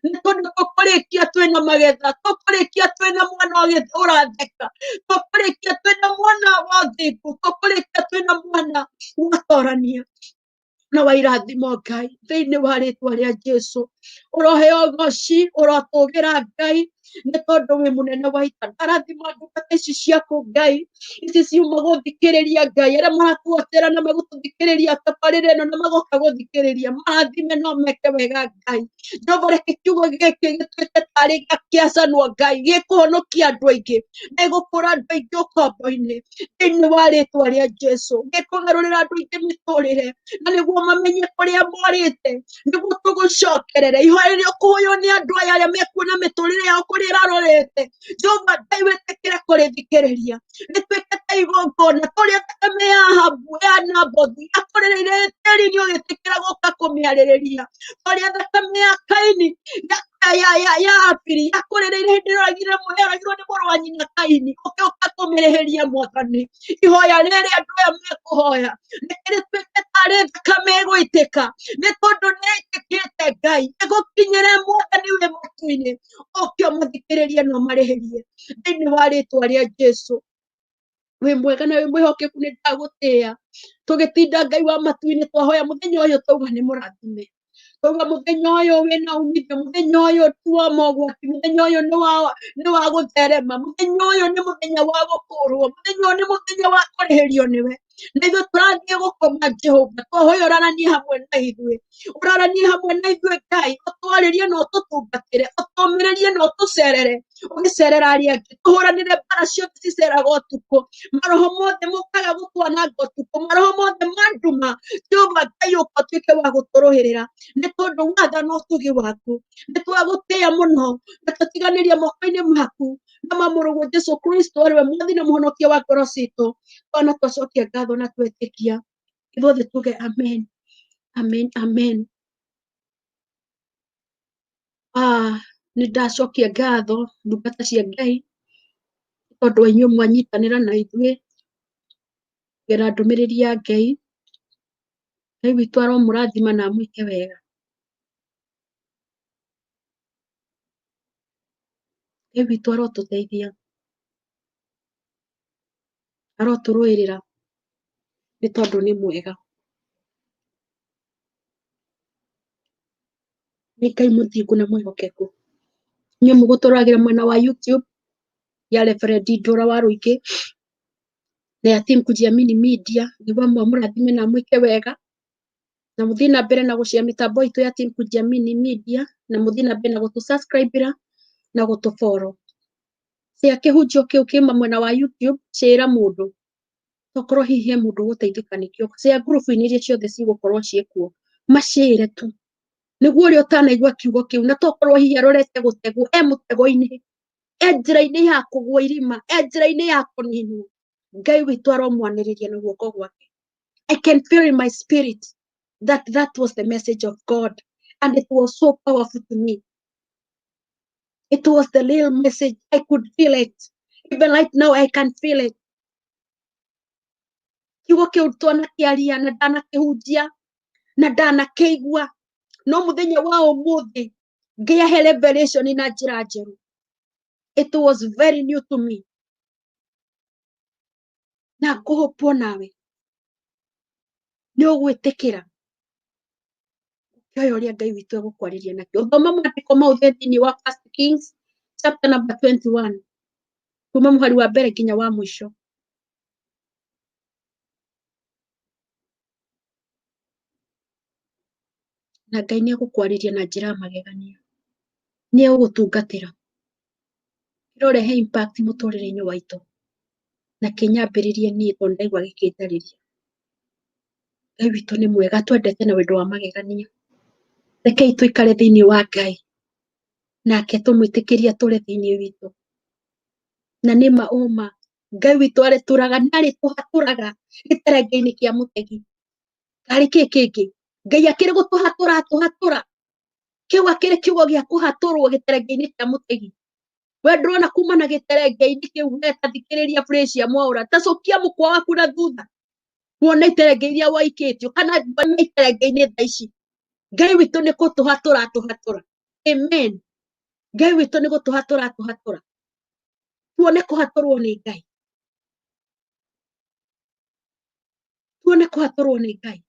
nĩ tondũ tũkũrĩkia twĩna magetha, tũkũrĩkia twĩna mwana ũratheka, tũkũrĩkia twĩna mwana wa ũthingu, tũkũrĩkia twĩna mwana watorania na wa irathimo Ngai, thĩinĩ wa rĩtwa rĩa Jesu. Ũroheo ũgoci, ũrotũgĩra Ngai, nĩ tondũ wĩ mũnene wa ita. Ndarathima ndungata ici ciaku Ngai, ici ciuma gũthikĩrĩria Ngai, arĩa maratuotera na megũtũthikĩrĩria tabarĩra ĩno na magoka gũthikĩrĩria, marathime no meke wega Ngai. Jehova, reke kiugo gĩkĩ gĩtuĩke tarĩ gĩacanwo Ngai, gĩkũhonokia andũ aingĩ na gĩgũkũra andũ aingĩ ũkombo-inĩ thĩinĩ wa rĩtwa rĩa Jesu, gĩkũgarũrĩra andũ aingĩ mĩtũrĩre na nĩguo mamenye kũrĩa morĩte, nĩguo tũgũcokerere. Ihoya rĩrĩa ũkũhoywo nĩ andũ aya arĩa mekuona mĩtũrĩre yao kũrĩa ĩrarorete, Jehova Ngai, wĩtĩkĩre kũrĩthikĩrĩria, rĩtuĩke ta igongona tũrĩa thakame ya Ahabu ya Nabothu yakũrĩrĩire tĩri-inĩ ũgĩtĩkĩra gũka kũmĩarĩrĩria, tũrĩa thakame ya Kaini ya Abili yakũrĩrĩire hĩndĩ ĩrĩa yoragirwo nĩ mũrũ wa nyina Kaini, ũgĩũka kũmĩrĩhĩria. Mwathani, ihoya rĩrĩ andũ aya mekũhoya reke rĩtuĩke tarĩ thakame ĩgũitĩka, nĩ tondũ nĩ ĩtĩkĩte Ngai, ĩgũkinyĩre Mwathani wĩ matu-inĩ, ũke ũmathikĩrĩrie na ũmarĩhĩrie thĩinĩ wa rĩtwa rĩa Jesu. Wĩ mwega na wĩ mwĩhokeku, nĩ ndagũtĩĩa. Tũgĩtinda Ngai wa matu-inĩ twahoya mũthenya ũyũ, twauga nĩ mũrathime, twauga mũthenya ũyũ wĩna umithio, mũthenya ũyũ ti wa mogwati, mũthenya ũyũ nĩ wa gũtherema, mũthenya ũyũ nĩ mũthenya wa gũkũrwo, mũthenya ũyũ nĩ mũthenya wa kũrĩhĩrio nĩwe. Na ithuĩ tũrathiĩ gũkoma, Jehova, twahoya ũraranie hamwe na ithuĩ, ũraranie hamwe na ithuĩ Ngai, ũtwarĩrie na ũtũtungatĩre, ũtũmĩrĩrie na ũtũcerere, ũgĩcerera arĩa angĩ, tũhũranĩre mbara ciothe ciceraga ũtukũ, maroho mothe mokaga gũtwananga ũtukũ, maroho mothe ma nduma. Jehova Ngai, ũka ũtuĩke wa gũtũrũĩrĩra, nĩ tondũ watha na ũtugi waku. Nĩ twagũtĩĩa mũno na tũtiganĩria moko-inĩ maku na ma mũrũguo Jesu Kristo, arĩ we mwathi na mũhonokia wa ngoro citũ. Twana twacokia ngatho na twetĩkia, ithuothe tuge amen, amen, amen. Nĩ ndacokia ngatho ndungata cia Ngai, tondũ wa inyuĩ mwanyitanĩra na ithuĩ kũgera ndũmĩrĩri ya Ngai. Ngai witũ aromũrathima na amwĩke wega. Ngai witũ arotũteithia, arotũrũĩrĩra, nĩ tondũ nĩ mwega. Nĩ Ngai mũthingu na mwĩhokeku. Inyuĩ mũgũtũragĩra mwena wa YouTube ya Reverend Ndũra wa Rũingĩ na ya Team Kujiamini Media, nĩguo amũrathime na amwĩke wega, na mũthiĩ na mbere na gũshare mĩtambo itũ ya Team Kujiamini Media, na mũthiĩ na mbere na gũtũ subscribe na gũtũ follow. Share kĩhunjio kĩu kĩ mwena wa YouTube, share mũndũ, tokorwo hihi he mũndũ ũgũteithĩka nĩkĩo. Share ngurubu-inĩ iria ciothe cigũkorwo ciĩkuo, macĩre tu, nĩguo ũrĩa ũtanaigua kiugo kĩu, na tokorwo hihi arorete gũtegwo, e mũtego-inĩ, e njĩra-inĩ ya kũgwa irima, e njĩra-inĩ ya kũninwo, Ngai witũ aromwanĩrĩria na guoko gwake. I can feel in my spirit that that was the message of God, and it was so powerful to me. It was the real message. I could feel it. Even right now I can feel it. Kiugo kĩu twanakĩaria na ndanakĩhunjia na ndanakĩigua, no mũthenya wa ũmũthĩ ngĩahe revelation na njĩra njerũ. It was very new to me, na ngũhũpwo nawe nĩ ũgwĩtĩkĩra ũkĩoya ũrĩa Ngai witũ egũkwarĩria nakĩo. Thoma maandĩko mau thĩinĩ wa First Kings chapter number 21, kuma mũhari wa mbere nginya wa mũico. Na Ngai nĩ egũkwarĩria na njĩra ya magegania. Nĩ egũgũtungatĩra. Kĩrorehe impact mũtũrĩre-inĩ waitũ. Na kĩnyambĩrĩrie niĩ tondũ ndaigua gĩkĩnjarĩria. Ngai witũ nĩ mwega, twendete na wendo wa magegania. Rekei tũikare thĩinĩ wa Ngai. Nake tũmwĩtĩkĩrie atũre thĩinĩ witũ. Na nĩ ma ũma Ngai witũ arĩtũraga nĩ arĩtũhatũraga gĩterenge-inĩ kĩa mũtegi. Karĩ kĩ kĩngĩ? Ngai akĩrĩ gũtũhatũra atũhatũra. Kĩu akĩrĩ kiugo gĩa kũhatũrwo gĩterenge-inĩ kĩa mũtegi. We ndũrona kuma na gĩterenge-inĩ kĩu we ta thikĩrĩria Fresiah Mwaũra, ta cokia mũkwa waku na thutha. Wone iterenge iria waikĩtio kana wone iterenge-inĩ thaa ici. Ngai witũ nĩ gũtũhatũra atũhatũra. Amen. Ngai witũ nĩ gũtũhatũra atũhatũra. Tuone kũhatũrwo nĩ Ngai. Tuone kũhatũrwo nĩ Ngai.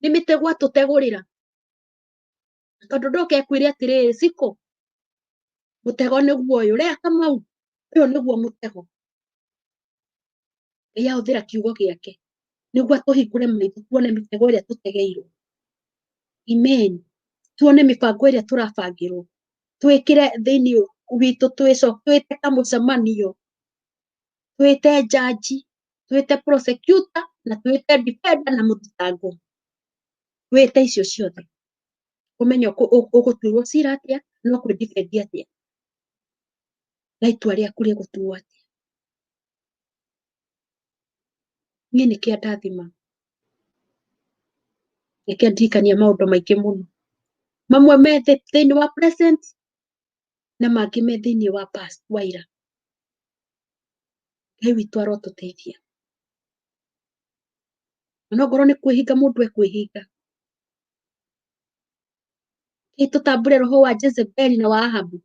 Nĩ mĩtego atũtegũrĩra. Tondũ ndoke ekwĩre atĩrĩrĩ, Cikũ, mũtego nĩguo ũyũ, rea Kamau, ũyũ nĩguo mũtego. Ngai ahũthĩra kiugo gĩake nĩguo atũhingũre maitho tuone mĩtego ĩrĩa tũtegeirwo. Amen. Tuone mĩbango ĩrĩa tũrabangĩrwo. Twĩkĩre thĩinĩ witũ, twĩte kamũcemanio, twĩte jaji, twĩte prosecutor na twĩte defender na mũthitangwo. Wĩte icio ciothe. Ũmenye ũgũtuĩrwo cira atĩa na ũkwĩ defend atĩa. Na itua rĩaku rĩgũtuo atĩa. Niĩ nĩkĩo ndathima. Nĩkĩo ndirikania maũndũ maingĩ mũno. Mamwe me thĩinĩ wa present na mangĩ me thĩinĩ wa past wa ira. Ngai witũ arotũteithia. Ona ongorwo nĩ kwĩhinga mũndũ ekwĩhinga. Hihi tũtambũre roho wa Jezebeli na wa Ahabu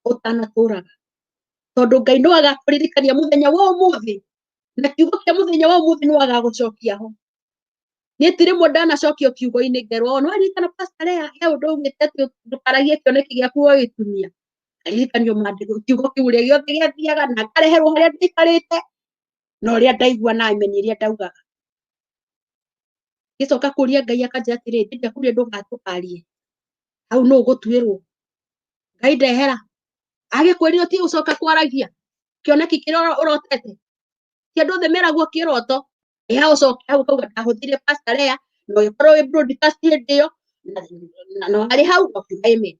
ũtanatũraga. Tondũ Ngai no agakũririkania mũthenya wa ũmũthĩ na kiugo kĩa mũthenya wa ũmũthĩ no agagũcokia ho. Niĩ ti rĩmwe ndanacokio kiugo-inĩ ngerwo no waririkana Pastor Lea he ũndũ augĩte atĩ ndũkaragie kĩoneki gĩaku ũgagĩtumia. Ngaririkanio maandĩko kiugo kĩu ũrĩa gĩothe gĩathiaga na ngareherwo harĩa ndaikarĩte na ũrĩa ndaigua na amen ĩrĩa ndaugaga. Ngĩcoka kũria Ngai akanjĩra atĩrĩrĩ, ndĩrenda kũria ndũkarie hau nũ ũgũtuĩrwo. Ngai ndehera agĩkwĩrire ũtige gũcoka kwaragia kĩoneki kĩrĩa ũrotete. Ti andũ othe meragwo kĩroto. Ĩha ũcoke hau ũkauga ndahũthĩrire Pastor Lea na ũgĩkorwo wĩ broadcast hĩndĩ ĩyo na warĩ hau na ũkiuga amen.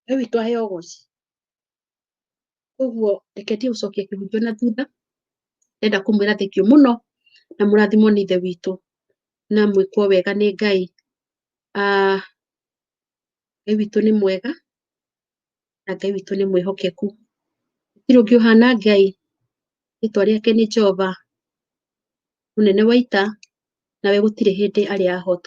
Ngai witũ aheo ũgoci. Koguo reke ndige gũcokia kĩhunjio na thutha, ndĩrenda kũmwĩra thengiũ mũno na mũrathimwo nĩ Ithe witũ na mwĩkwo wega nĩ Ngai. Ngai witũ nĩ mwega na Ngai witũ nĩ mwĩhokeku. Gũtirĩ ũngĩ ũhana Ngai, rĩtwa rĩake nĩ Jehova mũnene wa ita, nawe gũtirĩ hĩndĩ arĩ ahotwo.